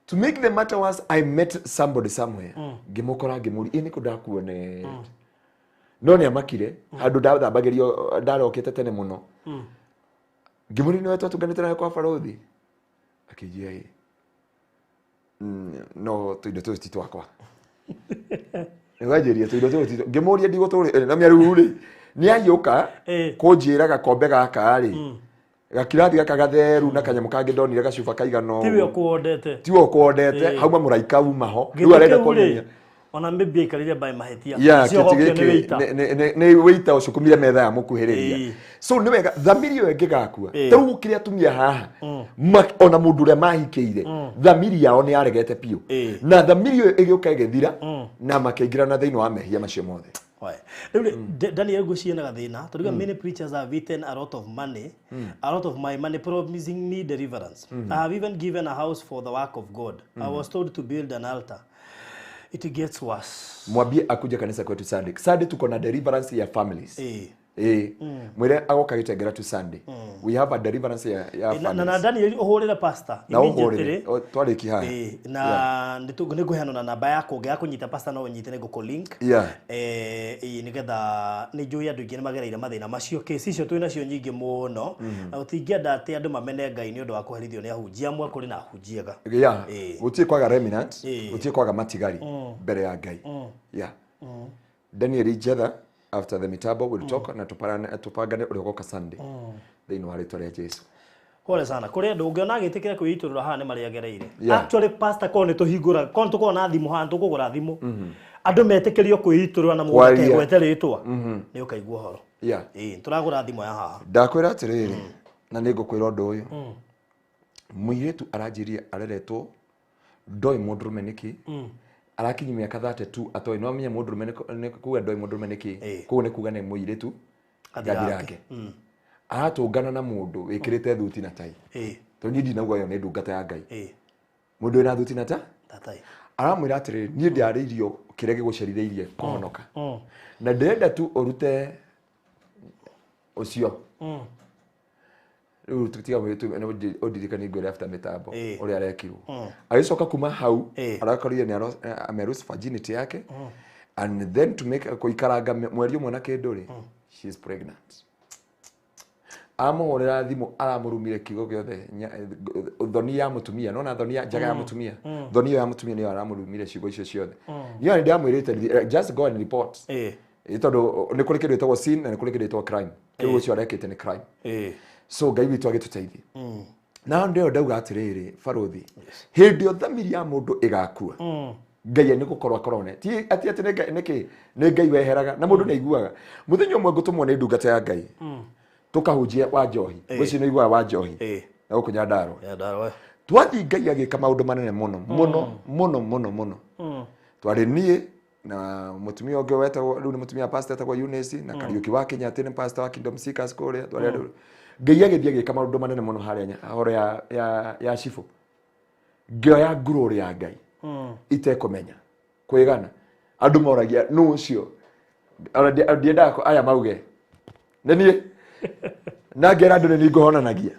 To make the matter worse, I met somebody somewhere. Ngĩmũkora ngĩmũria, ĩ nĩkũ ndakuonete? No nĩ amakire, handũ ndathambagĩrio, ndarokĩte tene mũno. Ngĩmũria nĩwe twatũnganĩte nawe kwa barũthi? Akĩnjĩra ĩ. No tũindo tũtũ ti twakwa. Nĩwanjĩria tũindo tũtũ ti twakwa. Ngĩmũria ndigũtũrĩ, na mĩaru rĩ, nĩ aiyũka kũnjĩra gakombe gaka rĩ. Gakirathi gaka gatheru na kanyamũ kangĩ ndonire gacuba kaigana ũguo. Tiwe ũkũondete. Tiwe ũkũondete, hauma mũraika uma ho. Rĩu arenda kũnyonia. Ona maybe aikarire by mahĩtia. Yeah, Ũcio kĩtĩ gokio nĩ gĩkĩ wĩita. nĩ wĩita ũcukumire metha ya mũkuhĩrĩria. So nĩ wega thamiri ĩyo ĩngĩgakua. Ta rĩu gũkĩrĩ atumia haha, ona mũndũ ũrĩa mahikĩire, thamiri yao nĩ yaregete biũ. Na thamiri ĩyo ĩgĩũka ĩgĩthira, na makĩingĩrana thĩinĩ wa mehia macio mothe. Rĩu rĩ, Daniel ngwĩciria na gathĩna, tondũ many preachers have eaten a lot of money, a lot of my money promising me deliverance. I have even given a house for the work of God. I was told to build an altar. It gets worse. Mwambie akuje kanisa kwetu Sunday. Sunday tuko na deliverance ya families. Mwire agoka gĩtengera tu Sunday. We have a deliverance ya Na families. Daniel ũhũrĩre pastor. Na ũhũrĩre. Twarĩki haha. Na nĩngũheana na namba yaku ũngĩaga kũnyita pastor no ũnyite nĩ ngũkũ link. Nĩgetha nĩ njũĩ andũ aingĩ nĩ magereire mathĩna macio. Kesi icio twĩ nacio nyingĩ mũno. Na tũtingĩenda atĩ andũ mamene Ngai nĩ ũndũ wa kũherithio nĩ ahunjia amwe, kũrĩ na ahunjia ega. Gũtirĩ kwaga remnant, gũtirĩ kwaga matigari mbere ya Ngai. Daniel Njetha, after the mitambo we'll talk na tupangane ũrĩa ũgoka Sunday. Thĩinĩ wa rĩtwa rĩa Jesu. Pole sana. Kũrĩ andũ ũngĩona agĩtĩkĩra kwĩitũrũra haha nĩ marĩa agereire. Actually pastor korwo nĩ tũhingũra, korwo nĩ tũkorwo na thimũ haha, nĩ tũkũgũra thimũ. Andũ metĩkĩrio kwĩitũrũra na mũndũ Kwaria. ategwete rĩtwa. Nĩ ũkaigua ũhoro. Tũragũra thimũ ya haha. Ndakwĩra atĩrĩrĩ, na nĩ ngũkwĩra ũndũ ũyũ. Mũirĩtu aranjĩria areretwo ndoĩ mũndũrũme nĩkĩ. Arakinyia mĩaka 32 atoĩ. No amenye mũndũrũme nĩ kuga ndoĩ mũndũrũme nĩkĩ. Koguo nĩ kuga nĩ mũirĩtu Gathirange. gathirange. Aratũngana na mũndũ wĩkĩrĩte thuti na tai. Tondũ niĩ ndinauga ĩyo nĩ ndungata ya Ngai. Mũndũ wĩna thuti na ta? Ta tai. Aramwĩra atĩrĩrĩ, niĩ ndĩarĩirio kĩrĩa gĩgũcerithĩirie kũhonoka. Na ndĩrenda tu ũrute ũcio. Rĩu tiga ũndirikanie ngwĩre after mĩtambo ũrĩa arekirwo. Agĩcoka kuma hau, arakorire nĩ ameruse virginity yake. And then to make kũikaranga mweri ũmwe na kĩndũ rĩ, she is pregnant. Amũhũrĩra thimũ aramũrumire kiugo gĩothe, thoni ya mũtumia, nona thoni ya njaga ya mũtumia, thoni ĩyo ya mũtumia nĩyo aramũrumire ciugo icio ciothe. Niĩ nĩ ndamwĩrĩte, just go and report. Tondũ nĩ kũrĩ kĩndũ gĩtagwo sin na nĩ kũrĩ kĩndũ gĩtagwo crime. Kĩu ũcio arekĩte nĩ crime. So Ngai witũ agĩtũteithie. Na ndĩyo ndauga atĩrĩrĩ, barũthi, hĩndĩ ĩyo thamiri ya mũndũ ĩgakua, Ngai nĩ gũkorwo akorwo ne ti atĩ atĩ nĩ Ngai, nĩkĩ nĩ Ngai weheraga na mũndũ nĩ aiguaga. Mũthenya ũmwe ngũtũmwo nĩ ndungata ya Ngai tũkahunjia wa njohi, mũciĩ nĩ iguaga wa njohi na gũkũ Nyandarũa. Nyandarũa. Twathiĩ Ngai agĩka maũndũ manene mũno mũno mũno mũno mũno. Twarĩ niĩ na mũtumia ũngĩ wetagwo, rĩu nĩ mũtumia wa pastor, etagwo Eunice, na Kariũki wa Kenyatta nĩ pastor wa Kingdom Seekers kũrĩa. Twarĩ andũ, Ngai agĩthiĩ agĩka maũndũ manene mũno harĩa horo ya cibũ. Ngĩoya glory ya Ngai itekũmenya kwĩgana. Andũ moragia nũ ũcio, ona ndiendaga aya mauge nĩ niĩ, na ngera andũ nĩ niĩ ngũhonanagia.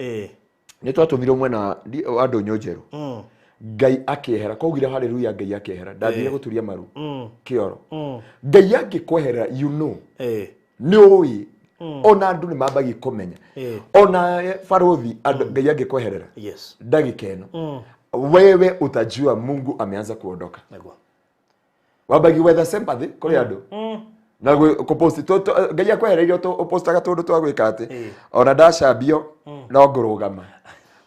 Nĩ twatũmirwo mwena wa ndũnyũ njerũ. Ngai akĩehera, kwaugire haleluya, Ngai akĩehera. Ndathire gũturia maru kĩoro. Ngai angĩkweherera, you know, nĩ ũĩ ona andũ nĩ mambagia kũmenya. Ona barũthi, andũ, Ngai angĩkweherera ndagĩka ĩno, wewe utajua Mungu ameanza kuondoka. Wambagi wetha sympathy kũrĩ andũ na kũpost Ngai akwehereirie ũpostaga tũndũ twa gwĩka atĩ ona ndacambio no ngũrũgama,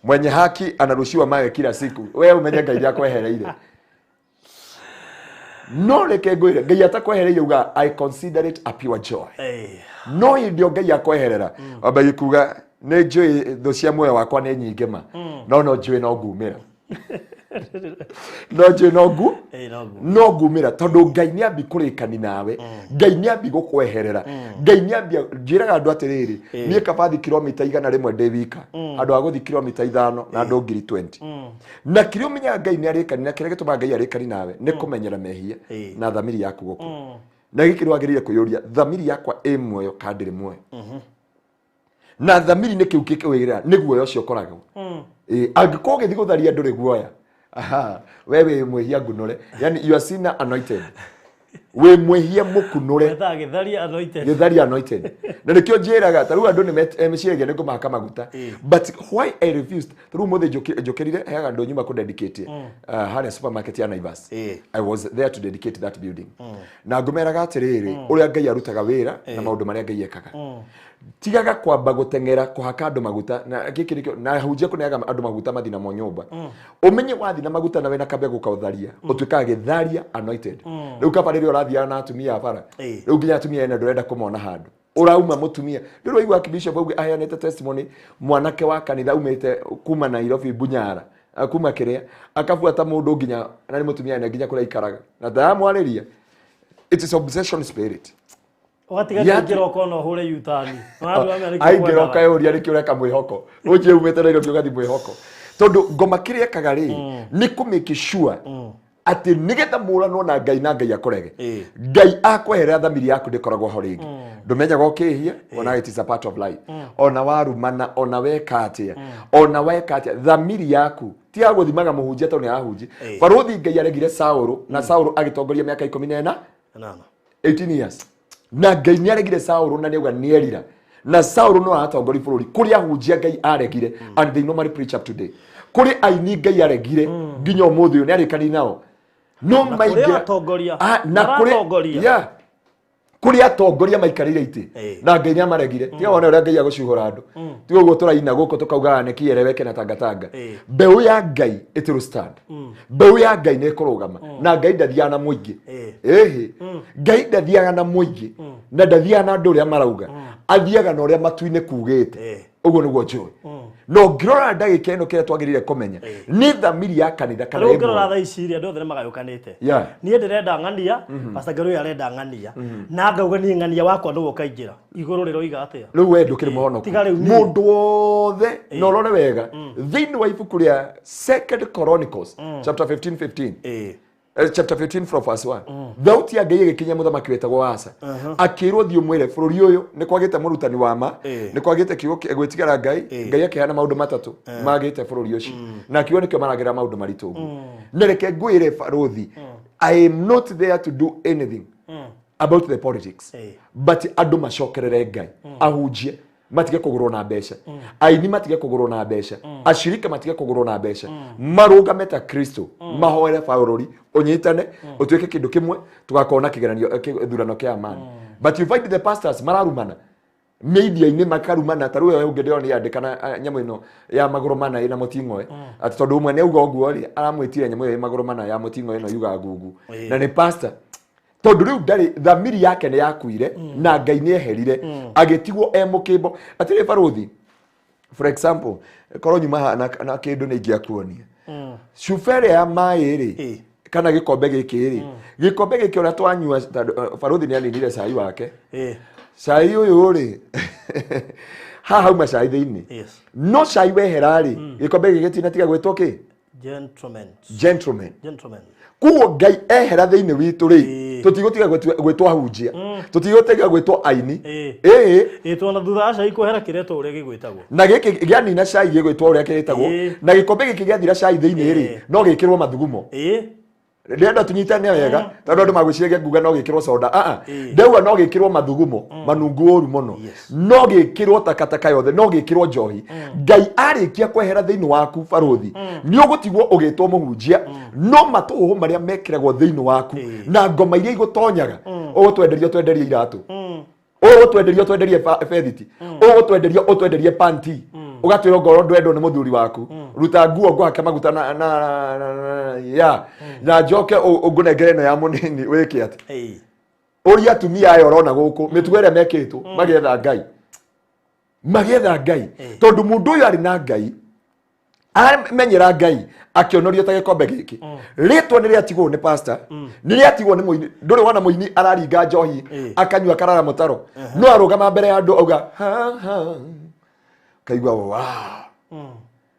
mwenye haki anarushiwa mawe kila siku, we umenye Ngai nĩakwehereire. No reke ngwĩre, Ngai atakwehereire uga, "I consider it a pure joy." No hĩndĩ ĩyo Ngai akweherera, wambagia kuga, "Nĩ njũĩ thũ cia muoyo wakwa nĩ nyingĩ ma, no njũĩ no ngumĩra, no njũĩ no ngu No ngu. No ngumĩra," tondũ Ngai nĩ ambi kũrĩkani nawe, Ngai nĩ ambi gũkweherera, Ngai nĩ ambi. Njĩraga andũ atĩrĩrĩ, niĩ kaba thi kilomita 100 ndĩ wika handũ ha gũthi kilomita 5 na andũ 20,000. Na kĩrĩa ũmenyaga Ngai nĩ arĩkani, na kĩrĩa gĩtũmaga Ngai arĩkani nawe nĩ kũmenyera mehia na thamiri yaku gũkũ. Na gĩkĩ wagĩrĩire kwĩyũria, thamiri yakwa ĩ muoyo ka ndĩrĩ muoyo? Na thamiri nĩ kĩu kĩkwĩra nĩ guoya ũcio ũkoragwo. Angĩkorwo ũgĩthiĩ gũtharia ndũrĩ guoya, aha, we wĩ mwĩhia ngunũre, yani you are sinner anointed, wĩ mwĩhia mũkunũre. Wethaga gĩtharia anointed. Gĩtharia anointed. Na nĩkĩo njĩraga ta rĩu andũ nĩ meciragia nĩ ngũmahaka maguta, but why I refused, ta rĩu ũmũthĩ njũkĩrire heaga andũ nyuma kũ dedicate harĩa supermarket ya Naivas. I was there to dedicate that building, na ngũmeraga atĩrĩrĩ, ũrĩa Ngai arutaga wĩra na maũndũ marĩa Ngai ekaga, tigaga kwamba gũteng'era kũhaka andũ maguta. Na gĩkĩ nĩkĩo na hunjia kũneaga andũ maguta mathi namo nyũmba. Ũmenye wathi na maguta na wĩna kambegũ kaũtharia, ũtuĩkaga gĩtharia anointed. Rĩu kaba rĩrĩa ũrathiaga na atumia a bara, rĩu nginya atumia ene ndũrenda kũmona handũ ũrauma mũtumia. Rĩu waigua Archbishop auge aheanĩte testimony, mwanake wa kanitha umĩte kuma Nairobi Bunyara, kuma kĩrĩa akabuata mũndũ nginya na nĩ mũtumia ene nginya kũrĩa aikaraga na ndaramwarĩria. It is obsession spirit. Ũgatiga kaingĩra ũkona ũhũre U-turn. Aingĩra ũkayũria nĩkĩ ũreka mwĩhoko ũnjie umĩte Nairobi ũgathi mwĩhoko, tondũ ngoma kĩrĩa ĩkaga rĩ nĩ kũ make sure atĩ nĩgetha mũranwo na Ngai na Ngai akũrege. Ngai akweherera, thamiri yaku ndĩkoragwo ho rĩngĩ, ndũmenyaga ũkĩhia. Ona it is a part of life. Ona warumana, ona weka atĩa, ona weka atĩa, thamiri yaku ti ya gũthimaga mũhunjia tondũ nĩ arahunjia. Barũthi, Ngai aregire Saũlũ na Saũlũ agĩtongoria mĩaka 14. 8. 18 years, na Ngai nĩ aregire Saũlũ na nĩauga nĩ erira, na Saũlũ no aratongoria bũrũri. Kũrĩ ahunjia Ngai aregire and they normally preach up today. Kũrĩ aini Ngai aregire nginya ũmũthĩ ũyũ nĩ arĩkani nao no Na kũrĩ maingĩra atongoria Ah, na kũrĩ maratongoria. Yeah. Kũrĩ atongoria maikarĩire itĩ na Ngai nĩ amaregire. Tiga wone ũrĩa Ngai agũcuhũra andũ. Tiga ũguo tũraina gũkũ tũkaugaga nĩ kĩereweke na tangatanga. Mbeũ ya Ngai ĩtĩrũ stand, mbeũ ya Ngai nĩ ĩkũrũgama, na Ngai ndathiaga na mũingĩ. Ĩhĩ, Ngai ndathiaga na mũingĩ na ndathiaga na andũ ũrĩa marauga, athiaga na ũrĩa matu-inĩ kugĩte. Ũguo nĩguo njũĩ. Na ũngĩrora ndagĩka ĩno, kĩrĩa twagĩrĩire kũmenya nĩ thamiri ya kanitha kana Rĩu ĩ ũngĩrora muoyo. thaa ici rĩ, andũ othe nĩ magayũkanĩte. Niĩ ndĩrenda ng'ania, Pastor Ngarũi arenda ng'ania, na ngauga niĩ ng'ania wakwa nĩwe ũkaingĩra igũrũ. Rĩroiga atĩa? Rĩu we ndũkĩrĩ mũhonoku. Tiga rĩu niĩ. Mũndũ wothe na ũrore wega thĩinĩ wa ibuku rĩa Second Chronicles chapter 15 15, chapter 15 from verse 1, thauti ya Ngai ĩgĩkinya mũthamaki wetagwo Asa, akĩrwo, "Thiĩ ũmwĩre bũrũri ũyũ nĩ kwagĩte mũrutani wa ma, nĩ kwagĩte kiugo gwĩtigĩra Ngai." Ngai akĩheana maũndũ matatũ magĩte bũrũri ũcio, na akiuga nĩkĩo maragera maũndũ maritũ ũguo. Na reke ngwĩre barũthi, I am not there to do anything about the politics, but andũ macokerere Ngai, ahunjie. Matige kũgũrwo na mbeca, aini matige kũgũrwo na mbeca, ashirika matige kũgũrwo na mbeca, marũgame ta Kristo, mahoere bũrũri ũnyitane, ũtuĩke kĩndũ kĩmwe, tũgakorwo na kĩgeranio, gĩthurano kĩa amani. But you find the pastors mararumana media-inĩ, makarumana. Ta rĩu ũyũ ũngĩ ndĩrona yandĩka na nyamũ ĩno ya magũrũ mana ĩna mũting'oe, atĩ tondũ ũmwe nĩ auga ũguo rĩ, aramwĩtire nyamũ ĩyo ĩ magũrũ mana ya mũting'oe ĩno yugaga ngungu. Na nĩ pastor, tondũ rĩu ndarĩ thamiri yake nĩ yakuire na Ngai nĩ eherire, agĩtigwo e mũkĩmbo. Atĩrĩ barũthi, for example, korwo nyuma haha na kĩndũ nĩ ingĩakuonia cuba ĩrĩa ya maĩ rĩ, kana gĩkombe gĩkĩ rĩ, gĩkombe gĩkĩ ũrĩa twanyua, tondũ, barũthi nĩ aninire cai wake. Cai ũyũ rĩ, haha hauma cai thĩinĩ. No cai wehera rĩ, gĩkombe gĩkĩ gĩtinatiga gwĩtwo kĩ? Gentlemen. Gentleman. Gentlemen. Koguo Ngai ehera thĩinĩ witũ rĩ, tũtigũtiga gwĩtwo ahunjia, tũtigũtiga gwĩtwo aini. Ĩĩ. Ĩ, tuona thutha wa cai kwehera kĩretwo ũrĩa gĩgwĩtagwo. Na gĩkĩ gĩanina cai gĩgwĩtwo ũrĩa kĩtagwo. Na gĩkombe gĩkĩ gĩathira cai thĩinĩ rĩ, no gĩkĩrwo mathugumo. Ndĩrenda tũnyitane wega, tondũ andũ magwĩciragia nguga no gĩkĩrwo soda. Aa, ndauga no gĩkĩrwo mathugumo manungu ũru mũno, no gĩkĩrwo takataka yothe, no gĩkĩrwo njohi. Ngai arĩkia kwehera thĩinĩ waku, barũthi, nĩ ũgũtigwo ũgĩtwo mũhunjia, no matũhũhũ marĩa mekĩragwo thĩinĩ waku na ngoma iria igũtonyaga, ũgũtwenderia ũtwenderie iratũ, ũgũtwenderia ũtwenderie bethiti, ũgũtwenderia ũtwenderie panti, ũgatwĩra ngoro ndwendwo nĩ mũthuri waku, ruta nguo ngũhake maguta na ya na njoke ngũnengere ĩno ya mũnini wĩke atĩ. Ũria atumia aya ũrona gũkũ mĩtugo ĩrĩa mekĩtwo magĩetha Ngai, magĩetha Ngai, tondũ mũndũ ũyũ arĩ na Ngai, amenyera Ngai, akĩonorio ta gĩkombe gĩkĩ. Rĩtwa nĩ rĩatigwo nĩ pastor, nĩ rĩatigwo nĩ mũini. Ndũrĩ wona mũini araringa njohi, akanyua, akarara mũtaro, no arũgama mbere ya andũ auga ha ha, kaigua wa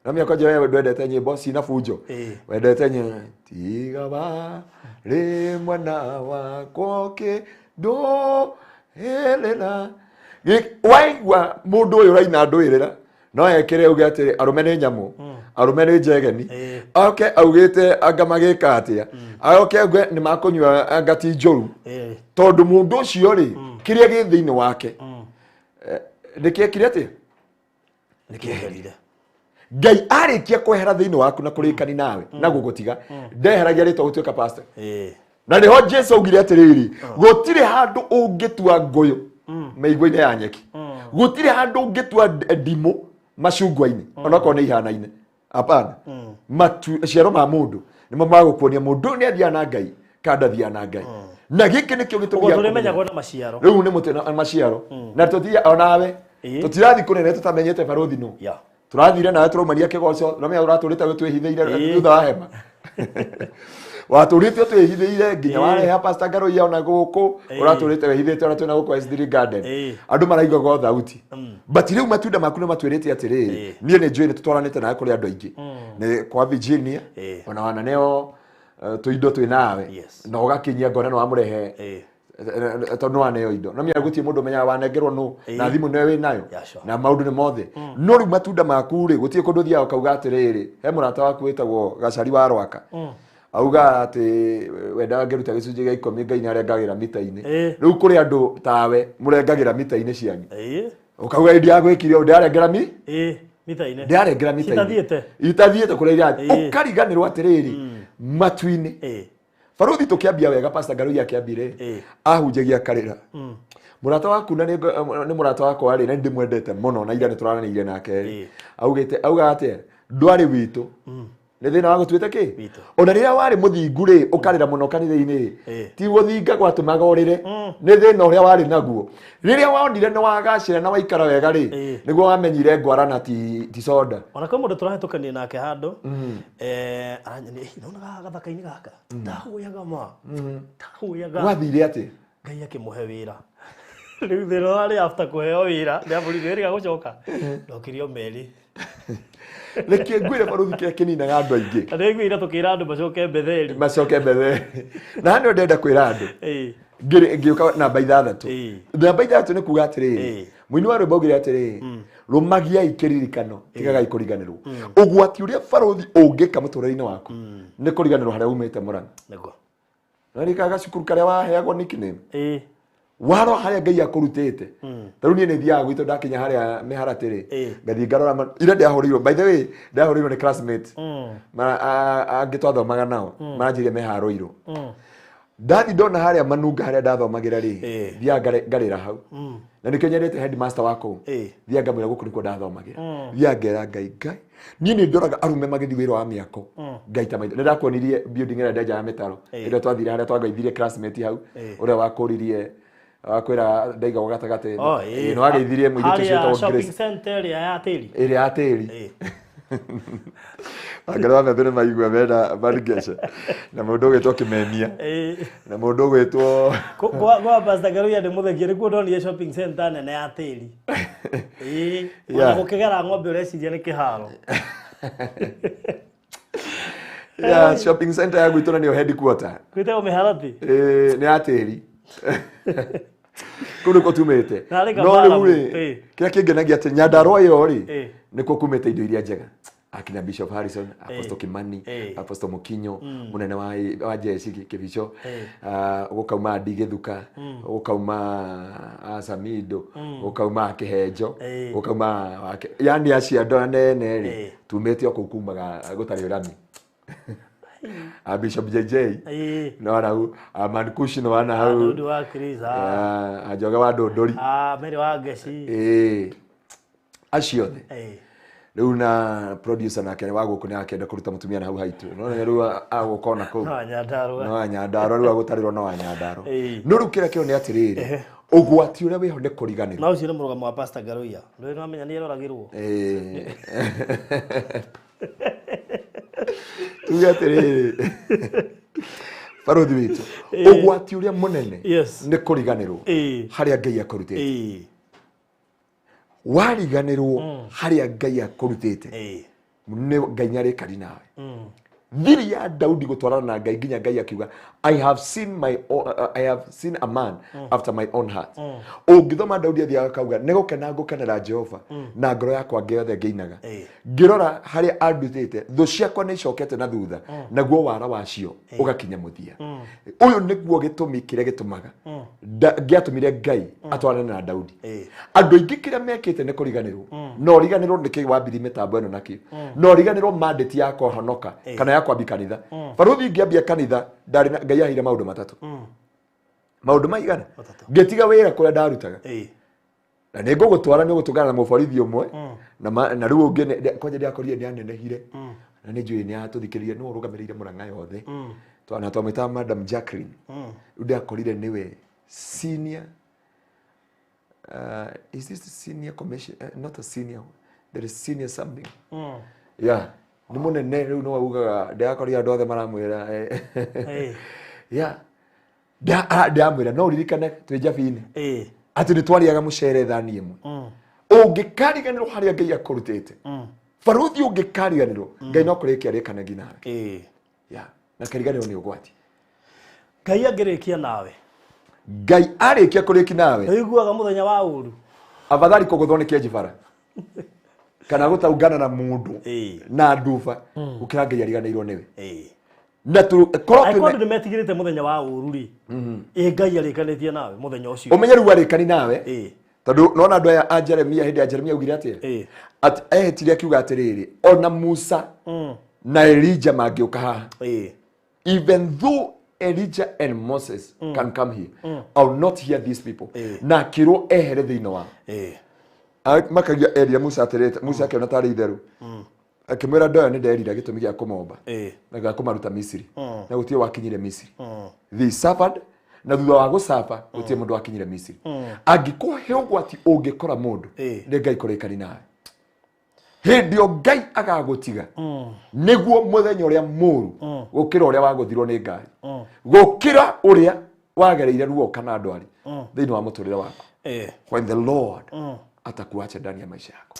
na mĩaka njega. We ndwendete nyĩmbo cina bunjo, wendete nyĩmbo tiga wa rĩ mwana wakwa ũkĩndũĩrĩra. Waigua mũndũ ũyũ ũraina ndũĩrĩra, no ekĩre auge atĩrĩ, arũme nĩ nyamũ, arũme nĩ njegeni. Oke augĩte anga magĩka atĩa, oke auge nĩ makũnyua anga ti njũru, tondũ mũndũ ũcio rĩ, kĩrĩa gĩ thĩinĩ wake nĩ kĩekire atĩa? Nĩ kĩeherire. Ngai arĩkia kwehera thĩinĩ waku na kũrĩkani nawe na gũgũtiga, ndeheragia rĩtwa gũtuĩka pastor. Na nĩho Jesu augire atĩrĩrĩ, gũtirĩ handũ ũngĩtua ngũyũ mĩigua-inĩ ya nyeki, gũtirĩ handũ ũngĩtua ndimũ macungwa-inĩ, onokorwo nĩ ihanaine. Hapana. Maciaro ma mũndũ nĩmo magũkuonia mũndũ ũyũ nĩ athiaga na Ngai kana ndathiaga na Ngai. Na gĩkĩ nĩkĩo gĩtũmi Ũguo gĩa tũrĩmenyagwo kũmenya. na maciaro. Rĩu nĩ mũtĩ na maciaro, na tũthia onawe tũtirathi kũnene tũtamenyete barũthi nũ. Tũrathire nawe tũraumania kĩgoco, na menya ũratũrĩte twĩhithĩire thutha wa hema, watũrĩte twĩhithĩire nginya wareha Pastor Ngaruiya ona gũkũ. Ũratũrĩte wĩhithĩte ona twĩna gũkũ S3 Garden, andũ maraigua go thauti. But rĩu matunda maku nĩ matwĩrĩte atĩrĩrĩ, niĩ nĩ njũĩ nĩ tũtwaranĩte nawe kũrĩ andũ aingĩ, nĩ kwa Virginia, ona wananeo tũindo twĩ nawe, na ũgakinyia ngona nĩ wamũrehe, tondũ nĩ waneo indo no mĩa gũtirĩ mũndũ ũmenyaga wanengerwo nũ, na thimũ nĩwe wĩ nayo. Yeah, sure. Na maũndũ nĩ mothe, no rĩu matunda maku rĩ, gũtirĩ kũndũ ũthiaga ũkauga atĩrĩrĩ, he mũrata waku wĩtagwo Gacari wa Rwaka, auga atĩ wendaga ngĩruta gĩcunjĩ gĩa 10, Ngai nĩ arengagĩra mita-inĩ. Rĩu kũrĩ andũ tawe mũrengagĩra mita-inĩ cianyu, ũkauga hĩndĩ ya gwĩkire ũũ ndĩrarengera mi Mita-inĩ. Ndĩrarengera mita-inĩ. Citathiĩte. Itathiĩte kũrĩa irathiĩ, ũkariganĩrwo atĩrĩrĩ, matu-inĩ. Barũthi, tũkĩambia wega, Pastor Ngaruiya akĩambire ahunjagia akarĩra. Mũrata waku na nĩ mũrata wakwa rĩ, na nĩ ndĩmwendete mũno, na ira nĩ tũraranĩirie nake rĩ, augĩte augaga atĩa, ndwarĩ witũ nĩ thĩna wa gũtuĩte kĩ. Witũ. Ona rĩrĩa warĩ mũthingu rĩ, ũkarĩra mũno kanitha-inĩ rĩ, ti gũthinga gwatũmaga ũrĩre, nĩ thĩna ũrĩa warĩ naguo. Rĩrĩa wonire nĩ wagacĩra na waikara wega rĩ, nĩguo wamenyire ngwara na ti soda. Ona kwĩ mũndũ tũrahĩtũkania nake handũ, aranyonia, "Ĩ, nĩwonaga gathaka-inĩ gaka ndahoyaga ma ndahoyaga." Gwathire atĩ? Ngai akĩmũhe wĩra. Rĩu thĩna warĩ after kũheo wĩra nĩ ambũrire wĩrĩga gũcoka ndokirio meri. Reke ngwĩre barũthi, kĩrĩa kĩninaga andũ aingĩ. Na nĩnguire tũkĩra andũ macoke Betheli. Macoke mbere na hano ndĩrenda kwĩra andũ. Ngĩũka namba 6. Namba 6 nĩ kuga atĩrĩrĩ, mũini wa rwĩmbo augire atĩrĩrĩ, rũmagiai kĩririkano, tigagai kũriganĩrwo. Ũgwati ũrĩa barũthi ũngĩka mũtũrĩre-inĩ waku nĩ kũriganĩrwo harĩa umĩte Mũrang'a. Nĩguo. Narikaga gacukuru karĩa waheagwo nickname. Waro harĩa Ngai akũrutĩte. Ta rĩu niĩ nĩ thiaga gwitũ ndakinya harĩa mĩharatĩ rĩ, ngathiĩ ngarora ira ndĩahũrĩirwo, by the way ndĩahũrĩirwo nĩ classmate angĩ twathomaga nao, maranjĩrire meharũirwo. Ndathi ndona harĩa manunga harĩa ndathomagĩra rĩ, thiaga ngarĩra hau. Na nĩkĩo nyendete headmaster wa kũu. Thiaga ngamwĩra gũkũ nĩkuo ndathomagĩra. Thiaga ngera Ngai, Ngai niĩ nĩ ndoraga arume magĩthiĩ wĩra wa mĩako ngaita maitho. Nĩ ndakuonirie building ĩrĩa ndenjaga mĩtaro ĩrĩa twathire harĩa twageithirie classmate hau, ũrĩa wakũririe wakwĩra ndaigagwo gatagatĩ. Nĩ wageithirie mũirĩtu ũcio wĩtagwo Grace center ĩrĩa ya tĩri. Ĩrĩa ya tĩri. Angĩrora wa methũ nĩ maigua mena Marigesha na mũndũ ũgwĩtwo Kĩmemia na mũndũ ũgwĩtwo kwa Pastor Ngaruiya nĩ mũthekie nĩkuo ndonire shopping center nene ya tĩri. Ona gũkĩgera ng'ombe ũreciria nĩ kĩharo. Yeah, shopping center ya gwitũ na nĩyo headquarter. Gwĩtagwo mĩharatĩ? Nĩ ya tĩri. Kũu nĩkuo tumĩte. No rĩu rĩ, kĩrĩa kĩngenagia atĩ Nyandarua ĩyo rĩ, nĩkuo kumĩte indo iria njega. Akina Bishop Harrison, Apostle Kimani, Apostle Mukinyo, munene wa jeshi Kibicho, gukauma Andi Githuka, gukauma Samido, gukauma Kihenjo, gukauma yani acio andũ anene rĩ, tumĩte o kũu kumaga gũtarĩ ũrami. Bishop JJ no hau, Mankushi no wana hau, Ndudu wa Chris, Njoge wa Ndũndũri, Mary wa Ngeci, acio othe. Rĩu na producer nake wa gũkũ nĩ akenda kũruta mũtumia na hau haitũ. No rĩu agũka ona kũu. No Nyandarua. No Nyandarua rĩu agũtarĩrwo no Nyandarua. No rĩu kĩrĩa kĩo nĩ atĩrĩrĩ, ũgwati ũrĩa wĩho nĩ kũriganĩrwo. No ũcio nĩ mũrũgamo wa Pastor Ngaruiya. Ndũĩ nĩwamenya nĩ eroragĩrwo. Tuge atĩrĩrĩ, barothi witũ, ũgwati ũrĩa mũnene nĩ kũriganĩrwo harĩa Ngai akũrutĩte. Wariganĩrwo harĩa Ngai akũrutĩte, nĩ Ngai nĩarĩkari nawe. Thiri ya Daudi gũtwarana na Ngai nginya Ngai akiuga I have seen my I have seen a man after my own heart. Ũngĩthoma Daudi athiaga akauga nĩ gũkena ngũkenera Jehova na ngoro yakwa yothe ngĩinaga. Ngĩrora harĩa andutĩte, thũ ciakwa nĩ icokete na thutha, naguo wara wacio ũgakinya mũthia. Ũyũ nĩguo gĩtũmi kĩrĩa gĩtũmaga gĩatũmire Ngai atwarane na Daudi. Andũ aingĩ kĩrĩa mekĩte nĩ kũriganĩrwo. No ũriganĩrwo nĩkĩ wambirie mĩtambo ĩno nakĩo. No ũriganĩrwo mandate ya kũhonoka kana ya kwambia kanitha. Barũthi ingĩambia kanitha ndarĩ na Ngai aheire maũndũ matatũ. Maũndũ maigana? Ngĩtiga wĩra kũrĩa ndarutaga. Na nĩ ngũgũtwara nĩ ũgũtũngana na mũborithi ũmwe na rĩu ũngĩ kwanja ndĩrakorire nĩ anenehire na nĩ njũĩ nĩ atũthikĩrĩria nĩwe ũrũgamĩrĩire Murang'a yothe. Na twamwĩtaga Madam Jacqueline. Rĩu ndĩrakorire nĩwe senior, is this the senior commission? Not a senior, there is senior something. Yeah, nĩ mũnene rĩu nĩwe ugaga ndĩrakorire andũ othe maramwĩra. Yeah, ndĩramwĩra no ũririkane twĩ Njabini atĩ nĩ twariaga mũcere thani ĩmwe. Ũngĩkariganĩrwo harĩa Ngai akũrutĩte, barũthi ũngĩkariganĩrwo, Ngai no kũrĩkia arĩkanagia nawe. Yeah, na kariganĩrwo nĩ ũgwati. Ngai angĩrĩkia nawe. Ngai arĩkia kũrĩki nawe. Ũiguaga mũthenya wa ũru. Afadhali kũgũthwo nĩ kĩenji bara kana gũtaungana na mũndũ na nduba gũkĩra Ngai ariganĩirwo nĩwe. Na korwo twĩna andũ nĩmetigĩrĩte mũthenya wa ũru rĩ, Ngai arĩkanĩtie nawe mũthenya ũcio. Ũmenye rĩu arĩkani nawe. Tondũ nona andũ aya a Jeremia hĩndĩ ya Jeremia augire atĩa? Atĩ ehĩtire akiuga atĩrĩrĩ, ona Musa na Elijah mangĩũka haha. Even though Elijah and Moses can come here, I will not hear these people. Na akĩrwo ehere thĩinĩ wao. Makagia erire Musa atĩrĩrĩ, Musa akĩona tarĩ itherũ. Akĩmwĩra andũ aya nĩ nderira gĩtũmi gĩa kũmomba na gĩa kũmaruta Misiri na gũtirĩ wakinyire Misiri. They suffered na thutha wa gũcaba gũtirĩ mũndũ wakinyire Misiri. Angĩkorwo he ũgwati ũngĩkora mũndũ nĩ Ngai kũrĩkani nawe. Hĩndĩ ĩyo Ngai agagũtiga nĩguo mũthenya ũrĩa mũru gũkĩra ũrĩa wagũthirwo nĩ ngari, gũkĩra ũrĩa wagereire ruo kana ndwari thĩinĩ wa mũtũrĩre waku. When the Lord atakuacha ndani ya maisha yako.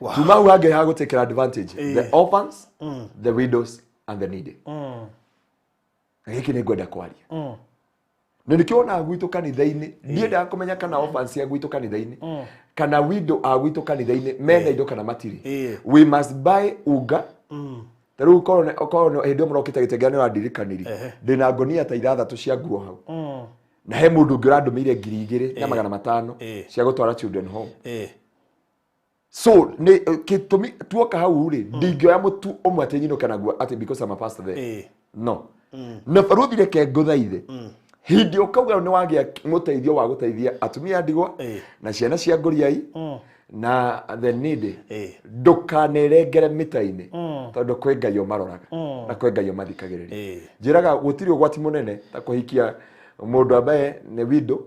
Wow. Tuma hau hangĩ ha gũtĩkĩra advantage, the orphans, the widows and the needy. Na gĩkĩ nĩ ngwenda kwaria. Na nĩkĩo wonaga gwitũ kanitha-inĩ, ndiendaga kũmenya kana orphans cia gwitũ kanitha-inĩ kana widow a gwitũ kanitha-inĩ mena indo kana matirĩ. We must buy unga. Ta rĩu korwo hĩndĩ ĩyo mũrokĩte gĩtengera nĩ ũrandirikanirie. Ndĩna ngonia ta ithathatũ cia nguo hau. Na he mũndũ ũngĩ ũrandũmĩire 2500 cia gũtwara children home. So nĩ gĩtũmi tuoka hau rĩ ndingĩoya mũtu ũmwe atĩ nyinũke naguo atĩ because I'm a pastor there. No. Na baruthi reke ngũthaithe. Hĩndĩ ũkauga nĩ wagĩa mũteithio wa gũteithia atumia ndigwa na ciana cia ngũriai na the needy ndũkanerengere mĩta-inĩ tondũ kwĩ Ngai ũmaroraga na kwĩ Ngai ũmathikagĩrĩria. Njĩraga gũtirĩ ũgwati mũnene ta kũhikia mũndũ ambaye nĩ widow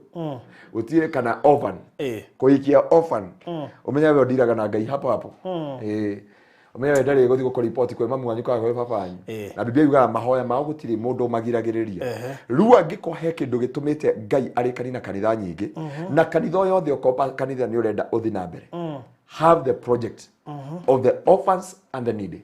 gũtirĩ kana orphan. Kũhikia orphan ũmenye we ũndiraga na Ngai hapo hapo. Ũmenye we ndarĩ gũthiĩ gũkũripoti kwĩ mamu wanyu kana kwĩ baba wanyu. Na Biblia yugaga mahoya mao gũtirĩ mũndũ ũmagiragĩrĩria. Rĩu angĩkorwo he kĩndũ gĩtũmĩte Ngai arĩkanie na kanitha nyingĩ na kanitha o yothe okorwo kanitha nĩ ũrenda ũthiĩ na mbere, have the project of the orphans and the needy.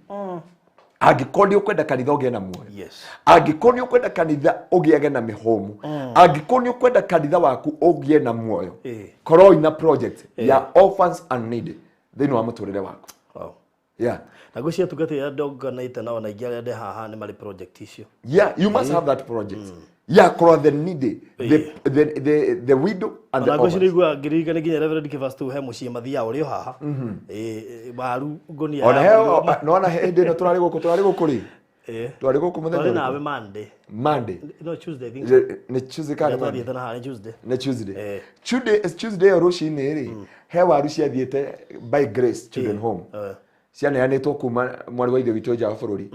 Angĩkorwo nĩ ũkwenda kanitha ũgĩe na muoyo, angĩkorwo nĩ ũkwenda kanitha ũgĩage na mĩhũmũ, angĩkorwo nĩ ũkwenda kanitha waku ũgĩe na muoyo, korwo ina project ya orphans and needy thĩinĩ wa mũtũrĩre waku. Yeah. Na ngwĩciria tungata ĩrĩa ndonganĩte nao na ingĩ arĩa ndĩ haha nĩ marĩ project icio. Yeah, you must have that project. Yeah, korwo the needy, the widow and the orphans. Na ngwĩciria igua ngĩririkana nginya Reverend Kĩbastu he mũciĩ mathiaga ũrĩ o haha. Waru ngũnia. Ona he nona hĩndĩ ĩno tũrarĩ gũkũ rĩ. Tũrarĩ gũkũ mũthenya. Tũrarĩ nawe Monday. Monday. No Tuesday I think. Nĩ Tuesday kana Monday? Tũrathiĩte na haha nĩ Tuesday. Nĩ Tuesday. Tuesday ĩyo rũcinĩ rĩ, he waru ciathiĩte by Grace Children Home. Cianeanĩtwo kuma mwarĩ wa ithe witũ nja wa bũrũri.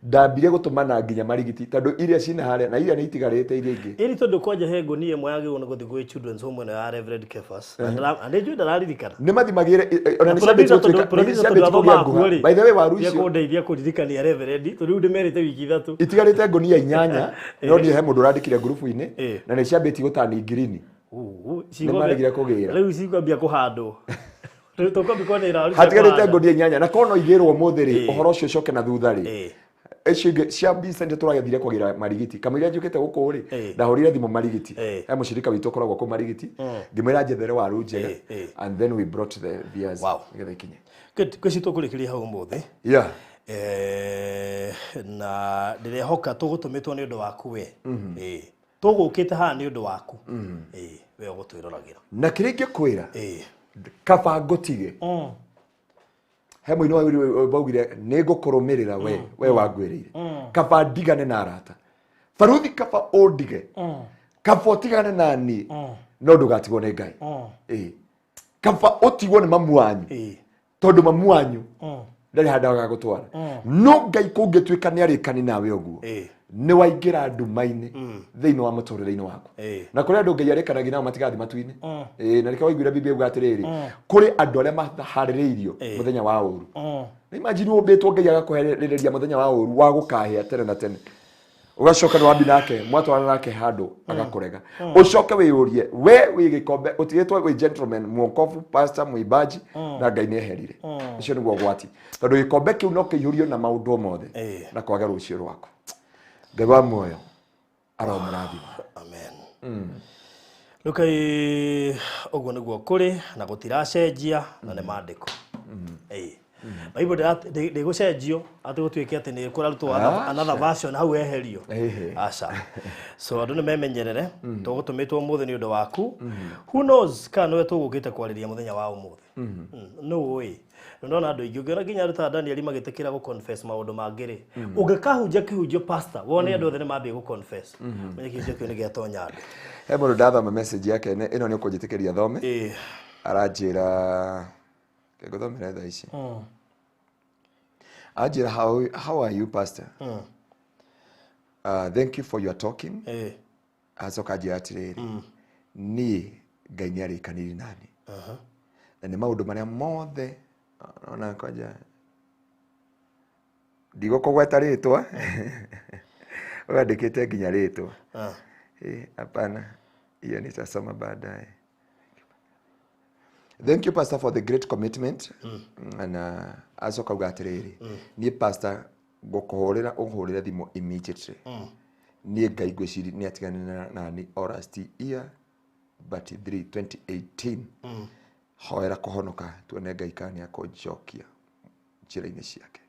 Ndambire gũtũmana nginya marigiti tondũ iria cina harĩa na iria nĩ itigarĩte iria ingĩ. Ĩri tondũ kwanja he ngũnia ĩmwe yagĩrĩirwo nĩ gũthiĩ gwĩ Children's Home ĩno ya Reverend Kefas. Na nĩ njũĩ ndararirikana. Nĩ mathimagĩre ona nĩ ciambĩtie kũgĩa nguha. By the way waru icio kũndeithia kũririkania Reverend tondũ rĩu ndĩmerĩte wiki ithatũ. Itigarĩte ngũnia 8 no niĩ he mũndũ ũrandĩkire ngurubu-inĩ na nĩ ciambĩtie gũtani ngirini. Nĩ maregire kũgĩra. Rĩu cikwambia kũhandwo. Hatigarĩte ngũnia 8 na korwo no igĩrwo ũmũthĩ rĩ ũhoro ũcio ũcoke na thutha rĩ icio ingĩ cia Vincent tũragĩthire kũgĩra marigiti kamũira njũkĩte gũkũ rĩ ndahũrire thimũ marigiti he mũshirika witũ ũkoragwo kũu marigiti ngĩmwĩra njethere waru njega and then we brought the viazi nĩgetha ikinye. Good, ngwĩciria tũkũrĩkĩria hau ũmũthĩ. Yeah. Na ndĩrehoka tũgũtũmĩtwo nĩ ũndũ waku we. Tũgũkĩte haha nĩ ũndũ waku. We ũgũtwĩroragĩra. Na kĩrĩa ingĩkwĩra kaba ngũtige he mũini wa baugire nĩ ngũkũrũmĩrĩra we wangwĩrĩire kaba ndigane na arata baruthi kaba ũndige kaba ũtigane na niĩ no ndũgatigwo nĩ Ngai. Kaba ũtigwo nĩ mamu wanyu tondũ mamu wanyu ndarĩ handũ agagũtwara no Ngai kũngĩtuĩka nĩ arĩkani nawe ũguo nĩ waingĩra nduma-inĩ thĩinĩ wa mũtũrĩre-inĩ waku. Na kũrĩ andũ Ngai arĩkanagia nao matigathiĩ matu-inĩ. Na nĩkĩo waiguire Biblia yuga atĩrĩrĩ kũrĩ andũ arĩa maharĩrĩirio mũthenya wa ũru. Na imagine ũmbĩtwo Ngai agakũherĩrĩria mũthenya wa ũru wa gũkahĩa tene na tene. Ũgacoka nĩ wambi nake mwatwarana nake handũ agakũrega. Ũcoke wĩyũrie we wĩ gĩkombe ũtigĩtwo wĩ gentleman mwokovu pastor mwimbaji na Ngai nĩ eherire. Ũcio nĩguo ũgwati tondũ gĩkombe kĩu no kĩihũrio na maũndũ mothe na kwaga rũciũ rwaku. Ngai wa muoyo aromũrathima. Amen. Rĩu ũguo nĩguo kũrĩ na gũtiracenjia na nĩ maandĩko. Bible ndĩgũcenjio atĩ gũtuĩke atĩ nĩ kũrarutwo another version hau eherio. Aca. So andũ nĩ memenyerere tũgũtũmĩtwo ũmũthĩ nĩ ũndũ waku. Who knows kana nĩwe tũgũkĩte kwarĩria mũthenya wa ũmũthĩ. No ũĩ. Ndona andũ aingĩ ũngĩona nginya andũ ta Daniel magĩtĩkĩra gũ confess maũndũ mangĩ rĩ ũngĩkahunjia kĩhunjio pastor wone andũ othe nĩ mambie gũ confess menye kĩhunjio kĩu nĩ gĩatonya andũ. He mũndũ ndathoma message yake ĩno nĩ ũkũnjĩtĩkĩria thome. Aranjĩra ngũthomere thaa ici. Anjĩra how are you pastor? Thank you for your talking. Acoka anjĩra atĩrĩrĩ niĩ Ngai nĩ arĩkanirie nani na nĩ maũndũ marĩa mothe ona kwanja ndigũkũgweta rĩtwa ũrandĩkĩte nginya rĩtwa. Hapana, hiyo nitasoma baadaye. Thank you pastor for the great commitment. Na acoka uga atĩrĩrĩ niĩ pastor ngũkũhũrĩra ũhũrĩre thimũ immediately. Niĩ Ngai ngwĩciria nĩ atiganire nani last year but 3 2018 hoera kũhonoka tuone Ngai kana nĩ akũnjokia njĩra-inĩ ciake.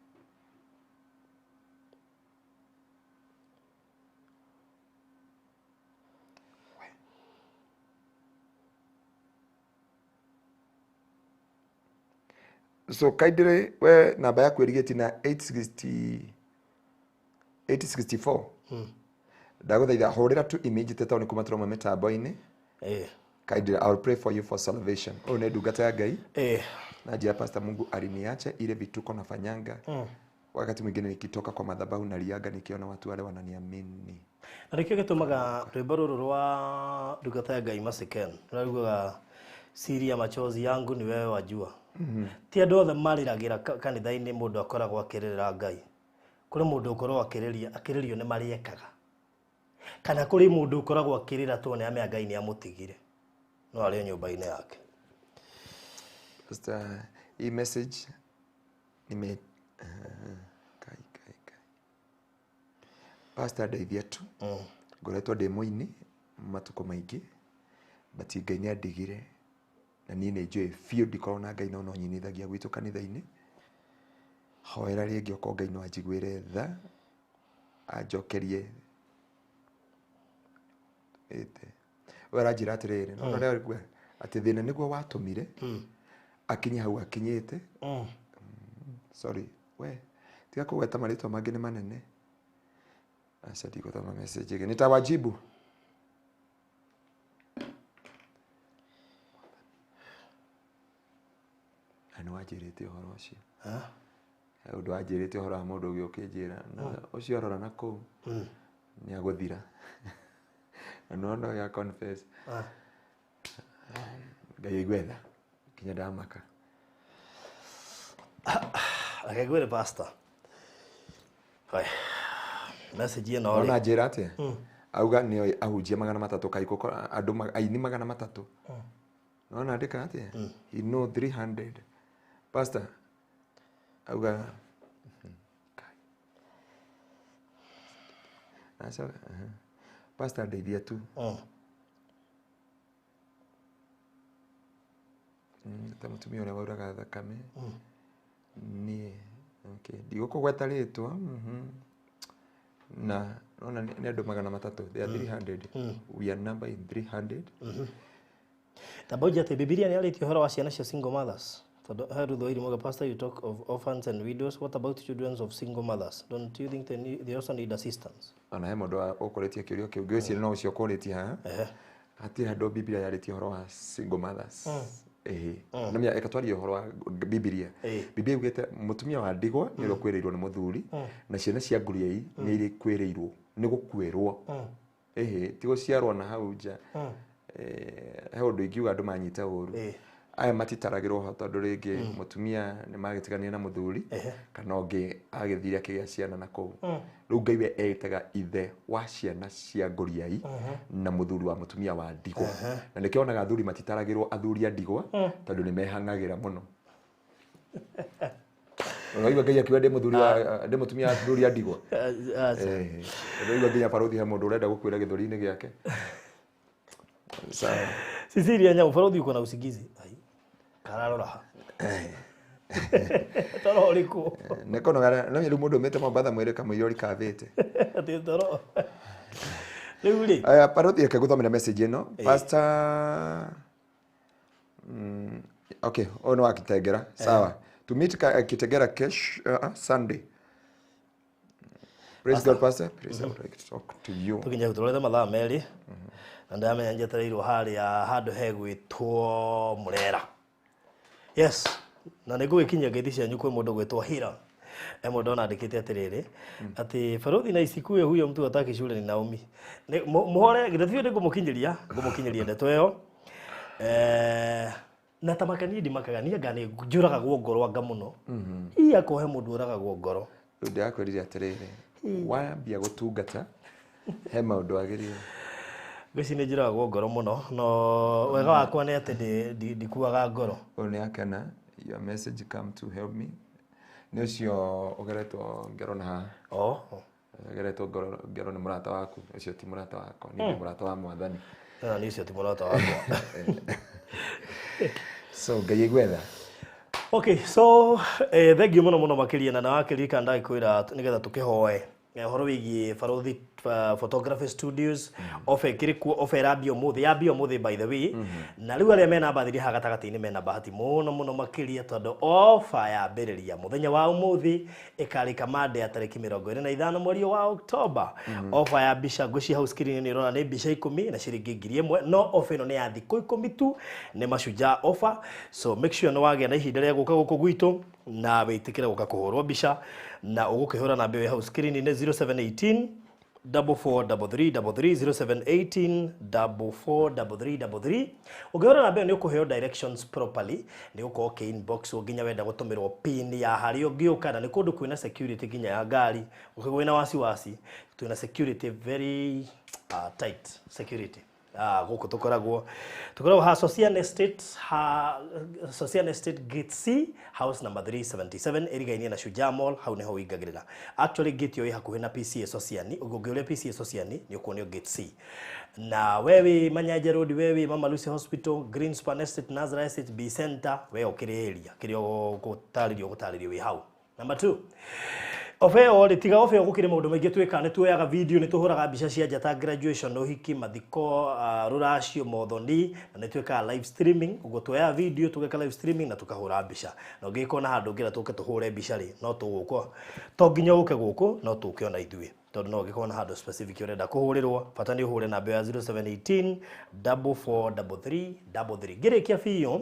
So kindly we namba yaku ĩrigĩtie na 860 864, ndagũthaitha hũrĩra tu immediately tondũ nĩ kuma tũrauma mĩtambo-inĩ. Kindly, I will pray for you for salvation. Ũyũ nĩ ndungata ya Ngai. Na njia, "Pastor, Mungu aliniacha ile vituko nafanyanga. Wakati mwingine nikitoka kwa madhabahu naliaga nikiona watu wale wananiamini." Na nĩkĩo gĩtũmaga rwĩmbo rũrũ rwa ndungata ya Ngai Masiken rũraugaga, "Siri ya machozi yangu ni wewe wajua." Ti andũ othe marĩragĩra kanitha-inĩ. Mũndũ akoragwo akĩrĩrĩra Ngai, kũrĩ mũndũ ũkoragwo akĩrĩria akĩrĩrio nĩ marĩa ekaga, kana kũrĩ mũndũ ũkoragwo akĩrĩra tondũ nĩ amenya Ngai nĩ amũtigire, no arĩ o nyũmba-inĩ yake. Pastor, hii message nime kai kai kai. Pastor, ndeithia tu. Ngoretwo ndĩ mũini matukũ maingĩ, but Ngai nĩ andigire na niĩ nĩ njũĩ biũ ndikorwo na Ngai, no no nyinithagia gwitũ kanitha-inĩ. Hoera rĩngĩ okorwo Ngai no anjiguĩre tha anjokerie ĩte. We aranjĩra atĩrĩrĩ, no no atĩ thĩna nĩguo watũmire akinye hau akinyĩte. Sorry, we tiga kũgweta marĩtwa mangĩ nĩ manene. Aca, ndigũthoma message ĩngĩ, nitawajibu. Na nĩ wanjĩrĩte ũhoro ũcio. He ũndũ wanjĩrĩte ũhoro wa mũndũ ũngĩ ũkĩnjĩra na ũcio arora na kũu nĩ agũthira na nĩwona ya confess. Ngai aigue tha nginya ndamaka. Reke ngwĩre, pastor. Haya. Message ĩno rĩ. Ona njĩra atĩa, auga nĩoĩ ahunjia 300 kaĩ andũ aini 300. Nona andĩka atĩa, he know 300, pastor auga Kai. Aca, aha. Pastor, ndeithia tu. Ta mũtumia ũrĩa wauraga thakame niĩ, okay, ndigũkũgweta rĩtwa, Na nona nĩ andũ 300, they are 300, we are number in 300. Tamba ũnjie atĩ Bibilia nĩ yarĩtie ũhoro wa ciana cia single mothers, tondũ he Ruth Wairimu, "Pastor, you talk of orphans and widows. What about children of single mothers? Don't you think they also need assistance?" Ona he mũndũ ũkũrĩtie kĩũria kĩu, ngwĩciria no ũcio ũkũrĩtie haha. Hatirĩ handũ Bibilia yarĩtie ũhoro wa single mothers. Ĩhĩ, na mĩa eka twarie ũhoro wa Bibilia. Bibilia yugĩte mũtumia wa ndigwa nĩ ũrĩa ũkuĩrĩirwo nĩ mũthuri, na ciana cia nguriai nĩ irĩ kuĩrĩirwo nĩ gũkuĩrwo. Ĩhĩ, ti gũciarwo na hau nja. He ũndũ ingiuga andũ manyita ũru. Aya matitaragĩrwo ho tondũ rĩngĩ mũtumia nĩ magĩtiganire na mũthuri kana ũngĩ agĩthire akĩgĩa ciana na kũu. Rĩu Ngai we etaga ithe wa ciana cia ngũriai na mũthuri wa mũtumia wa ndigwa, na nĩkĩo onaga athuri matitaragĩrwo, athuri a ndigwa, tondũ nĩ mehang'agĩra mũno. Ũraigua Ngai akiuga ndĩ mũthuri wa ndĩ mũtumia wa athuri a ndigwa. Aca. Ũraigua nginya barothi he mũndũ ũrenda gũkuĩra gĩthũri-inĩ gĩake. Sawa. Cecilia Nyau, "Barothi, uko na usingizi?" Ai, kararora ha toro ũrĩkũ? Nĩ kũnogara no rĩu mũndũ umĩte Mombatha mwĩrĩ kamũira ũrikavĩte. Atĩ toro rĩu rĩ. Aya, barothi, reke gũthomera message ĩno, pastor. Okay, ũyũ nĩ wa Kitengera. Sawa, to meet Kitengera kesh Sunday. Praise God, pastor. Please, I would like to talk to you. Tũkinya tũrorete mathaa 2 na ndamenya njetereirwo harĩa handũ hegwĩtwo Mũrera. Yes, na nĩ ngũgĩkinyia ngeithi cianyu kwĩ mũndũ gwĩtwo Hira. E mũndũ ona andĩkĩte atĩrĩrĩ, atĩ "Barothi na isikue huyo mtu hataki shule ni Naomi." Mũhore githĩ biũ, nĩ ngũmũkinyĩria ndeto ĩyo. Na ta makanie ndimakaga niĩ, anga nĩ njũragagwo ngoro anga mũno. Ii akohe mũndũ ũragagwo ngoro. Rĩu ndĩrakwĩrire atĩrĩrĩ, wambia gũtungata he maũndũ wagĩrĩire. Ngwĩci nĩ njũragagwo ngoro mũno, no wega wakwa nĩ atĩ ndikuaga ngoro. Ũyũ nĩ akena, "Your message come to help me." Nĩ ũcio ũgeretwo ngero na haha. Oh. Ũgeretwo ngero nĩ mũrata waku. Ũcio ti mũrata wakwa, niĩ ndĩ mũrata wa Mwathani. Na nĩ ũcio ti mũrata wakwa. So Ngai aigue tha. Okay, so thank you mũno mũno makĩria, na nawakĩririkana ndagĩkwĩra nĩgetha tũkĩhoe ũhoro wĩgiĩ Barothi Photography Studios. Offer ĩkĩrĩ kuo, offer ĩrambia ũmũthĩ, yambia ũmũthĩ by the way. Na rĩu arĩa mena birthday haha gatagatĩ-inĩ mena bahati mũno mũno makĩria, tondũ offer yambĩrĩria mũthenya wa ũmũthĩ, ĩkarĩka Monday ya tarĩki 25 mweri wa October. Offer ya mbica ngwĩciria hau screen nĩ ũrona nĩ mbica 10 na ciringi 1000. No offer ĩno nĩ ya thikũ 10 tu, nĩ Mashujaa offer. So make sure nĩ wagĩa na ihinda rĩa gũka gũkũ gwitũ na wĩtĩkĩre gũka kũhũrwo mbica, na ũgũkĩhũra namba ĩyo hau screen-inĩ, 0718 4433 33, 0718 4433 33. Ũngĩhũra namba ĩyo nĩ ũkũheo directions properly, nĩ ũgũkorwo ũkĩ inbox nginya wenda gũtũmĩrwo pin ya harĩa ũngĩũka. Na nĩ kũndũ kwĩna security nginya ya ngari, ũkĩgwo wĩna wasiwasi, twĩna security, very tight security. Gũkũ tũkoragwo ha Sosian Estate, ha Sosian Estate Gate C, house number 377, ĩrigainie na Shujaa Mall. Hau nĩho wĩingagĩrĩra. Actually, gate ĩyo ĩ hakuhĩ na PCA Sosian. Ũguo ũngĩũria PCA Sosian nĩ ũkuonio Gate C. Na we wĩ Manyanja Road, we wĩ Mama Lucy Hospital, Greenspan Estate, Nazareth Estate, B Center, we ũkĩrĩ area kĩrĩa ũgũtarĩrio wĩ hau. Number 2, oba ĩyo rĩ, tiga oba ĩyo, gũkĩrĩ maũndũ maingĩ twĩkaga. Nĩ tuoyaga video, nĩ tũhũraga mbica cia njata, graduation, ũhiki, mathiko, rũracio, mothoni, na nĩ twĩkaga live streaming. Ũguo tuoyaga video, tũgeka live streaming na tũkahũra mbica. Na ũngĩgĩkorwo na handũ ũngĩenda tũke tũhũre mbica rĩ, no tũgũka, to nginya ũke gũkũ, no tũke ona ithuĩ, tondũ no ũngĩkorwo na handũ specific ũrenda kũhũrĩrwo, bata nĩ ũhũre namba ya 0718 4433 33. Ngĩrĩkia biũ,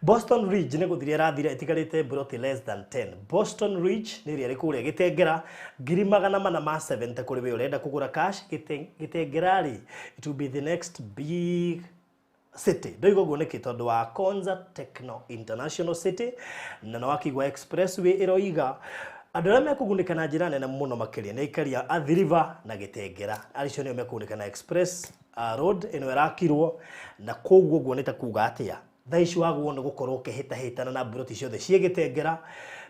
Boston Ridge nĩ gũthiria ĩrathira, ĩtigarĩte mburoti less than 10. Boston Ridge nĩ ĩrĩa ĩrĩ kũrĩa Gĩtengera, 470,000 kũrĩ we ũrenda kũgũra cash. Gĩtengera rĩ, it will be the next big city. Ndoiga ũguo nĩkĩ? Tondũ wa Konza Techno International City na nĩ wakĩigua expressway ĩroiga andũ arĩa mekũgunĩka na njĩra nene mũno makĩria nĩ aikari a Athi River na Gĩtengera. Acio nĩo mekũgunĩka na express road ĩno ĩrakirwo. Na koguo ũguo nĩ ta kuga atĩa? Thaa ici wagwo nĩ gũkorwo ũkĩhĩtahĩtana na mburoti ciothe ciĩ Gĩtengera,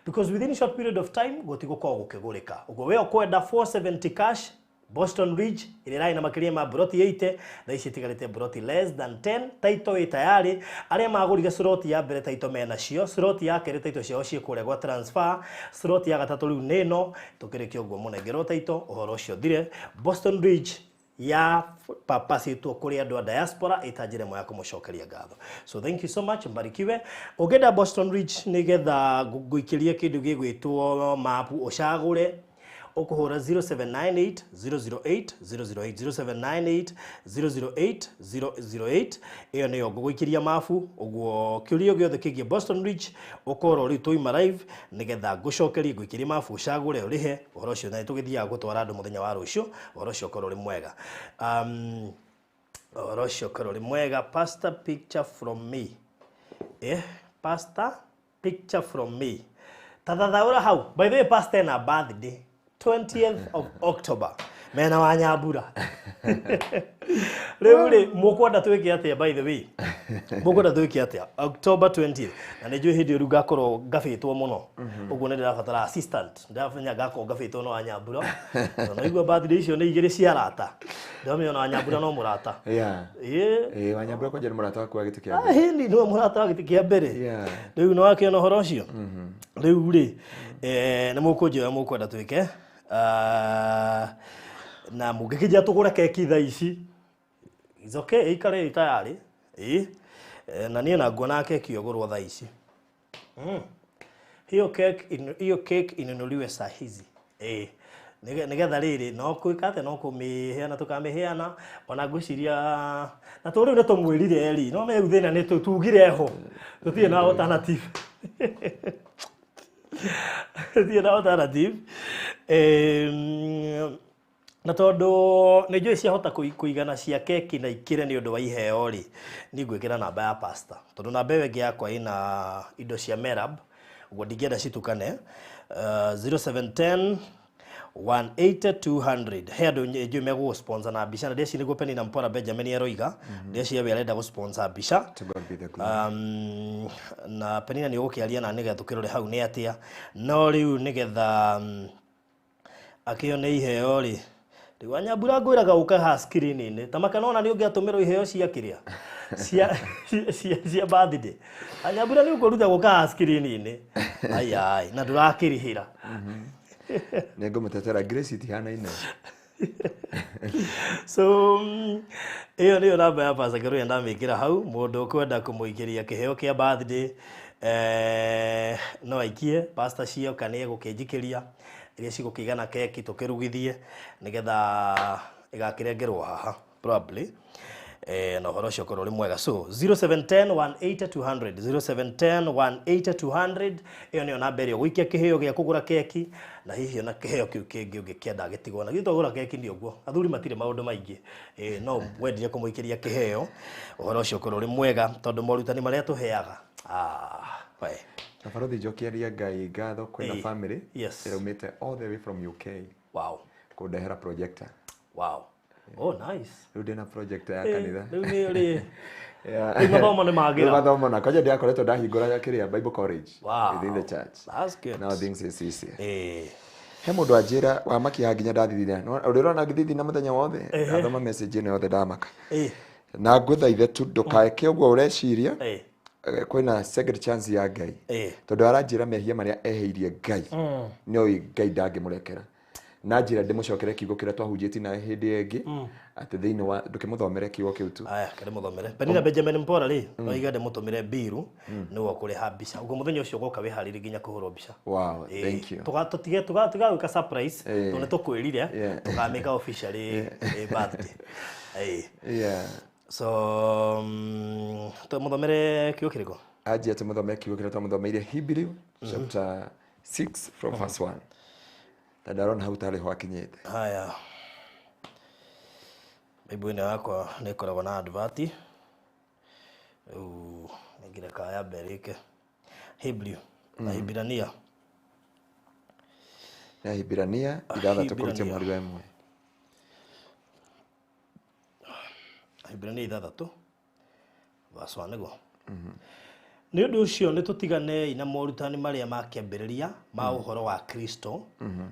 because within short period of time gũtigũkorwo gũkĩgũrĩka. Ũguo we ũkwenda 470 cash, Boston Ridge ĩrĩa ĩrarĩ na makĩria ma mburoti 80, thaa ici ĩtigarĩte mburoti less than 10. Title ĩ tayarĩ. Arĩa magũrire slot ya mbere, title menacio. Slot ya kerĩ, title ciao ciĩ kũrĩa gwa transfer. Slot ya gatatũ rĩu nĩ ĩno. Tũkĩrĩkia ũguo, mũnengerwo title, ũhoro ũcio ũthire. Boston Ridge ya papacĩtwo kũrĩ andũ a diaspora ĩta njĩra ĩmwe ya kũmũcokeria ngatho. So thank you so much, mbarikiwe. Ũngĩenda Boston Ridge, nĩgetha ngũikĩrie kĩndũ gĩgwĩtwo map ũcagũre, ũkũhũra 0798 008 008, 0798 008 008. Ĩyo nĩyo ngũgũikĩria mabu. Ũguo kĩũria gĩothe kĩgiĩ Boston Ridge, ũkorwo rĩu tũima live nĩgetha ngũcokerie, ngũikĩrie mabu, ũcagũre, ũrĩhe ũhoro ũcio, na nĩtũgĩthiaga gũtwara andũ mũthenya wa rũciũ. Ũhoro ũcio ũkorwo ũrĩ mwega, ũhoro ũcio ũkorwo ũrĩ mwega. Pastor, picture from me, pastor, picture from me, tathathaũra hau. By the way, pastor ena birthday 20th of October, mena wa Nyambura. Rĩu rĩ, mũkwenda twĩke atĩa? By the way, mũkwenda twĩke atĩa October 20th? Na nĩ njũĩ hĩndĩ ĩyo rĩu ngakorwo ngabĩtwo mũno. Ũguo nĩ ndĩrabatara assistant, ndĩramenya ngakorwo ngabĩtwo no wa Nyambura, tondũ naigua birthday icio nĩ igĩrĩ cia arata. Ndĩramenya ona wa Nyambura no mũrata. Ĩĩ. Ĩĩ, Wanyambura kwanja nĩ mũrata waku wa gĩtĩ kĩa mbere. Hĩndĩ nĩwe mũrata wa gĩtĩ kĩa mbere. Rĩu nĩ wakĩona ũhoro ũcio. Rĩu rĩ, nĩ mũkũnjĩra mũkwenda twĩke. Ah, na mũngĩkĩnjĩra tũgũre keki thaa ici, it's okay, ĩikare ĩ tayarĩ. Ĩĩ. Na niĩ na nguona keki ĩgũrwo thaa ici. Hiyo cake inunuliwe saa hizi. Nĩgetha rĩrĩ no kwĩka atĩa, no kũmĩheana, tũkamĩheana ona ngwĩciria na to rĩu nĩ tũmwĩrire ri no rĩu thĩna nĩ tugire ho tũtirĩ na alternative, tũtirĩ na alternative. Na tondũ nĩ njũĩ ciahota kũigana cia keki na ikĩre nĩ ũndũ wa iheo rĩ, niĩ ngwĩkĩra namba ya pastor, tondũ namba ĩyo ĩngĩ yakwa ĩna indo cia Merab, ũguo ndingĩenda citukane. 0710 180 200. He andũ njũĩ megũgũ sponsor na mbica, na ndĩreciria nĩguo Penina Mpora Benjamin aroiga. Ndĩreciria we arenda gũ sponsor mbica. To God be the glory. Na Penina nĩ ũgũkĩaria na nĩgetha tũkĩrore hau nĩ atĩa. No rĩu nĩgetha akĩone iheo rĩ, rĩu Wanyambura ngwĩraga ũka haha screen-inĩ ta makanona nĩ ũngĩatũmĩrwo iheo cia kĩrĩa cia birthday. Wanyambura, nĩ ũkũruta gũka haha screen-inĩ, ayai, na ndũrakĩrĩhĩra. Nĩ ngũmũtetera, Grace itihanaine. So ĩyo nĩyo namba ya Pastor Keruya ndamĩkĩra hau. Mũndũ ũkwenda kũmũikĩria kĩheo kĩa birthday, no aikie pastor cioka nĩ egũkĩnjikĩria iria cigũkĩigana keki tũkĩrugithie nĩgetha ĩgakĩrengerwo haha probably, na ũhoro ũcio ũkorwo ũrĩ mwega. So 0710 180 200, 0710 180 200, ĩyo nĩyo namba ĩrĩa ũgũikia kĩheo gĩa kũgũra keki, na hihi ona kĩheo kĩu kĩngĩ ũngĩkĩenda gĩtigwo na githĩ twagũra keki nĩ ũguo, athuri matirĩ maũndũ maingĩ. No wendire kũmũikĩria kĩheo, ũhoro ũcio ũkorwo ũrĩ mwega tondũ morutani marĩa tũheaga, we. Na barothi, njokeria Ngai ngatho kwĩna family ĩraumĩte all the way from UK kũndehera projector. Wow, oh nice. Rĩu ndĩna projector ya kanitha. Rĩu nĩ ũrĩ rĩu mathomo nĩ magĩra. Rĩu mathomo na kwanja ndĩrakoretwo ndahingũra kĩrĩa Bible college within the church. That's good. Now things is easier. He mũndũ anjĩra wamakia nginya ndathithina. Ũrĩa ũrona ngĩthithina mũthenya wothe, ndathoma message ĩno yothe ndamaka. Na ngũthaithe tu ndũkaeke ũguo ũreciria. Kwĩna second chance ya Ngai. Tondũ aranjĩra mehia marĩa ehĩirie Ngai, nĩoĩ Ngai ndangĩmũrekera. Na njĩra ndĩmũcokere kiugo kĩrĩa twahunjĩtie nawe hĩndĩ ĩngĩ, atĩ thĩinĩ wa ndũkĩmũthomere kiugo kĩu tu. Aya, kĩrĩ mũthomere. Penina Benjamin Mpora rĩ, oiga ndĩmũtũmĩre mbiru nĩwe ũkũrĩha mbica. Ũguo mũthenya ũcio ũgoka wĩharĩrie nginya kũhũrwo mbica. Wow, thank you. Tũtige tũgagwĩka surprise tondũ nĩ tũkwĩrire tũkamĩka officially birthday. So tũmũthomere kiugo kĩrĩkũ? Anjia tũmũthomere kiugo kĩrĩa twamũthomeire, Hebrew chapter 6 from verse 1. Ta ndarona hau tarĩ ho akinyĩte. Haya. Bible ĩno yakwa nĩ ĩkoragwo na advert. Rĩu nĩngĩreka yambe ĩrĩke. Hebrew na Hibrania. Ya Hibrania 6 kũrutia mũhari wa 1. Hibrania 6 verse 1 nĩguo. Nĩ ũndũ ũcio nĩ tũtiganei na morutani marĩa ma kĩambĩrĩria ma ũhoro wa Kristo,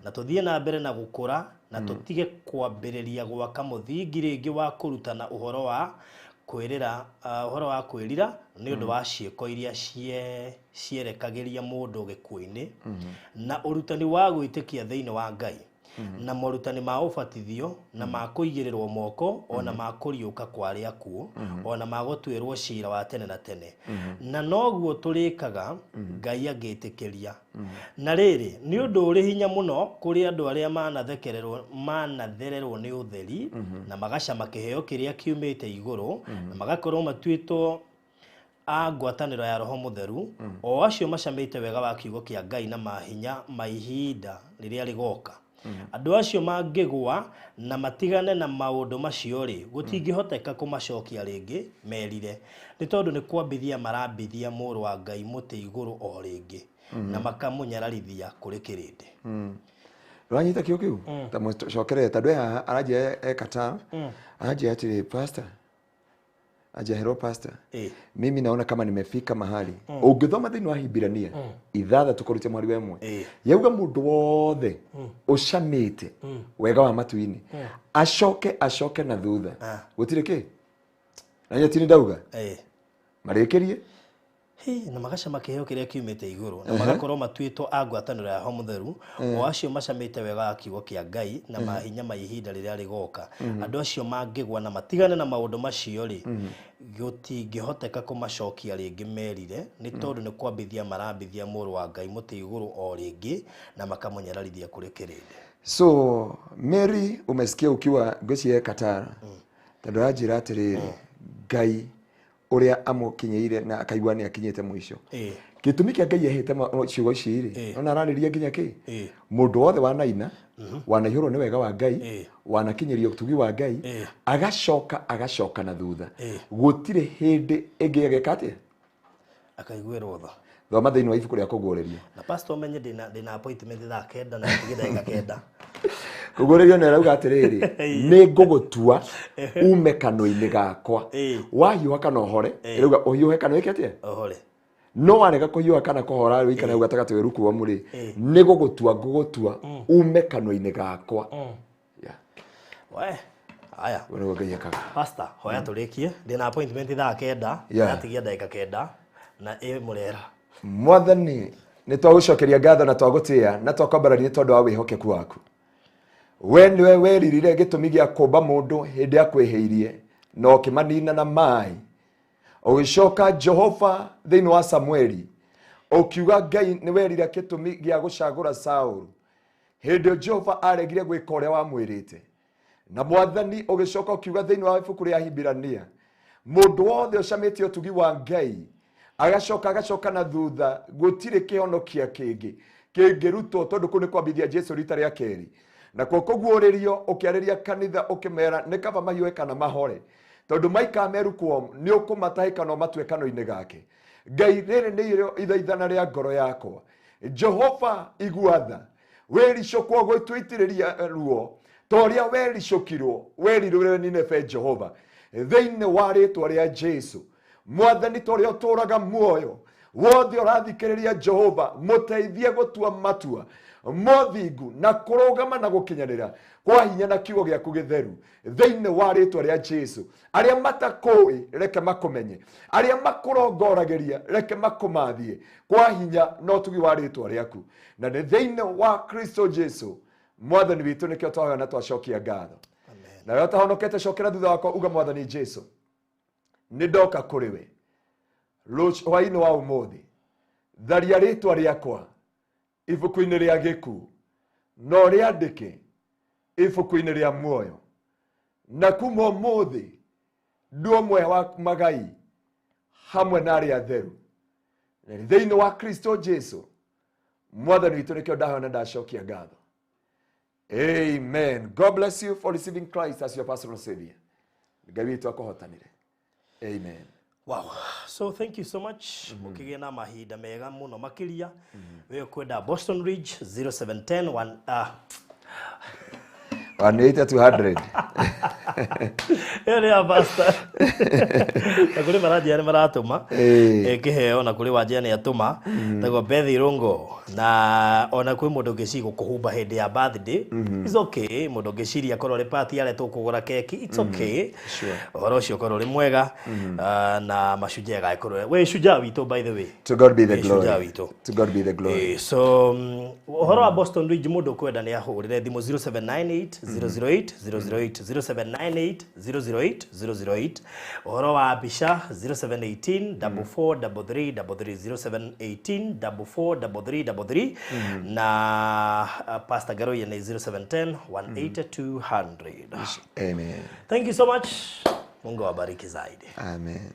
na tũthiĩ na mbere na gũkũra, na tũtige kwambĩrĩria gwaka mũthingi rĩngĩ wa kũrutana ũhoro wa kwĩrĩra, ũhoro wa kwĩrira nĩ ũndũ wa ciĩko iria cierekagĩria mũndũ gĩkuũ-inĩ, na ũrutani wa gwĩtĩkia thĩinĩ wa Ngai, na morutani ma ũbatithio, na ma kũigĩrĩrwo moko, ona ma kũriũka kwa arĩa akuũ, ona ma gũtuĩrwo cira wa tene na tene. Na noguo tũrĩkaga Ngai angĩtĩkĩria. Na rĩrĩ, nĩ ũndũ ũrĩ hinya mũno kũrĩ andũ arĩa manathererwo nĩ ũtheri, na magacama kĩheo kĩrĩa kiumĩte igũrũ, na magakorwo matuĩtwo a ngwatanĩro ya Roho Mũtheru, o acio macamĩte wega wa kiugo kĩa Ngai na mahinya ma ihinda rĩrĩa rĩgoka. Andũ acio mangĩgũa na matigane na maũndũ macio rĩ, gũtingĩhoteka kũmacokia rĩngĩ merire, nĩ tondũ nĩ kwambithia marambithia mũrũ wa Ngai mũtĩ igũrũ o rĩngĩ, na makamũnyararithia kũrĩ kĩrĩndĩ. Ũranyita kiugo kĩu? Ta mũcokerere tondũ e haha aranjĩra e Qatar, aranjĩra atĩrĩ, pastor, aja hello pastor, mimi naona kama nimefika mahali. Ũngĩthoma thĩinĩ wa Hibrania 6 kũrutia mũhari wa 1, yauga mũndũ wothe ũcamĩte wega wa matu-inĩ acoke na thutha, gũtirĩ kĩ na nyeti ndauga marĩkĩrie. Na magacama kĩheo kĩrĩa kiumĩte igũrũ, na magakorwo matuĩtwo a ngwatanĩro ya Roho Mũtheru, o acio macamĩte wega wa kiugo kĩa Ngai na mahinya ma ihinda rĩrĩa rĩgoka. Andũ acio mangĩgwa na matigane na maũndũ macio rĩ, gũtingĩhoteka kũmacokia rĩngĩ merire, nĩ tondũ nĩ kwambithia marambithia mũrũ wa Ngai mũtĩ igũrũ o rĩngĩ, na makamũnyararithia kũrĩ kĩrĩndĩ. So Mary, umesikia ukiwa ngwĩciria Qatar, tondũ aranjĩra atĩrĩrĩ, Ngai ũrĩa amũkinyĩire na akaigua nĩ akinyĩte mũico. Gĩtũmi kĩa Ngai ehĩte ciugo ici rĩ, ona ararĩria nginya kĩ? Mũndũ wothe wanaina, wanaihũrwo nĩ wega wa Ngai, wanakinyĩrio ũtugi wa Ngai, agacoka na thutha. Gũtirĩ hĩndĩ ĩngĩ ageka atĩa? Akaiguĩrwo tha. Thoma thĩinĩ wa ibuku rĩa Kũguũrĩrio. Na pastor ũmenye ndĩna appointment thaa 9 na gĩtigĩ ndagĩka 9. Kũguũrĩrio nĩ arauga atĩrĩrĩ, nĩ ngũgũtua ume kanua-inĩ gakwa. Wahiũha kana ũhore, ĩrauga ũhiũhe kana wĩke atĩa? Ũhore. No warega kũhiũha kana kũhora rĩ, ũikare hau gatagatĩ wĩ rukuomu rĩ, nĩ gũgũtua ngũgũtua ume kanua-inĩ gakwa. We, haya. Ũguo nĩguo Ngai ekaga. Pastor, hoya tũrĩkie. Ndĩna appointment thaa 9, ndatigia ndagĩka 9 na ĩ mũrera. Mwathani, nĩ twagũcokeria ngatho na twagũtĩĩa na twakwambarania nĩ tondũ wa wĩhokeku waku. We nĩwe weririre gĩtũmi gĩa kũmba mũndũ hĩndĩ ya kwĩhĩirie na ũkĩmanina na maĩ. Ũgĩcoka Jehova thĩinĩ wa Samueli ũkiuga Ngai nĩ werira gĩtũmi gĩa gũcagũra Saũlũ hĩndĩ ĩyo Jehova aregire gwĩka ũrĩa wamwĩrĩte. Na Mwathani ũgĩcoka ũkiuga thĩinĩ wa ibuku rĩa Hibirania mũndũ wothe ũcamĩtie ũtugi wa Ngai agacoka agacoka na thutha gũtirĩ kĩhonokia kĩngĩ kĩngĩrutwo tondũ kũu nĩ kwambithia Jesu rita rĩa kerĩ. Nakuo kũguũrĩrio ũkĩarĩria kanitha ũkĩmera nĩ kaba mahiũhe kana mahore tondũ maikara merukuo nĩ ũkũmatahĩka na ũmatue kanua-inĩ gake. Ngai rĩrĩ nĩ ithaithana rĩa ngoro yakwa. Jehova igua tha wĩricũkwo gwĩtũitĩrĩria ruo ta ũrĩa wericũkirwo werirũre Nineve Jehova thĩinĩ wa rĩtwa rĩa Jesu. Mwathani ta ũrĩa ũtũũraga muoyo wothe ũrathikĩrĩria Jehova mũteithie gũtua matua mothingu na kũrũgama na gũkinyanĩra kwa hinya na kiugo gĩaku gĩtheru thĩinĩ wa rĩtwa rĩa Jesu. Arĩa matakũĩ reke makũmenye, arĩa makũrongoragĩria reke makũmathie kwa hinya na ũtugi wa rĩtwa rĩaku, na nĩ thĩinĩ wa Kristo Jesu Mwathani witũ nĩkĩo twahoya na twacokia ngatho. Na we ũtahonokete cokera thutha wakwa uga Mwathani Jesu nĩ ndoka kũrĩ we hwaĩ-inĩ wa ũmũthĩ, tharia rĩtwa rĩakwa ibuku-inĩ rĩa gĩkuũ na ũrĩandĩke ibuku-inĩ rĩa muoyo, na kuma ũmũthĩ ndũ ũmwe wa magai hamwe na arĩa atheru na thĩinĩ wa Kristo Jesu Mwathani witũ nĩkĩo ndahoya na ndacokia ngatho. Amen. God bless you for receiving Christ as your personal savior. Ngai witũ akũhotanĩre. Amen. Wow. So thank you so much. Mũkĩgĩe na mahinda mega mũno makĩria. We ũkwenda Boston Ridge 0710 1 180 200. Ĩyo nĩ ya pastor. Na kũrĩ maranjia nĩ maratũma kĩheo, na kũrĩ wanjia nĩ atũma tagwo Beth Irungo, na ona kwĩ mũndũ ũngĩciria gũkũhumba hĩndĩ ya birthday, it's okay. Mũndũ ũngĩciria korwo rĩ party aretwo kũgũra keki, it's okay. Ũhoro ũcio ũkorwo ũrĩ mwega. Na mashujaa gagĩkorwo wĩ shujaa witũ, by the way. To God be the glory. Witũ. To God be the glory. So ũhoro wa Boston Ridge, mũndũ ũkwenda nĩ ahũrĩre thimũ 0798 008 008, 0798 008 008. Ũhoro wa mbica 0718 44 33 33, 0718 44 33 33, na Pastor Garoya nĩ 0710 180 200. Amen. Thank you so much. Mungu awabariki zaidi. Amen.